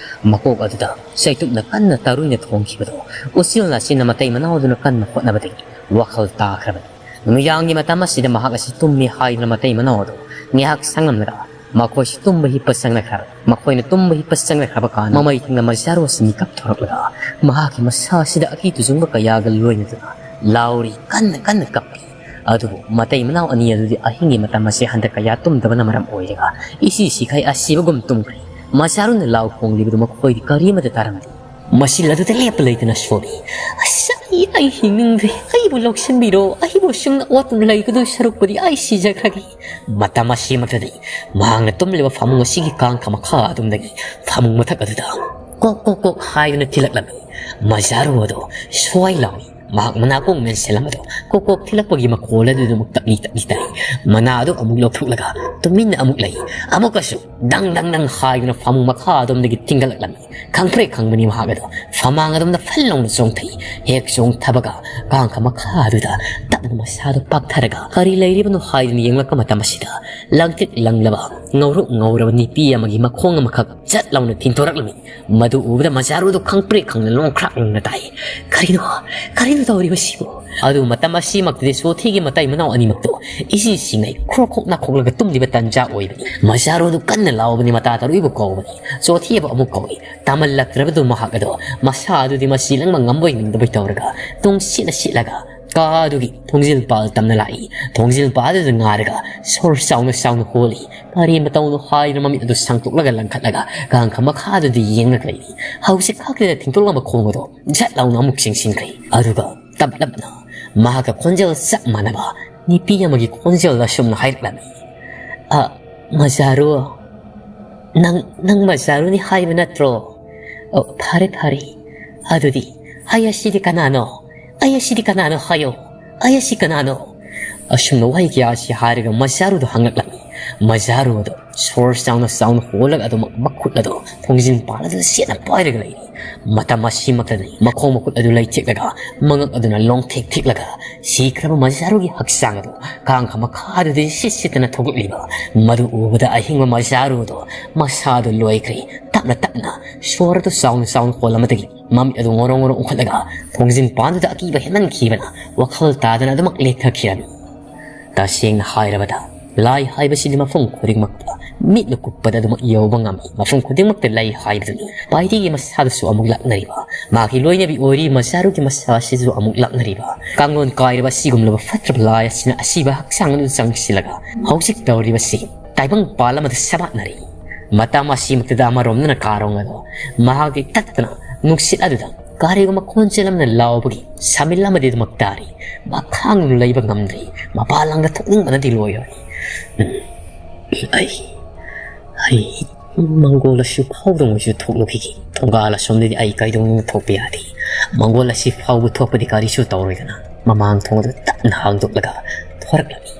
ꯃꯀꯣꯛ ꯑꯗꯨꯗ ꯆꯩꯇꯨꯞꯅ ꯀꯟꯅ ꯇꯔꯨꯏꯅ ꯊꯣꯡꯈꯤꯕꯗꯣ ꯎꯆꯤꯜ ꯅꯥꯆꯤꯟꯅ ꯃꯇꯩ ꯃꯅꯥꯎꯗꯨꯅ ꯀꯟꯅ ꯍꯣꯠꯅꯕꯗꯒꯤ ꯋꯥꯈꯜ ꯇꯥꯈ꯭ꯔꯕꯅꯤ꯫ ꯅꯨꯃꯤꯗꯥꯡꯒꯤ ꯃꯇꯝ ꯑꯁꯤꯗ ꯃꯍꯥꯛ ꯑꯁꯤ ꯇꯨꯝꯃꯤ ꯍꯥꯏꯗꯨꯅ ꯃꯇꯩ ꯃꯅꯥꯎ ꯑꯗꯨ ꯉꯥꯏꯍꯥꯛ ꯁꯪꯂꯝꯂꯒ ꯃꯈꯣꯏꯁꯨ ꯇꯨꯝꯕ ꯍꯤꯞꯄ ꯆꯪꯂꯛꯈ꯭ꯔꯕꯅꯤ꯫ ꯃꯈꯣꯏꯅ ꯇꯨꯝꯕ ꯍꯤꯞꯄ ꯆꯪꯂꯛꯈ꯭ꯔꯕ ꯀꯥꯟꯗ ꯃꯃꯩ ꯊꯪꯅ ꯃꯖꯥꯔꯨ ꯑꯁꯤ ꯃꯤꯀꯞ ꯊꯣꯔꯛꯂꯒ ꯃꯍꯥꯛꯀꯤ ꯃꯁꯥ ꯑꯁꯤꯗ ꯑꯀꯤ ꯇꯨꯖꯨꯡꯕ ꯀꯌꯥꯒ ꯂꯣꯏꯅꯗꯨꯅ ꯂꯥꯎꯔꯤ, ꯀꯟꯅ ꯀꯟꯅ ꯀꯞꯄꯤ꯫ ꯑꯗꯨꯕꯨ ꯃꯇꯩ ꯃꯅꯥꯎ ꯑꯅꯤ ꯑꯗꯨꯗꯤ ꯑꯍꯤꯡꯒꯤ ꯃꯇꯝ ꯑꯁꯤ ꯍꯟꯗꯛ ꯀꯌꯥ ꯇꯨꯝꯗꯕꯅ ꯃꯔꯝ ꯑꯣꯏꯔꯒ ꯏꯁꯤ ꯁꯤꯈꯩ ꯑꯁꯤꯕꯒꯨꯝ ꯇꯨꯝꯈ꯭ꯔꯦ꯫ ꯃꯆꯥꯔꯨꯅ ꯂꯥꯎ ꯈꯣꯡꯂꯤꯕꯗꯨ ꯃꯈꯣꯏꯗꯤ ꯀꯔꯤꯃꯠꯇ ꯇꯥꯔꯝꯗꯦ꯫ ꯃꯁꯤ ꯑꯗꯨꯗ ꯂꯦꯞꯄ ꯂꯩꯇꯅ ꯁꯣꯜꯂꯤ꯫ ꯑꯁ! "ꯑꯩ, ꯑꯩ ꯍꯤꯡꯅꯤꯡꯗ꯭ꯔꯦ, ꯑꯩꯕꯨ ꯂꯧꯁꯤꯟꯕꯤꯔꯣ, ꯑꯩꯕꯨ ꯁꯨꯝꯅ ꯑꯣꯠꯇꯨꯅ ꯂꯩꯒꯗꯣꯏ ꯁꯔꯨꯛꯄꯨꯗꯤ ꯑꯩ ꯁꯤꯖꯈ꯭ꯔꯒꯦ"꯫ ꯃꯇꯝ ꯑꯁꯤꯃꯛꯇꯗꯤ ꯃꯍꯥꯛꯅ ꯇꯨꯝꯂꯤꯕ ꯐꯃꯨꯡ ꯑꯁꯤꯒꯤ ꯀꯥꯡꯈ ꯃꯈꯥ ꯑꯗꯨꯝꯗꯒꯤ ꯐꯃꯨꯡ ꯃꯊꯛ ꯑꯗꯨꯗ ꯀꯣꯛ ꯀꯣꯛ ꯀꯣꯛ ꯍꯥꯏꯗꯨꯅ ꯊꯤꯜꯂꯛꯂꯝꯃꯤ꯫ ꯃꯖꯥꯔꯨ ꯑꯗꯣ ꯁ꯭ꯋꯥꯏ ꯂꯥꯎꯏ꯫ ꯃꯍꯥꯛ ꯃꯅꯥꯀꯣꯡ ꯃꯦꯟꯁꯤꯜꯂꯝꯕꯗꯣ ꯀꯣꯛ ꯀꯣꯛ ꯊꯤꯜꯂꯛꯄꯒꯤ ꯃꯈꯣꯜ ꯑꯗꯨꯗꯃꯛ ꯇꯞꯂꯤ ꯇꯞꯂꯤ ꯇꯥꯏ꯫ ꯃꯅꯥ ꯑꯗꯨ ꯑꯃꯨꯛ ꯂꯧꯊꯣꯛꯂꯒ ꯇꯨꯃꯤꯟꯅ ꯑꯃꯨꯛ ꯂꯩ꯫ ꯑꯃꯨꯛꯀꯁꯨ ꯗꯪ ꯗꯪ ꯗꯪ ꯍꯥꯏꯗꯨꯅ ꯐꯃꯨꯡ ꯃꯈꯥ ꯑꯗꯣꯝꯗꯒꯤ ꯊꯤꯟꯒꯠꯂꯛꯂꯝꯃꯤ꯫ ꯈꯪꯄ꯭ꯔꯦꯛ ꯈꯪꯕꯅꯤ ꯃꯍꯥꯛ ꯑꯗꯣ꯫ ꯐꯃꯥꯡ ꯑꯗꯣꯝꯗ ꯐꯜ ꯂꯥꯎꯅ ꯆꯣꯡꯊꯩ꯫ ꯍꯦꯛ ꯆꯣꯡꯊꯕꯒ ꯀꯥꯡꯈ ꯃꯈꯥ ꯑꯗꯨꯗ ꯇꯞꯅ ꯃꯁꯥꯗꯣ ꯄꯥꯛꯊꯔꯒ ꯀꯔꯤ ꯂꯩꯔꯤꯕꯅꯣ ꯍꯥꯏꯗꯨꯅ ꯌꯦꯡꯂꯛꯄ ꯃꯇꯝ ꯑꯁꯤꯗ ꯂꯪꯇ꯭ꯔꯤꯛ ꯂꯪꯂꯕ ꯉꯧꯔꯣꯛ ꯉꯧꯔꯕ ꯅꯨꯄꯤ ꯑꯃꯒꯤ ꯃꯈꯣꯡ ꯑꯃꯈꯛ ꯖꯠ ꯂꯥꯎꯅ ꯊꯤꯟꯊꯣꯔꯛꯂꯝꯃꯤ꯫ ꯃꯗꯨ ꯎꯕꯗ ꯃꯖꯥꯔꯨꯗꯣ ꯈꯪꯄ꯭ꯔꯦꯛ ꯈꯪꯅ ꯂꯣꯡꯈ꯭ꯔꯥꯛ ꯂꯣꯡꯅ ꯇꯥꯏ꯫ "ꯀꯔꯤꯅꯣ? ꯀꯔꯤꯅꯣ ꯇꯧꯔꯤꯕꯁꯤꯕꯨ?" ꯑꯗꯨ ꯃꯇꯝ ꯑꯁꯤꯃꯛꯇꯗꯤ ꯁꯣꯊꯤꯒꯤ ꯃꯇꯩ ꯃꯅꯥꯎ ꯑꯅꯤꯃꯛꯇꯣ ꯏꯁꯤ ꯁꯤꯡꯉꯩ ꯈ꯭ꯔꯣꯛ ꯈ꯭ꯔꯣꯛ ꯅꯥꯈꯣꯛꯂꯒ ꯇꯨꯝꯂꯤꯕ ꯇꯟꯖꯥ ꯑꯣꯏꯕꯅꯤ꯫ ꯃꯖꯥꯔꯨꯗꯨ ꯀꯟꯅ ꯂꯥꯎꯕꯅꯤ, ꯃꯇꯥ ꯇꯔꯨꯏꯕꯨ ꯀꯧꯕꯅꯤ꯫ ꯁꯣꯊꯤꯕꯨ ꯑꯃꯨꯛ ꯀꯧꯏ꯫ ꯇꯥꯃꯜꯂꯛꯇ꯭ꯔꯕꯗꯨ ꯃꯍꯥꯛ ꯑꯗꯣ ꯃꯁꯥ ꯑꯗꯨꯗꯤ ꯃꯁꯤ ꯂꯪꯕ ꯉꯝꯕꯣꯏ ꯉꯝꯗꯕꯣꯏ ꯇꯧꯔꯒ ꯇꯨꯡ ꯁꯤꯠꯂ ꯁꯤꯠꯂꯒ ꯀꯥ ꯑꯗꯨꯒꯤ ꯊꯣꯡꯖꯤꯜ ꯄꯥꯜ ꯇꯝꯅ ꯂꯥꯛꯏ꯫ ꯊꯣꯡꯖꯤꯜ ꯄꯥꯜ ꯑꯗꯨꯗ ꯉꯥꯔꯒ ꯁꯣꯔ ꯆꯥꯎꯅ ꯆꯥꯎꯅ ꯍꯣꯜꯂꯤ꯫ ꯀꯔꯤ ꯃꯇꯧꯅꯣ ꯍꯥꯏꯗꯨꯅ ꯃꯃꯤꯠ ꯑꯗꯨ ꯁꯥꯡꯇꯣꯛꯂꯒ ꯂꯪꯈꯠꯂꯒ ꯀꯥꯡꯈ ꯃꯈꯥꯗꯨꯗ ꯌꯦꯡꯂꯒ ꯂꯩꯔꯤ꯫ ꯍꯧꯖꯤꯛ ꯈꯛꯇꯗ ꯊꯤꯡꯇꯣꯛꯂꯝꯕ ꯈꯣꯡ ꯑꯗꯣ ꯖꯠ ꯂꯥꯎꯅ ꯑꯃꯨꯛ ꯆꯤꯡꯁꯤꯟꯈ꯭ꯔꯦ꯫ ꯑꯗꯨꯒ ꯇꯞꯂꯞꯅ ꯃꯍꯥꯛꯀ ꯈꯣꯟꯖꯦꯜ ꯆꯞ ꯃꯥꯟꯅꯕ ꯅꯨꯄꯤ ꯑꯃꯒꯤ ꯈꯣꯟꯖꯦꯜ ꯑꯁꯨꯝꯅ ꯍꯥꯏꯔꯛꯂꯝꯃꯤ, "ꯑ, ꯃꯖꯥꯔꯨ, ꯅꯪ, ꯅꯪ ꯃꯖꯥꯔꯨꯅꯤ ꯍꯥꯏꯕ ꯅꯠꯇ꯭ꯔꯣ? ꯑꯣ, ꯐꯔꯦ, ꯐꯔꯦ꯫ ꯑꯗꯨꯗꯤ ꯑꯩ ꯑꯁꯤꯗꯤ ꯀꯅꯥꯅꯣ? ꯑꯩ ꯑꯁꯤꯗꯤ ꯀꯅꯥꯅꯣ ꯍꯥꯏꯌꯣ꯫ ꯑꯩ ꯑꯁꯤ ꯀꯅꯥꯅꯣ?" ꯑꯁꯨꯝꯅ ꯋꯥꯍꯩ ꯀꯌꯥ ꯑꯁꯤ ꯍꯥꯏꯔꯒ ꯃꯖꯥꯔꯨꯗ ꯍꯪꯂꯛꯂꯝꯃꯤ꯫ ꯃꯖꯥꯔꯨ ꯑꯗꯨ ꯁꯣꯔ ꯆꯥꯎꯅ ꯆꯥꯎꯅ ꯍꯣꯜꯂꯒ ꯑꯗꯨꯃꯛ ꯃꯈꯨꯠ ꯑꯗꯨ ꯊꯣꯡꯖꯤꯟ ꯄꯥꯜ ꯑꯗꯨꯗ ꯆꯦꯠꯅ ꯄꯥꯏꯔꯒ ꯂꯩꯔꯤ꯫ ꯃꯇꯝ ꯑꯁꯤꯃꯛꯇꯗꯤ ꯃꯈꯣꯡ ꯃꯈꯨꯠ ꯑꯗꯨ ꯂꯩꯊꯦꯛꯂꯒ ꯃꯉꯛ ꯑꯗꯨꯅ ꯂꯣꯡꯊꯦꯛ ꯊꯦꯛꯂꯒ ꯁꯤꯈ꯭ꯔꯕ ꯃꯖꯥꯔꯨꯒꯤ ꯍꯛꯆꯥꯡ ꯑꯗꯨ ꯀꯥꯡꯈ ꯃꯈꯥꯗꯨꯗꯒꯤ ꯁꯤꯠ ꯁꯤꯠꯇꯅ ꯊꯣꯛꯂꯛꯂꯤꯕ ꯃꯗꯨ ꯎꯕꯗ ꯑꯍꯤꯡꯕ ꯃꯖꯥꯔꯨ ꯑꯗꯨ ꯃꯁꯥꯗꯨ ꯂꯣꯏꯈ꯭ꯔꯦ꯫ ꯇꯞꯅ ꯇꯞꯅ ꯁꯣꯔ ꯑꯗꯨ ꯆꯥꯎꯅ ꯆꯥꯎꯅ ꯍꯣꯜꯂꯝꯕꯗꯒꯤ ꯃꯃꯤꯠ ꯑꯗꯨ ꯉꯣꯔꯣ ꯉꯣꯔꯣ ꯎꯪꯈꯠꯂꯒ ꯊꯣꯡꯖꯤꯟ ꯄꯥꯟꯗꯨꯗ ꯑꯀꯤꯕ ꯍꯦꯟꯃꯟꯈꯤꯕꯅ ꯋꯥꯈꯜ ꯇꯥꯗꯅ ꯑꯗꯨꯃꯛ ꯂꯦꯛꯊꯈꯤꯔꯝꯃꯤ꯫ ꯇꯁꯦꯡꯅ ꯍꯥꯏꯔꯕꯗ ꯂꯥꯏ ꯍꯥꯏꯕꯁꯤꯗꯤ ꯃꯐꯝ ꯈꯨꯗꯤꯡꯃꯛꯇ ꯃꯤꯠꯅ ꯀꯨꯞꯄꯗ ꯑꯗꯨꯃꯛ ꯌꯧꯕ ꯉꯝꯃꯤ꯫ ꯃꯐꯝ ꯈꯨꯗꯤꯡꯃꯛꯇ ꯂꯩ ꯍꯥꯏꯕꯗꯨꯅꯤ꯫ ꯄꯥꯏꯔꯤꯒꯤ ꯃꯁꯥꯗꯁꯨ ꯑꯃꯨꯛ ꯂꯥꯛꯅꯔꯤꯕ, ꯃꯥꯒꯤ ꯂꯣꯏꯅꯕꯤ ꯑꯣꯏꯔꯤ ꯃꯖꯥꯔꯨꯒꯤ ꯃꯁꯥ ꯑꯁꯤꯁꯨ ꯑꯃꯨꯛ ꯂꯥꯛꯅꯔꯤꯕ꯫ ꯀꯥꯡꯂꯣꯟ ꯀꯥꯏꯔꯕ ꯑꯁꯤꯒꯨꯝꯂꯕ ꯐꯠꯇ꯭ꯔꯕ ꯂꯥꯏ ꯑꯁꯤꯅ ꯑꯁꯤꯕ ꯍꯛꯆꯥꯡ ꯑꯗꯨ ꯆꯪꯁꯤꯜꯂꯒ ꯍꯧꯖꯤꯛ ꯇꯧꯔꯤꯕꯁꯤ ꯇꯥꯏꯕꯪ ꯄꯥꯜ ꯑꯃꯗ ꯁꯕꯥꯠꯅꯔꯤ꯫ ꯃꯇꯝ ꯑꯁꯤꯃꯛꯇꯗ ꯑꯃꯔꯣꯝꯗꯅ ꯀꯥꯔꯣꯡ ꯑꯗꯣ ꯃꯍꯥꯛꯀꯤ ꯇꯠꯇꯅ ꯅꯨꯡꯁꯤꯠ ꯑꯗꯨꯗ ꯀꯔꯤꯒꯨꯝꯕ ꯈꯣꯟꯖꯦꯜ ꯑꯃꯅ ꯂꯥꯎꯕꯒꯤ ꯁꯥꯃꯤꯜ ꯑꯃꯗꯤ ꯑꯗꯨꯃꯛ ꯇꯥꯔꯤ꯫ ꯃꯈꯥꯡꯗꯨ ꯂꯩꯕ ꯉꯝꯗ꯭ꯔꯤ꯫ ꯃꯄꯥꯟ ꯂꯥꯡꯗ ꯊꯣꯛꯅꯤꯡꯕꯅꯗꯤ ꯂꯣꯏꯔꯦ꯫ ꯎꯝ꯫ ꯑꯩ, ꯑꯩ ꯃꯪꯒꯣꯜ ꯑꯁꯤ ꯐꯥꯎꯗ꯭ꯔꯤꯉꯩꯁꯨ ꯊꯣꯛꯂꯨꯈꯤꯒꯦ꯫ ꯊꯣꯡꯒꯥꯜ ꯑꯁꯣꯝꯗꯗꯤ ꯑꯩ ꯀꯩꯗꯧꯅꯨꯡꯗ ꯊꯣꯛꯄ ꯌꯥꯗꯦ꯫ ꯃꯪꯒꯣꯜ ꯑꯁꯤ ꯐꯥꯎꯕ ꯊꯣꯛꯄꯗꯤ ꯀꯔꯤꯁꯨ ꯇꯧꯔꯣꯏꯗꯅ꯫ ꯃꯃꯥꯡ ꯊꯣꯡ ꯑꯗꯨ ꯇꯞꯅ ꯍꯥꯡꯗꯣꯛꯂꯒ ꯊꯣꯔꯛꯂꯝꯃꯤ꯫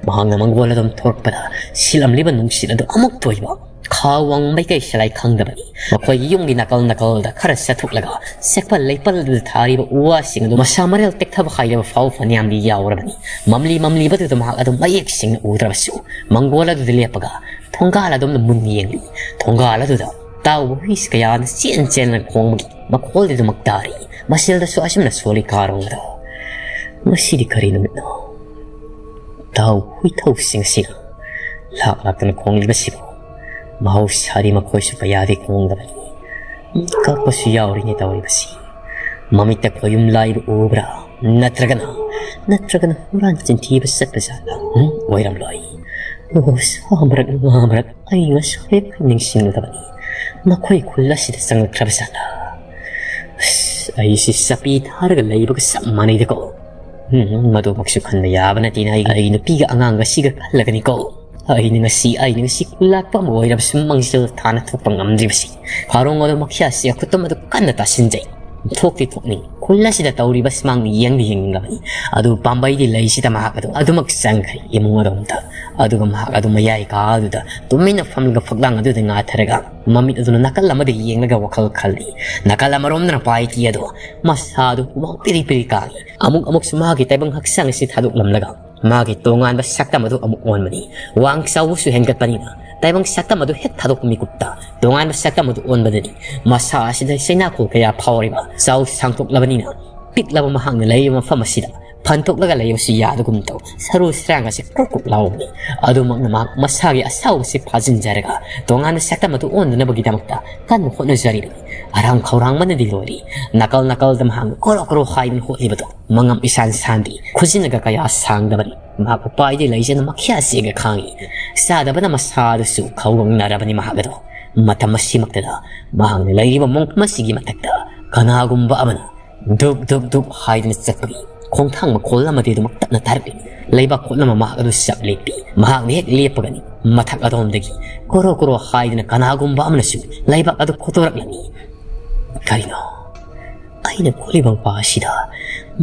ꯃꯍꯥꯛꯅ ꯃꯪꯒꯣꯜ ꯑꯗꯨꯝ ꯊꯣꯔꯛꯄꯗ ꯁꯤꯜꯂꯝꯂꯤꯕ ꯅꯨꯡꯁꯤꯠ ꯑꯗꯨ ꯑꯃꯨꯛꯇ ꯑꯣꯏꯕ ꯈꯥ ꯋꯥꯡ ꯃꯥꯏꯀꯩ ꯁꯂꯥꯏ ꯈꯪꯗꯕꯅꯤ꯫ ꯃꯈꯣꯏꯒꯤ ꯌꯨꯝꯒꯤ ꯅꯥꯀꯜ ꯅꯥꯀꯜꯗ ꯈꯔ ꯆꯠꯊꯣꯛꯂꯒ ꯁꯦꯛꯄꯜ ꯂꯩꯄꯜ ꯑꯗꯨꯗ ꯊꯥꯔꯤꯕ ꯎ ꯋꯥꯁꯤꯡ ꯑꯗꯨ ꯃꯁꯥ ꯃꯔꯦꯜ ꯇꯦꯛꯊꯕ ꯍꯥꯏꯔꯕ ꯐꯥꯎ ꯐꯅꯌꯥꯝꯗꯤ ꯌꯥꯎꯔꯕꯅꯤ꯫ ꯃꯝꯂꯤ ꯃꯝꯂꯤꯕꯗꯨꯗ ꯃꯍꯥꯛ ꯑꯗꯨꯝ ꯃꯌꯦꯛ ꯁꯦꯡꯅ ꯎꯗ꯭ꯔꯕꯁꯨ ꯃꯪꯒꯣꯜ ꯑꯗꯨꯗ ꯂꯦꯞꯄꯒ ꯊꯣꯡꯒꯥꯜ ꯑꯗꯣꯝꯗ ꯃꯨꯟꯅ ꯌꯦꯡꯂꯤ꯫ ꯊꯣꯡꯒꯥꯜ ꯑꯗꯨꯗ ꯇꯥꯎꯕ ꯍꯨꯏꯁ ꯀꯌꯥꯅ ꯆꯦꯟ ꯆꯦꯟꯗꯅ ꯈꯣꯡꯕꯒꯤ ꯃꯈꯣꯜꯗꯨꯃꯛ ꯇꯥꯔꯤ꯫ ꯃꯁꯤꯜꯗꯁꯨ ꯑꯁꯨꯝꯅ ꯁꯣꯜꯂꯤ ꯀꯥꯔꯣꯡꯗ꯫ ꯉꯁꯤꯗꯤ ꯀꯔꯤ ꯅꯨꯃꯤꯠꯅꯣ? ꯇꯥꯎ ꯍꯨꯏꯊꯧꯁꯤꯡ ꯑꯁꯤꯅ ꯂꯥꯛ ꯂꯥꯛꯇꯅ ꯈꯣꯡꯂꯤꯕꯁꯤꯕꯨ ꯃꯍꯧꯁꯥꯗꯤ ꯃꯈꯣꯏꯁꯨ ꯀꯌꯥꯗꯤ ꯈꯣꯡꯗꯕꯅꯤ꯫ ꯃꯤ ꯀꯞꯄꯁꯨ ꯌꯥꯎꯔꯤꯅꯦ ꯇꯧꯔꯤꯕꯁꯤ꯫ ꯃꯃꯤꯠꯇ ꯈꯣꯌꯨꯝ ꯂꯥꯏꯕ ꯎꯕ꯭ꯔꯥ? ꯅꯠꯇ꯭ꯔꯒꯅ, ꯅꯠꯇ꯭ꯔꯒꯅ ꯍꯨꯔꯥꯟ ꯆꯤꯟꯊꯤꯕ ꯆꯠꯄ ꯖꯥꯠꯂ? ꯎꯝ? ꯑꯣꯏꯔꯝꯂꯣꯏ꯫ ꯑꯣ, ꯁꯥ ꯃꯔꯛ, ꯉꯥ ꯃꯔꯛ, ꯑꯩ ꯉꯁꯥꯏ ꯅꯤꯡꯁꯤꯡꯂꯨꯗꯕꯅꯤ꯫ ꯃꯈꯣꯏ ꯈꯨꯜ ꯑꯁꯤꯗ ꯆꯪꯂꯛꯈ꯭ꯔꯕ ꯖꯥꯠꯂ? ꯑꯁ, ꯑꯩꯁꯤ ꯆꯄꯤ ꯊꯥꯔꯒ ꯂꯩꯕꯒ ꯆꯞ ꯃꯥꯟꯅꯩꯗꯀꯣ꯫ ꯎꯝ, ꯃꯗꯨꯃꯛꯁꯨ ꯈꯟꯕ ꯌꯥꯕ ꯅꯠꯇꯦꯅ ꯑꯩ, ꯑꯩ ꯅꯨꯄꯤꯒ ꯑꯉꯥꯡꯒ ꯑꯁꯤꯒ ꯈꯜꯂꯒꯅꯤꯀꯣ꯫ ꯑꯩꯅ ꯉꯁꯤ, ꯑꯩꯅ ꯉꯁꯤ ꯈꯨꯜꯂꯥꯛꯄ ꯑꯃ ꯑꯣꯏꯔꯕꯁꯨ ꯃꯥꯡꯖꯤꯜ ꯊꯥꯅ ꯊꯣꯛꯄ ꯉꯝꯗ꯭ꯔꯤꯕꯁꯤ꯫ ꯈꯥꯔꯣꯡ ꯑꯗꯨ ꯃꯈ꯭ꯌꯥꯁꯤ ꯑꯈꯨꯠꯇꯨꯝ ꯑꯗꯨ ꯀꯟꯅ ꯇꯥꯁꯤꯟꯖꯩ꯫ ꯊꯣꯛꯇꯤ ꯊꯣꯛꯅꯤꯡ꯫ ꯈꯨꯜ ꯑꯁꯤꯗ ꯇꯧꯔꯤꯕ ꯁꯨꯃꯥꯡ ꯌꯦꯡꯗꯤ ꯌꯦꯡꯅꯤꯡꯂꯕꯅꯤ꯫ ꯑꯗꯨ ꯄꯥꯝꯕꯩꯗꯤ ꯂꯩꯁꯤꯗ ꯃꯍꯥꯛ ꯑꯗꯨ ꯑꯗꯨꯃꯛ ꯆꯪꯈ꯭ꯔꯦ ꯏꯃꯨꯡ ꯑꯗꯣꯝꯗ꯫ ꯑꯗꯨꯒ ꯃꯍꯥꯛ ꯑꯗꯨ ꯃꯌꯥꯏ ꯀꯥ ꯑꯗꯨꯗ ꯇꯨꯃꯤꯟꯅ ꯐꯝꯂꯒ ꯐꯛꯂꯥꯡ ꯑꯗꯨꯗ ꯉꯥꯊꯔꯒ ꯃꯃꯤꯠ ꯑꯗꯨꯅ ꯅꯥꯀꯜ ꯑꯃꯗ ꯌꯦꯡꯂꯒ ꯋꯥꯈꯜ ꯈꯜꯂꯤ꯫ ꯅꯥꯀꯜ ꯑꯃꯔꯣꯝꯗꯅ ꯄꯥꯏꯇꯤ ꯑꯗꯣ ꯃꯁꯥꯗꯨ ꯍꯨꯃꯥꯡ ꯄꯤꯔꯤ ꯄꯤꯔꯤ ꯀꯥꯡꯏ꯫ ꯑꯃꯨꯛ ꯑꯃꯨꯛꯁꯨ ꯃꯍꯥꯛꯀꯤ ꯇꯥꯏꯕꯪ ꯍꯛꯆꯥꯡ ꯑꯁꯤ ꯊꯥꯗꯣꯛꯂꯝꯂꯒ ꯃꯥꯒꯤ ꯇꯣꯉꯥꯟꯕ ꯁꯛꯇꯝ ꯑꯗꯨ ꯑꯃꯨꯛ ꯑꯣꯟꯕꯅꯤ꯫ ꯋꯥꯡ ꯆꯥꯎꯕꯁꯨ ꯍꯦꯟꯒꯠꯄꯅꯤꯅ ꯇꯥꯏꯕꯪ ꯁꯛꯇꯝ ꯑꯗꯨ ꯍꯦꯛ ꯊꯥꯗꯣꯛꯄ ꯃꯤꯀꯨꯞꯇ ꯇꯣꯉꯥꯟꯕ ꯁꯛꯇꯝ ꯑꯗꯨ ꯑꯣꯟꯕꯗꯅꯤ꯫ ꯃꯁꯥ ꯑꯁꯤꯗ ꯆꯩꯅꯥꯈꯣꯜ ꯀꯌꯥ ꯐꯥꯎꯔꯤꯕ ꯆꯥꯎ ꯁꯥꯡꯊꯣꯛꯂꯕꯅꯤꯅ ꯄꯤꯛꯂꯕ ꯃꯍꯥꯛꯅ ꯂꯩꯔꯤꯕ ꯃꯐꯝ ꯑꯁꯤꯗ ꯐꯟꯊꯣꯛꯂꯒ ꯂꯩꯕꯁꯨ ꯌꯥꯗꯒꯨꯝ ꯇꯧ꯫ ꯁꯔꯨ ꯁꯔꯥꯡ ꯑꯁꯤ ꯀ꯭ꯔꯨꯛ ꯀ꯭ꯔꯨꯛ ꯂꯥꯎꯕꯅꯤ꯫ ꯑꯗꯨꯃꯛꯅ ꯃꯍꯥꯛ ꯃꯁꯥꯒꯤ ꯑꯁꯥꯎꯕꯁꯤ ꯐꯥꯖꯤꯟꯖꯔꯒ ꯇꯣꯉꯥꯟꯕ ꯁꯛꯇꯝ ꯑꯗꯨ ꯑꯣꯟꯗꯅꯕꯒꯤꯗꯃꯛꯇ ꯀꯟꯅ ꯍꯣꯠꯅꯖꯔꯤꯕꯅꯤ꯫ ꯑꯔꯥꯡ ꯈꯧꯔꯥꯡꯕꯅꯗꯤ ꯂꯣꯏꯔꯤ꯫ ꯅꯥꯀꯜ ꯅꯥꯀꯜꯗ ꯃꯍꯥꯛꯅ ꯀꯣꯔꯣ ꯀꯣꯔꯣ ꯍꯥꯏꯗꯨꯅ ꯍꯣꯠꯂꯤꯕꯗꯣ ꯃꯉꯝ ꯏꯁꯥꯟ ꯁꯥꯟꯗꯦ꯫ ꯈꯨꯖꯤꯟꯅꯒ ꯀꯌꯥ ꯁꯥꯡꯗꯕꯅꯤ꯫ ꯃꯍꯥꯛ ꯎꯄꯥꯏꯗꯤ ꯂꯩꯖꯅ ꯃꯈ꯭ꯌꯥ ꯆꯦꯒ ꯈꯥꯡꯉꯤ꯫ ꯆꯥꯗꯕꯅ ꯃꯁꯥꯗꯨꯁꯨ ꯈꯧꯒꯪꯅꯔꯕꯅꯤ ꯃꯍꯥꯛ ꯑꯗꯣ꯫ ꯃꯇꯝ ꯑꯁꯤꯃꯛꯇꯗ ꯃꯍꯥꯛꯅ ꯂꯩꯔꯤꯕ ꯃꯣꯡꯐꯝ ꯑꯁꯤꯒꯤ ꯃꯊꯛꯇ ꯀꯅꯥꯒꯨꯝꯕ ꯑꯃꯅ ꯗꯨꯞ ꯗꯨꯞ ꯗꯨꯞ ꯍꯥꯏꯗꯨꯅ ꯆꯠꯄꯒꯤ ꯈꯣꯡꯊꯥꯡ ꯃꯈꯣꯜ ꯑꯃꯗꯤ ꯑꯗꯨꯃꯛ ꯇꯞꯅ ꯇꯥꯔꯛꯂꯤ꯫ ꯂꯩꯕꯥꯛ ꯀꯣꯠꯂꯝꯕ ꯃꯍꯥꯛ ꯑꯗꯨ ꯆꯞ ꯂꯦꯞꯄꯤ꯫ ꯃꯍꯥꯛꯅ ꯍꯦꯛ ꯂꯦꯞꯄꯒꯅꯤ ꯃꯊꯛ ꯑꯗꯣꯝꯗꯒꯤ ꯀꯣꯔꯣ ꯀꯣꯔꯣ ꯍꯥꯏꯗꯨꯅ ꯀꯅꯥꯒꯨꯝꯕ ꯑꯃꯅꯁꯨ ꯂꯩꯕꯥꯛ ꯑꯗꯨ ꯈꯣꯠꯇꯣꯔꯛꯂꯝꯃꯤ꯫ ꯀꯔꯤꯅꯣ? ꯑꯩꯅ ꯀꯣꯠꯂꯤꯕ ꯃꯄꯥ ꯑꯁꯤꯗ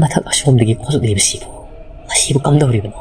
ꯃꯊꯛ ꯑꯁꯣꯝꯗꯒꯤ ꯈꯣꯠꯂꯛꯂꯤꯕꯁꯤꯕꯨ? ꯃꯁꯤꯕꯨ ꯀꯝꯗꯧꯔꯤꯕꯅꯣ?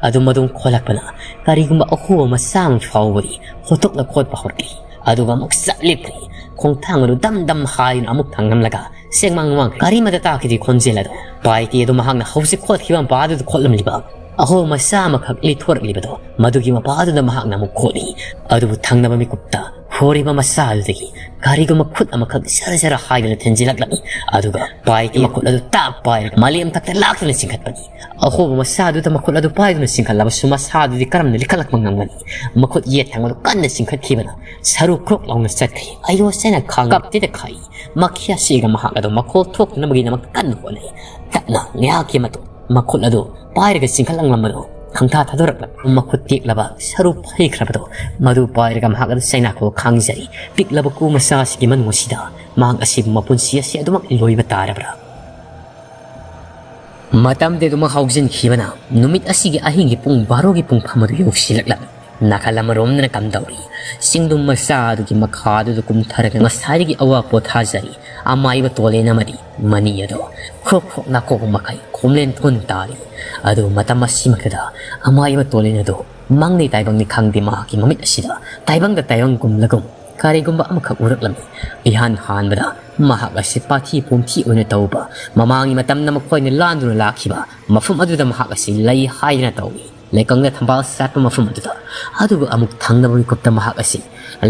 ꯑꯗꯨꯝ ꯑꯗꯨꯝ ꯈꯣꯠꯂꯛꯄꯅ ꯀꯔꯤꯒꯨꯝꯕ ꯑꯍꯣꯕ ꯃꯆꯥ ꯑꯃ ꯐꯥꯎꯕꯗꯤ ꯍꯣꯠꯇꯣꯛꯅ ꯈꯣꯠꯄ ꯍꯧꯔꯛꯂꯤ꯫ ꯑꯗꯨꯒ ꯑꯃꯨꯛ ꯆꯞ ꯂꯦꯞꯈ꯭ꯔꯦ꯫ ꯈꯣꯡꯊꯥꯡ ꯑꯗꯨ ꯗꯝ ꯗꯝ ꯍꯥꯏꯗꯨꯅ ꯑꯃꯨꯛ ꯊꯥꯡꯅꯝꯂꯒ ꯆꯦꯡꯃꯥꯡ ꯃꯥꯡꯈ꯭ꯔꯦ꯫ ꯀꯔꯤꯃꯇ ꯇꯥꯈꯤꯗꯦ ꯈꯣꯟꯖꯦꯜ ꯑꯗꯨ꯫ ꯄꯥꯏꯇꯤ ꯑꯗꯨ ꯃꯍꯥꯛꯅ ꯍꯧꯖꯤꯛ ꯈꯣꯠꯈꯤꯕ ꯃꯄꯥ ꯑꯗꯨꯗ ꯈꯣꯠꯂꯝꯂꯤꯕ ꯑꯍꯣꯕ ꯃꯆꯥ ꯑꯃꯈꯛ ꯂꯤꯊꯣꯔꯛꯂꯤꯕꯗꯣ, ꯃꯗꯨꯒꯤ ꯃꯄꯥ ꯑꯗꯨꯗ ꯃꯍꯥꯛꯅ ꯑꯃꯨꯛ ꯈꯣꯠꯂꯤ꯫ ꯑꯗꯨꯕꯨ ꯊꯪꯅꯕ ꯃꯤꯀꯨꯞꯇ ꯍꯣꯔꯤꯕ ꯃꯆꯥ ꯑꯗꯨꯗꯒꯤ ꯀꯔꯤꯒꯨꯝꯕ ꯈꯨꯠ ꯑꯃꯈꯛ ꯖꯔ ꯖꯔ ꯍꯥꯏꯗꯨꯅ ꯊꯤꯟꯖꯤꯜꯂꯛꯂꯝꯃꯤ꯫ ꯑꯗꯨꯒ ꯄꯥꯏꯇꯤ ꯃꯈꯨꯠ ꯑꯗꯨ ꯇꯥꯞ ꯄꯥꯏꯔꯒ ꯃꯥꯂꯦꯝ ꯃꯊꯛꯇ ꯂꯥꯛꯇꯨꯅ ꯆꯤꯡꯈꯠꯄꯅꯤ꯫ ꯑꯍꯣꯕ ꯃꯆꯥ ꯑꯗꯨꯗ ꯃꯈꯨꯠ ꯑꯗꯨ ꯄꯥꯏꯗꯨꯅ ꯆꯤꯡꯈꯠꯂꯕꯁꯨ ꯃꯁꯥ ꯑꯗꯨꯗꯤ ꯀꯔꯝꯅ ꯂꯤꯈꯠꯂꯛꯄ ꯉꯝꯒꯅꯤ? ꯃꯈꯨꯠ ꯌꯦꯠ ꯊꯪꯕꯗꯨ ꯀꯟꯅ ꯆꯤꯡꯈꯠꯈꯤꯕꯅ ꯁꯔꯨ ꯀ꯭ꯔꯣꯛ ꯂꯥꯎꯅ ꯆꯠꯈ꯭ꯔꯦ꯫ ꯑꯌꯣ ꯆꯦꯅ ꯈꯥꯡ ꯀꯞꯇꯦꯗ ꯈꯥꯏ꯫ ꯃꯈꯤꯌꯥꯁꯤꯒ ꯃꯍꯥꯛ ꯑꯗꯨ ꯃꯈꯣꯜ ꯊꯣꯛꯇꯅꯕꯒꯤꯗꯃꯛꯇ ꯀꯟꯅ ꯍꯣꯠꯅꯩ꯫ ꯇꯞꯅ ꯉꯥꯏꯍꯥꯛꯀꯤ ꯃꯇꯨꯡ ꯃꯈꯨꯠ ꯑꯗꯨ ꯄꯥꯏꯔꯒ ꯆꯤꯡꯈꯠꯂꯛꯂꯝꯕꯗꯨ ꯈꯪꯊꯥ ꯊꯥꯗꯣꯔꯛꯂꯕ ꯃꯈꯨꯠ ꯇꯦꯛꯂꯕ ꯁꯔꯨ ꯐꯩꯈ꯭ꯔꯕꯗꯨ ꯃꯗꯨ ꯄꯥꯏꯔꯒ ꯃꯍꯥꯛ ꯑꯗꯨ ꯆꯩꯅꯥꯈꯣꯜ ꯈꯥꯡꯖꯔꯤ꯫ ꯄꯤꯛꯂꯕ ꯀꯨ ꯃꯆꯥ ꯑꯁꯤꯒꯤ ꯃꯅꯨꯡ ꯑꯁꯤꯗ ꯃꯍꯥꯛ ꯑꯁꯤꯕꯨ ꯃꯄꯨꯟꯁꯤ ꯑꯁꯤ ꯑꯗꯨꯃꯛ ꯂꯣꯏꯕ ꯇꯥꯔꯕ꯭ꯔꯥ? ꯃꯇꯝꯗꯤ ꯑꯗꯨꯃꯛ ꯍꯧꯖꯤꯟꯈꯤꯕꯅ ꯅꯨꯃꯤꯠ ꯑꯁꯤꯒꯤ ꯑꯍꯤꯡꯒꯤ ꯄꯨꯡ ꯕꯥꯔꯣꯒꯤ ꯄꯨꯡꯐꯝ ꯑꯗꯨ ꯌꯧꯁꯤꯜꯂꯛꯂꯝꯃꯤ꯫ ꯅꯥꯀꯜ ꯑꯃꯔꯣꯝꯗꯅ ꯀꯝꯗꯧꯔꯤ? ꯆꯤꯡꯗꯨꯝ ꯃꯆꯥ ꯑꯗꯨꯒꯤ ꯃꯈꯥꯗꯨꯗ ꯀꯨꯝꯊꯔꯒ ꯉꯁꯥꯏꯗꯒꯤ ꯑꯋꯥ ꯄꯣꯊꯥꯖꯔꯤ꯫ ꯑꯃꯥꯏꯕ ꯇꯣꯂꯦꯟ ꯑꯃꯗꯤ ꯃꯅꯤ ꯑꯗꯣ ꯈ꯭ꯔꯣꯛ ꯈ꯭ꯔꯣꯛ ꯅꯥꯀꯣꯛ ꯃꯈꯩ ꯈꯣꯝꯂꯦꯟ ꯊꯣꯟ ꯇꯥꯔꯤ꯫ ꯑꯗꯨ ꯃꯇꯝ ꯑꯁꯤꯃꯛꯇꯗ ꯑꯃꯥꯏꯕ ꯇꯣꯂꯦꯟ ꯑꯗꯣ ꯃꯪꯅꯤ ꯇꯥꯏꯕꯪꯅꯤ ꯈꯪꯗꯦ, ꯃꯍꯥꯛꯀꯤ ꯃꯃꯤꯠ ꯑꯁꯤꯗ ꯇꯥꯏꯕꯪꯗ ꯇꯥꯏꯕꯪ ꯀꯨꯝꯂꯒꯨꯝ ꯀꯔꯤꯒꯨꯝꯕ ꯑꯃꯈꯛ ꯎꯔꯛꯂꯝꯃꯤ꯫ ꯏꯍꯥꯟ ꯍꯥꯟꯕꯗ ꯃꯍꯥꯛ ꯑꯁꯤ ꯄꯥꯊꯤ ꯄꯨꯝꯊꯤ ꯑꯣꯏꯅ ꯇꯧꯕ, ꯃꯃꯥꯡꯒꯤ ꯃꯇꯝꯗ ꯃꯈꯣꯏꯅ ꯂꯥꯟꯗꯨꯅ ꯂꯥꯛꯈꯤꯕ ꯃꯐꯝ ꯑꯗꯨꯗ ꯃꯍꯥꯛ ꯑꯁꯤ ꯂꯩ ꯍꯥꯏꯗꯅ ꯇꯧꯏ꯫ ꯂꯩꯀꯪꯗ ꯊꯝꯕꯥꯜ ꯁꯥꯠꯄ ꯃꯐꯝ ꯑꯗꯨꯗ꯫ ꯑꯗꯨꯒ ꯑꯃꯨꯛ ꯊꯪꯅꯕ ꯃꯤꯀꯨꯞꯇ ꯃꯍꯥꯛ ꯑꯁꯤ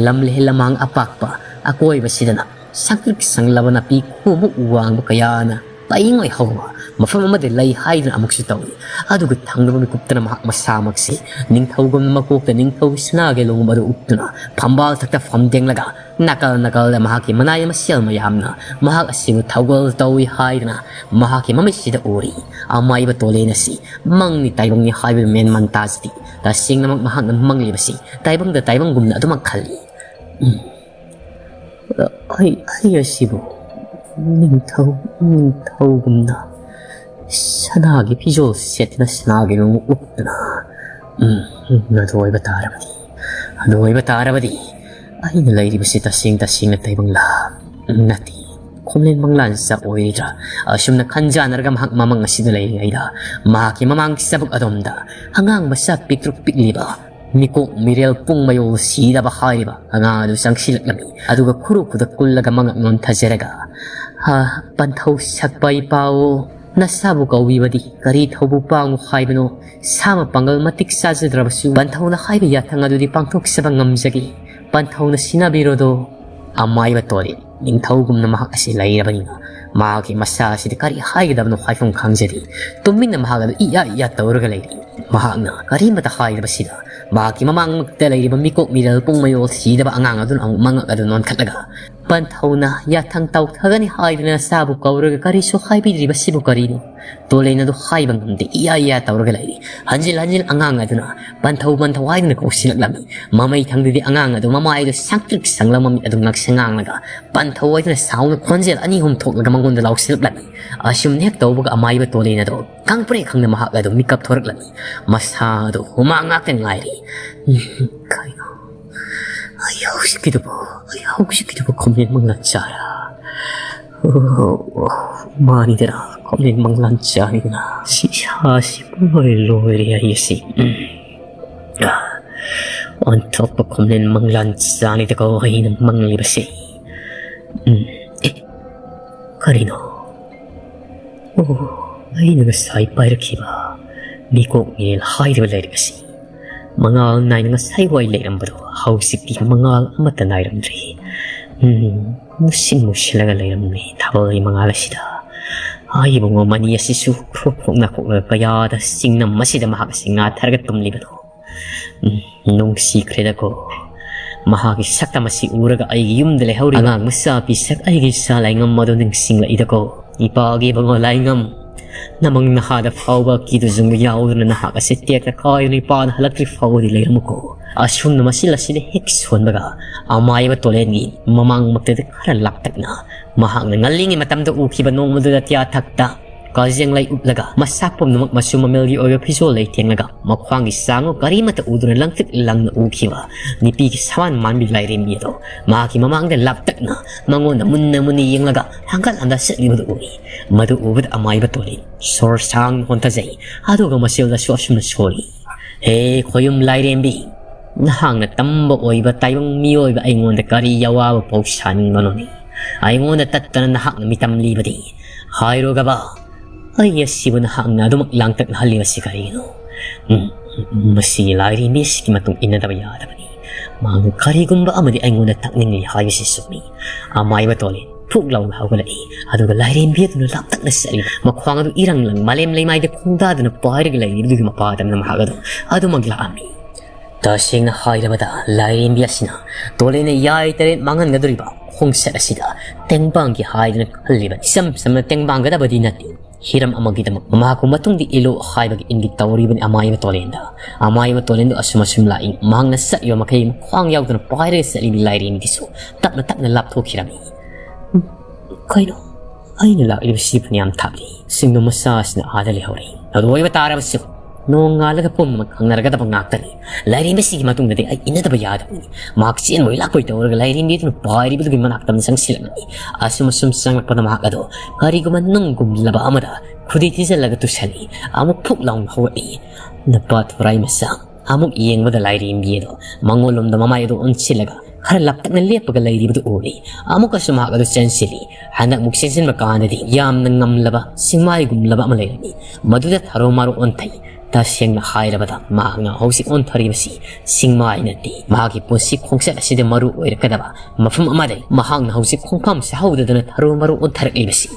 ꯂꯝꯂꯦꯟ ꯂꯃꯥꯡ ꯑꯄꯥꯛꯄ ꯑꯀꯣꯏꯕꯁꯤꯗꯅ ꯁꯪꯇ꯭ꯔꯤꯛ ꯁꯪꯂꯕ ꯅꯥꯄꯤ ꯈꯨꯃꯨꯛ ꯋꯥꯡꯕ ꯀꯌꯥꯅ ꯄꯩꯉꯩ ꯍꯧꯕ ꯃꯐꯝ ꯑꯃꯗ ꯂꯩ ꯍꯥꯏꯗꯨꯅ ꯑꯃꯨꯛꯁꯨ ꯇꯧꯏ꯫ ꯑꯗꯨꯒ ꯊꯪꯅꯕ ꯃꯤꯀꯨꯞꯇꯅ ꯃꯍꯥꯛ ꯃꯁꯥꯃꯛꯁꯤ ꯅꯤꯡꯊꯧꯒꯨꯝꯅ ꯃꯀꯣꯛꯇ ꯅꯤꯡꯊꯧꯒꯤ ꯁꯅꯥꯒꯤ ꯂꯣꯡꯕ ꯑꯗꯨ ꯎꯞꯇꯨꯅ ꯐꯝꯕꯥꯜ ꯊꯛꯇ ꯐꯝꯗꯦꯡꯂꯒ ꯅꯥꯀꯜ ꯅꯥꯀꯜꯗ ꯃꯍꯥꯛꯀꯤ ꯃꯅꯥꯏ ꯃꯁꯦꯜ ꯃꯌꯥꯝꯅ ꯃꯍꯥꯛ ꯑꯁꯤꯕꯨ ꯊꯧꯒꯜ ꯇꯧꯏ ꯍꯥꯏꯗꯨꯅ ꯃꯍꯥꯛꯀꯤ ꯃꯃꯤꯠꯁꯤꯗ ꯎꯔꯤ꯫ ꯑꯃꯥꯏꯕ ꯇꯣꯂꯦꯟ ꯑꯁꯤ ꯃꯪꯅꯤ ꯇꯥꯏꯕꯪꯅꯤ ꯍꯥꯏꯕꯗꯨ ꯃꯦꯟ ꯃꯥꯟ ꯇꯥꯖꯗꯦ꯫ ꯇꯁꯦꯡꯅꯃꯛ ꯃꯍꯥꯛꯅ ꯃꯪꯂꯤꯕꯁꯤ ꯇꯥꯏꯕꯪꯗ ꯇꯥꯏꯕꯪꯒꯨꯝꯅ ꯑꯗꯨꯃꯛ ꯈꯜꯂꯤ꯫ ꯎꯝ꯫ ꯑꯩ, ꯑꯩ ꯑꯁꯤꯕꯨ ꯅꯤꯡꯊꯧ, ꯅꯤꯡꯊꯧꯒꯨꯝꯅ ꯁꯅꯥꯒꯤ ꯐꯤꯖꯣꯜ ꯁꯦꯠꯇꯨꯅ, ꯁꯅꯥꯒꯤ ꯂꯣꯡ ꯎꯞꯇꯨꯅ, ꯎꯝ, ꯑꯗꯨ ꯑꯣꯏꯕ ꯇꯥꯔꯕꯗꯤ, ꯑꯗꯨ ꯑꯣꯏꯕ ꯇꯥꯔꯕꯗꯤ ꯑꯩꯅ ꯂꯩꯔꯤꯕꯁꯤ ꯇꯁꯦꯡ ꯇꯁꯦꯡꯅ ꯇꯥꯏꯕꯪꯂꯥ ꯅꯠꯇꯦ, ꯈꯣꯝꯂꯦꯟ ꯃꯪꯂꯥꯟꯁꯥ ꯑꯣꯏꯔꯤꯗ꯭ꯔꯥ? ꯑꯁꯨꯝꯅ ꯈꯟꯖꯥꯟꯅꯔꯒ ꯃꯍꯥꯛ ꯃꯃꯪ ꯑꯁꯤꯗ ꯂꯩꯔꯤꯉꯩꯗ, ꯃꯍꯥꯛꯀꯤ ꯃꯃꯥꯡꯒꯤ ꯆꯕꯨꯛ ꯑꯗꯣꯝꯗ ꯑꯉꯥꯡ ꯃꯆꯥ ꯄꯤꯛꯇ꯭ꯔꯨ ꯄꯤꯛꯂꯤꯕ, ꯃꯤꯀꯣꯛ ꯃꯤꯔꯦꯜ ꯄꯨꯡ ꯃꯌꯣꯜ ꯁꯤꯗꯕ ꯍꯥꯏꯔꯤꯕ ꯑꯉꯥꯡ ꯑꯗꯨ ꯆꯪꯁꯤꯜꯂꯛꯂꯝꯃꯤ꯫ ꯑꯗꯨꯒ ꯈꯨꯔꯨ ꯈꯨꯗ ꯀꯨꯜꯂꯒ ꯃꯉꯛ ꯅꯣꯟꯊꯖꯔꯒ, "ꯍꯥ, ꯄꯟꯊꯧ ꯁꯛꯄ ꯏꯄꯥꯎ, ꯅꯁꯥꯕꯨ ꯀꯧꯕꯤꯕꯗꯤ ꯀꯔꯤ ꯊꯧꯕꯨ ꯄꯥꯡꯉꯨ ꯍꯥꯏꯕꯅꯣ? ꯁꯥ ꯃꯄꯥꯡꯒꯜ ꯃꯇꯤꯛ ꯆꯥꯖꯗ꯭ꯔꯕꯁꯨ ꯄꯟꯊꯧꯅ ꯍꯥꯏꯕ ꯌꯥꯊꯪ ꯑꯗꯨꯗꯤ ꯄꯥꯡꯊꯣꯛꯆꯕ ꯉꯝꯖꯒꯦ꯫ ꯄꯟꯊꯧꯅ ꯁꯤꯟꯅꯕꯤꯔꯣꯗꯣ꯫" ꯑꯃꯥꯏꯕ ꯇꯣꯔꯦ ꯅꯤꯡꯊꯧꯒꯨꯝꯅ ꯃꯍꯥꯛ ꯑꯁꯤ ꯂꯩꯔꯕꯅꯤꯅ, ꯃꯍꯥꯛꯀꯤ ꯃꯁꯥ ꯑꯁꯤꯗ ꯀꯔꯤ ꯍꯥꯏꯒꯗꯕꯅꯣ ꯍꯥꯏꯐꯝ ꯈꯪꯖꯗꯦ꯫ ꯇꯨꯃꯤꯟꯅ ꯃꯍꯥꯛ ꯑꯗꯨ ꯏꯌꯥ ꯏꯌꯥ ꯇꯧꯔꯒ ꯂꯩꯔꯤ꯫ ꯃꯍꯥꯛꯅ ꯀꯔꯤꯃꯇ ꯍꯥꯏꯗꯕꯁꯤꯗ, ꯃꯍꯥꯛꯀꯤ ꯃꯃꯥꯡꯃꯛꯇ ꯂꯩꯔꯤꯕ ꯃꯤꯀꯣꯛ ꯃꯤꯔꯦꯜ ꯄꯨꯡ ꯃꯌꯣꯜ ꯁꯤꯗꯕ ꯑꯉꯥꯡ ꯑꯗꯨꯅ ꯑꯃꯨꯛ ꯃꯉꯛ ꯑꯗꯨ ꯅꯣꯟꯈꯠꯂꯒ, "ꯄꯟꯊꯧꯅ ꯌꯥꯊꯪ ꯇꯧꯊꯒꯅꯤ ꯍꯥꯏꯗꯨꯅ ꯅꯆꯥꯕꯨ ꯀꯧꯔꯒ ꯀꯔꯤꯁꯨ ꯍꯥꯏꯕꯤꯗ꯭ꯔꯤꯕꯁꯤꯕꯨ ꯀꯔꯤꯅꯣ?" ꯇꯣꯂꯦꯟ ꯑꯗꯨ ꯍꯥꯏꯕ ꯉꯝꯗꯦ, ꯏꯌꯥ ꯏꯌꯥ ꯇꯧꯔꯒ ꯂꯩꯔꯤ꯫ ꯍꯟꯖꯤꯜ ꯍꯟꯖꯤꯜ ꯑꯉꯥꯡ ꯑꯗꯨꯅ "ꯄꯟꯊꯧ, ꯄꯟꯊꯧ" ꯍꯥꯏꯗꯨꯅ ꯀꯧꯁꯤꯜꯂꯛꯂꯝꯃꯤ꯫ ꯃꯃꯩ ꯊꯪꯗꯗꯤ ꯑꯉꯥꯡ ꯑꯗꯨ ꯃꯃꯥꯏ ꯑꯗꯨ ꯁꯪꯇ꯭ꯔꯤꯛ ꯁꯪꯂ ꯃꯃꯤꯠ ꯑꯗꯨ ꯉꯛꯁꯪ ꯉꯥꯡꯂꯒ "ꯄꯟꯊꯧ" ꯍꯥꯏꯗꯨꯅ ꯁꯥꯎꯅ ꯈꯣꯟꯖꯦꯜ ꯑꯅꯤ ꯑꯍꯨꯝ ꯊꯣꯛꯂꯒ ꯃꯉꯣꯟꯗ ꯂꯥꯎꯁꯤꯜꯂꯛꯂꯝꯃꯤ꯫ ꯑꯁꯨꯝꯅ ꯍꯦꯛ ꯇꯧꯕꯒ ꯑꯃꯥꯏꯕ ꯇꯣꯂꯦꯟ ꯑꯗꯨ ꯈꯪꯄ꯭ꯔꯦꯛ ꯈꯪꯅ ꯃꯍꯥꯛ ꯑꯗꯨ ꯃꯤꯀꯞ ꯊꯣꯔꯛꯂꯝꯃꯤ꯫ ꯃꯁꯥ ꯑꯗꯨ ꯍꯨꯃꯥꯡ ꯉꯥꯛꯇ ꯉꯥꯏꯔꯤ꯫ ꯎꯝ, ꯀꯩꯅꯣ? ꯑꯩ ꯍꯧꯖꯤꯛꯀꯤꯗꯨꯕꯨ, ꯑꯩ ꯍꯧꯖꯤꯛꯀꯤꯗꯨꯕꯨ ꯈꯣꯝꯂꯦꯟ ꯃꯪꯂꯥꯟ ꯆꯥꯔꯥ? ꯑꯣ, ꯃꯥꯅꯤꯗꯅ, ꯈꯣꯝꯂꯦꯟ ꯃꯪꯂꯥꯟ ꯆꯥꯔꯤꯗꯅ꯫ ꯁꯤ ꯏꯁꯥꯁꯤ ꯄꯨꯡꯂꯣꯏ ꯂꯣꯏꯔꯦ ꯑꯩ ꯑꯁꯤ꯫ ꯎꯝ꯫ ꯑꯣꯟꯊꯣꯛꯄ ꯈꯣꯝꯂꯦꯟ ꯃꯪꯂꯥꯟ ꯆꯥꯅꯤꯗꯀꯣ ꯑꯩꯅ ꯃꯪꯂꯤꯕꯁꯤ꯫ ꯎꯝ꯫ ꯑꯦ, ꯀꯔꯤꯅꯣ? ꯑꯣ, ꯑꯩꯅ ꯉꯁꯥꯏ ꯄꯥꯏꯔꯛꯈꯤꯕ ꯃꯤꯀꯣꯛ ꯃꯤꯔꯦꯜ ꯍꯥꯏꯔꯤꯕ ꯂꯥꯏꯔꯤꯛ ꯑꯁꯤ ꯃꯉꯥꯜ ꯅꯥꯏꯅ ꯉꯁꯥꯏ ꯋꯥꯏ ꯂꯩꯔꯝꯕꯗꯣ ꯍꯧꯖꯤꯛꯇꯤ ꯃꯉꯥꯜ ꯑꯃꯠꯇ ꯅꯥꯏꯔꯝꯗ꯭ꯔꯦ꯫ ꯎꯝ, ꯃꯨꯁꯤꯟ ꯃꯨꯁꯤꯜꯂꯒ ꯂꯩꯔꯝꯃꯤ ꯊꯥꯕꯜꯒꯤ ꯃꯉꯥꯜ ꯑꯁꯤꯗ꯫ ꯍꯥꯏꯕꯨꯡꯉꯣ ꯃꯅꯤ ꯑꯁꯤꯁꯨ ꯈ꯭ꯔꯣꯛ ꯈ꯭ꯔꯣꯛ ꯅꯥꯀꯣꯛꯂꯒ ꯀꯌꯥꯗ ꯆꯤꯡꯅꯝ ꯑꯁꯤꯗ ꯃꯍꯥꯛ ꯑꯁꯤ ꯉꯥꯊꯔꯒ ꯇꯨꯝꯂꯤꯕꯅꯣ? ꯎꯝ, ꯅꯨꯡꯁꯤꯈ꯭ꯔꯦꯗꯀꯣ꯫ ꯃꯍꯥꯛꯀꯤ ꯁꯛꯇꯝ ꯑꯁꯤ ꯎꯔꯒ ꯑꯩꯒꯤ ꯌꯨꯝꯗ ꯂꯩꯍꯧꯔꯤꯕ ꯑꯉꯥꯡ ꯃꯆꯥ ꯄꯤꯁꯛ ꯑꯩꯒꯤ ꯏꯆꯥ ꯂꯥꯏꯉꯝ ꯑꯗꯨ ꯅꯤꯡꯁꯤꯡꯂꯛꯏꯗꯀꯣ꯫ ꯏꯄꯥꯒꯤ ꯏꯕꯨꯡꯉꯣ ꯂꯥꯏꯉꯝ, ꯅꯃꯪ ꯅꯍꯥꯗ ꯐꯥꯎꯕ ꯀꯤꯗꯨ ꯖꯨꯡꯗ ꯌꯥꯎꯗꯨꯅ ꯅꯍꯥꯛ ꯑꯁꯤ ꯇꯦꯛꯇ ꯀꯥꯏꯗꯨꯅ ꯏꯄꯥꯅ ꯍꯜꯂꯛꯇ꯭ꯔꯤ ꯐꯥꯎꯕꯗꯤ ꯂꯩꯔꯝꯃꯨꯀꯣ꯫ ꯑꯁꯨꯝꯅ ꯃꯆꯤꯜ ꯑꯁꯤꯗ ꯍꯦꯛ ꯁꯣꯟꯕꯒ ꯑꯃꯥꯏꯕ ꯇꯣꯂꯦꯟꯒꯤ ꯃꯃꯥꯡꯃꯛꯇꯗꯤ ꯈꯔ ꯂꯥꯞꯇꯛꯅ ꯃꯍꯥꯛꯅ ꯉꯜꯂꯤꯉꯩ ꯃꯇꯝꯗ ꯎꯈꯤꯕ ꯅꯣꯡꯃꯗꯨꯗ ꯇꯤꯌꯥꯊꯛꯇ ꯀꯥꯖꯦꯡꯂꯩ ꯎꯞꯂꯒ ꯃꯁꯥ ꯄꯨꯝꯅꯃꯛ ꯃꯆꯨ ꯃꯃꯦꯜꯒꯤ ꯑꯣꯏꯕ ꯐꯤꯖꯣꯜ ꯂꯩꯇꯦꯡꯂꯒ ꯃꯈ꯭ꯋꯥꯡꯒꯤ ꯆꯥꯡ ꯀꯔꯤꯃꯠꯇ ꯎꯗꯨꯅ ꯂꯪꯇ꯭ꯔꯤꯛ ꯂꯪꯅ ꯎꯈꯤꯕ ꯅꯨꯄꯤꯒꯤ ꯁꯕꯥꯟ ꯃꯥꯟꯕꯤ ꯂꯥꯏꯔꯦꯝꯕꯤ ꯑꯗꯣ ꯃꯍꯥꯛꯀꯤ ꯃꯃꯥꯡꯗ ꯂꯥꯞꯇꯛꯅ ꯃꯉꯣꯟꯗ ꯃꯨꯟꯅ ꯃꯨꯟꯅ ꯌꯦꯡꯂꯒ ꯍꯪꯒꯠ ꯍꯟꯗ ꯆꯠꯂꯤꯕꯗꯨ ꯎꯏ꯫ ꯃꯗꯨ ꯎꯕꯗ ꯑꯃꯥꯏꯕ ꯇꯣꯂꯦꯟ ꯁꯣꯔ ꯁꯥꯡꯅ ꯍꯣꯟꯊꯖꯩ꯫ ꯑꯗꯨꯒ ꯃꯆꯤꯜꯗꯁꯨ ꯑꯁꯨꯝꯅ ꯁꯣꯜꯂꯤ, "ꯍꯦ ꯈꯣꯌꯨꯝ ꯂꯥꯏꯔꯦꯝꯕꯤ, ꯅꯍꯥꯛꯅ ꯇꯝꯕ ꯑꯣꯏꯕ ꯇꯥꯏꯕꯪ ꯃꯤꯑꯣꯏꯕ ꯑꯩꯉꯣꯟꯗ ꯀꯔꯤ ꯑꯋꯥꯕ ꯐꯥꯎ ꯁꯥꯅꯤꯡꯕꯅꯣꯅꯦ? ꯑꯩꯉꯣꯟꯗ ꯇꯠꯇꯅ ꯅꯍꯥꯛꯅ ꯃꯤꯇꯝ ꯂꯤꯕꯗꯤ ꯍꯥꯏꯔꯣꯒꯕ? ꯑꯩ ꯑꯁꯤꯕꯨ ꯅꯍꯥꯛꯅ ꯑꯗꯨꯃꯛ ꯂꯥꯡꯇꯛꯅꯍꯜꯂꯤꯕꯁꯤ ꯀꯔꯤꯒꯤꯅꯣ? ꯎꯝ, ꯎꯝ, ꯃꯁꯤ ꯂꯥꯏꯔꯦꯝꯕꯤ ꯑꯁꯤꯒꯤ ꯃꯇꯨꯡ ꯏꯟꯅꯗꯕ ꯌꯥꯗꯕꯅꯤ꯫ ꯃꯍꯥꯛꯅ ꯀꯔꯤꯒꯨꯝꯕ ꯑꯃꯗꯤ ꯑꯩꯉꯣꯟꯗ ꯇꯥꯛꯅꯤꯡꯂꯤ ꯍꯥꯏꯕꯁꯤ ꯆꯨꯝꯃꯤ꯫" ꯑꯃꯥꯏꯕ ꯇꯣꯂꯦꯟ ꯐꯨꯛ ꯂꯥꯎꯅ ꯍꯧꯒꯠꯂꯛꯏ꯫ ꯑꯗꯨꯒ ꯂꯥꯏꯔꯦꯝꯕꯤ ꯑꯗꯨꯅ ꯂꯥꯞꯇꯛꯅ ꯆꯠꯂꯤꯕ ꯃꯈ꯭ꯋꯥꯡ ꯑꯗꯨ ꯏꯔꯪ ꯂꯪ ꯃꯥꯂꯦꯝ ꯂꯩꯃꯥꯏꯗ ꯈꯣꯡꯗꯥꯗꯨꯅ ꯄꯥꯏꯔꯒ ꯂꯩꯔꯤꯕꯗꯨꯒꯤ ꯃꯄꯥꯗꯅ ꯃꯍꯥꯛ ꯑꯗꯨ ꯑꯗꯨꯃꯛ ꯂꯥꯛꯑꯝꯃꯤ꯫ ꯇꯁꯦꯡꯅ ꯍꯥꯏꯔꯕꯗ ꯂꯥꯏꯔꯦꯝꯕꯤ ꯑꯁꯤꯅ ꯇꯣꯂꯦꯟꯅ ꯌꯥꯏ ꯇꯔꯦꯠ ꯃꯥꯡꯍꯟꯒꯗꯧꯔꯤꯕ ꯈꯣꯡꯆꯠ ꯑꯁꯤꯗ ꯇꯦꯡꯕꯥꯡꯒꯦ ꯍꯥꯏꯗꯨꯅ ꯈꯜꯂꯤꯕ ꯏꯆꯝ ꯆꯝꯅ ꯇꯦꯡꯕꯥꯡꯒꯗꯕꯗꯤ ꯅꯠꯇꯦ꯫ ꯍꯤꯔꯝ ꯑꯃꯒꯤꯗꯃꯛ ꯃꯍꯥꯛꯄꯨ ꯃꯇꯨꯡꯗ ꯏꯜꯂꯨ ꯍꯥꯏꯕꯒꯤ ꯏꯪꯒꯤꯠ ꯇꯧꯔꯤꯕꯅꯤ ꯑꯃꯥꯏꯕ ꯇꯣꯂꯦꯟꯗ꯫ ꯑꯃꯥꯏꯕ ꯇꯣꯂꯦꯟꯗꯨ ꯑꯁꯨꯝ ꯑꯁꯨꯝ ꯂꯥꯛꯏ꯫ ꯃꯍꯥꯛꯅ ꯆꯠꯂꯤꯕ ꯃꯈꯩ ꯃꯈ꯭ꯋꯥꯡ ꯌꯥꯎꯗꯅ ꯄꯥꯏꯔꯒ ꯆꯠꯂꯤꯕ ꯂꯥꯏꯔꯦꯝꯕꯤꯁꯨ ꯇꯞꯅ ꯇꯞꯅ ꯂꯥꯞꯊꯣꯛꯈꯤꯔꯝꯃꯤ꯫ ꯀꯩꯅꯣ? ꯑꯩꯅ ꯂꯥꯛꯂꯤꯕꯁꯤ ꯐꯅꯌꯥꯝ ꯊꯥꯞꯂꯤ꯫ ꯁꯤꯡꯗꯣ ꯃꯆꯥꯁꯤꯅ ꯑꯥꯗ ꯂꯩꯍꯧꯔꯦ꯫ ꯑꯗꯨ ꯑꯣꯏꯕ ꯇꯥꯔꯕꯁꯨ ꯅꯣꯡꯉꯥꯜꯂꯒ ꯄꯨꯝꯅꯃꯛ ꯈꯪꯅꯔꯒꯗꯕ ꯉꯥꯛꯇꯅꯤ꯫ ꯂꯥꯏꯔꯦꯝꯕꯤꯁꯤꯒꯤ ꯃꯇꯨꯡꯗꯗꯤ ꯑꯩ ꯏꯟꯅꯗꯕ ꯌꯥꯗꯕꯅꯤ꯫ ꯃꯍꯥꯛ ꯆꯦꯟꯕꯣꯏ ꯂꯥꯛꯄꯣꯏ ꯇꯧꯔꯒ ꯂꯥꯏꯔꯦꯝꯕꯤꯗꯨꯅ ꯄꯥꯏꯔꯤꯕꯗꯨꯒꯤ ꯃꯅꯥꯛꯇ ꯑꯃ ꯆꯪꯁꯤꯜꯂꯛꯂꯝꯃꯤ꯫ ꯑꯁꯨꯝ ꯑꯁꯨꯝ ꯆꯪꯂꯛꯄꯗ ꯃꯍꯥꯛ ꯑꯗꯣ ꯀꯔꯤꯒꯨꯝꯕ ꯅꯨꯡꯒꯨꯝꯂꯕ ꯑꯃꯗ ꯈꯨꯗꯤ ꯊꯤꯖꯤꯜꯂꯒ ꯇꯨꯁꯜꯂꯤ꯫ ꯑꯃꯨꯛ ꯐꯨꯛ ꯂꯥꯎꯅ ꯍꯧꯒꯠꯂꯤ꯫ ꯅꯄꯥ ꯊꯣꯔꯥꯏ ꯃꯆꯥ, ꯑꯃꯨꯛ ꯌꯦꯡꯕꯗ ꯂꯥꯏꯔꯦꯝꯕꯤ ꯑꯗꯣ ꯃꯉꯣꯟꯂꯣꯝꯗ ꯃꯃꯥꯏ ꯑꯗꯨ ꯑꯣꯟꯁꯤꯜꯂꯒ ꯈꯔ ꯂꯥꯞꯇꯛꯅ ꯂꯦꯞꯄꯒ ꯂꯩꯔꯤꯕꯗꯨ ꯎꯔꯦ꯫ ꯑꯃꯨꯛꯀꯁꯨ ꯃꯍꯥꯛ ꯑꯗꯨ ꯆꯦꯟꯁꯤꯜꯂꯤ꯫ ꯍꯟꯗꯛꯃꯨꯛ ꯆꯦꯟꯁꯤꯟꯕ ꯀꯥꯟꯗꯗꯤ ꯌꯥꯝꯅ ꯉꯝꯂꯕ ꯆꯤꯡꯃꯥꯏꯒꯨꯝꯂꯕ ꯑꯃ ꯂꯩꯔꯝꯃꯤ꯫ ꯃꯗꯨꯗ ꯊꯔꯣ ꯃꯔꯣ ꯑꯣꯟꯊꯩ꯫ ꯇꯁꯦꯡꯅ ꯍꯥꯏꯔꯕꯗ ꯃꯍꯥꯛꯅ ꯍꯧꯖꯤꯛ ꯑꯣꯟꯊꯔꯤꯕꯁꯤ ꯆꯤꯡꯃꯥꯏ ꯅꯠꯇꯦ꯫ ꯃꯍꯥꯛꯀꯤ ꯄꯨꯟꯁꯤ ꯈꯣꯡꯆꯠ ꯑꯁꯤꯗ ꯃꯔꯨ ꯑꯣꯏꯔꯛꯀꯗꯕ ꯃꯐꯝ ꯑꯃꯗꯅꯤ꯫ ꯃꯍꯥꯛꯅ ꯍꯧꯖꯤꯛ ꯈꯣꯡꯐꯝ ꯆꯥꯍꯧꯗꯗꯅ ꯊꯔꯣ ꯃꯔꯣ ꯑꯣꯟꯊꯔꯛꯂꯤꯕꯁꯤ꯫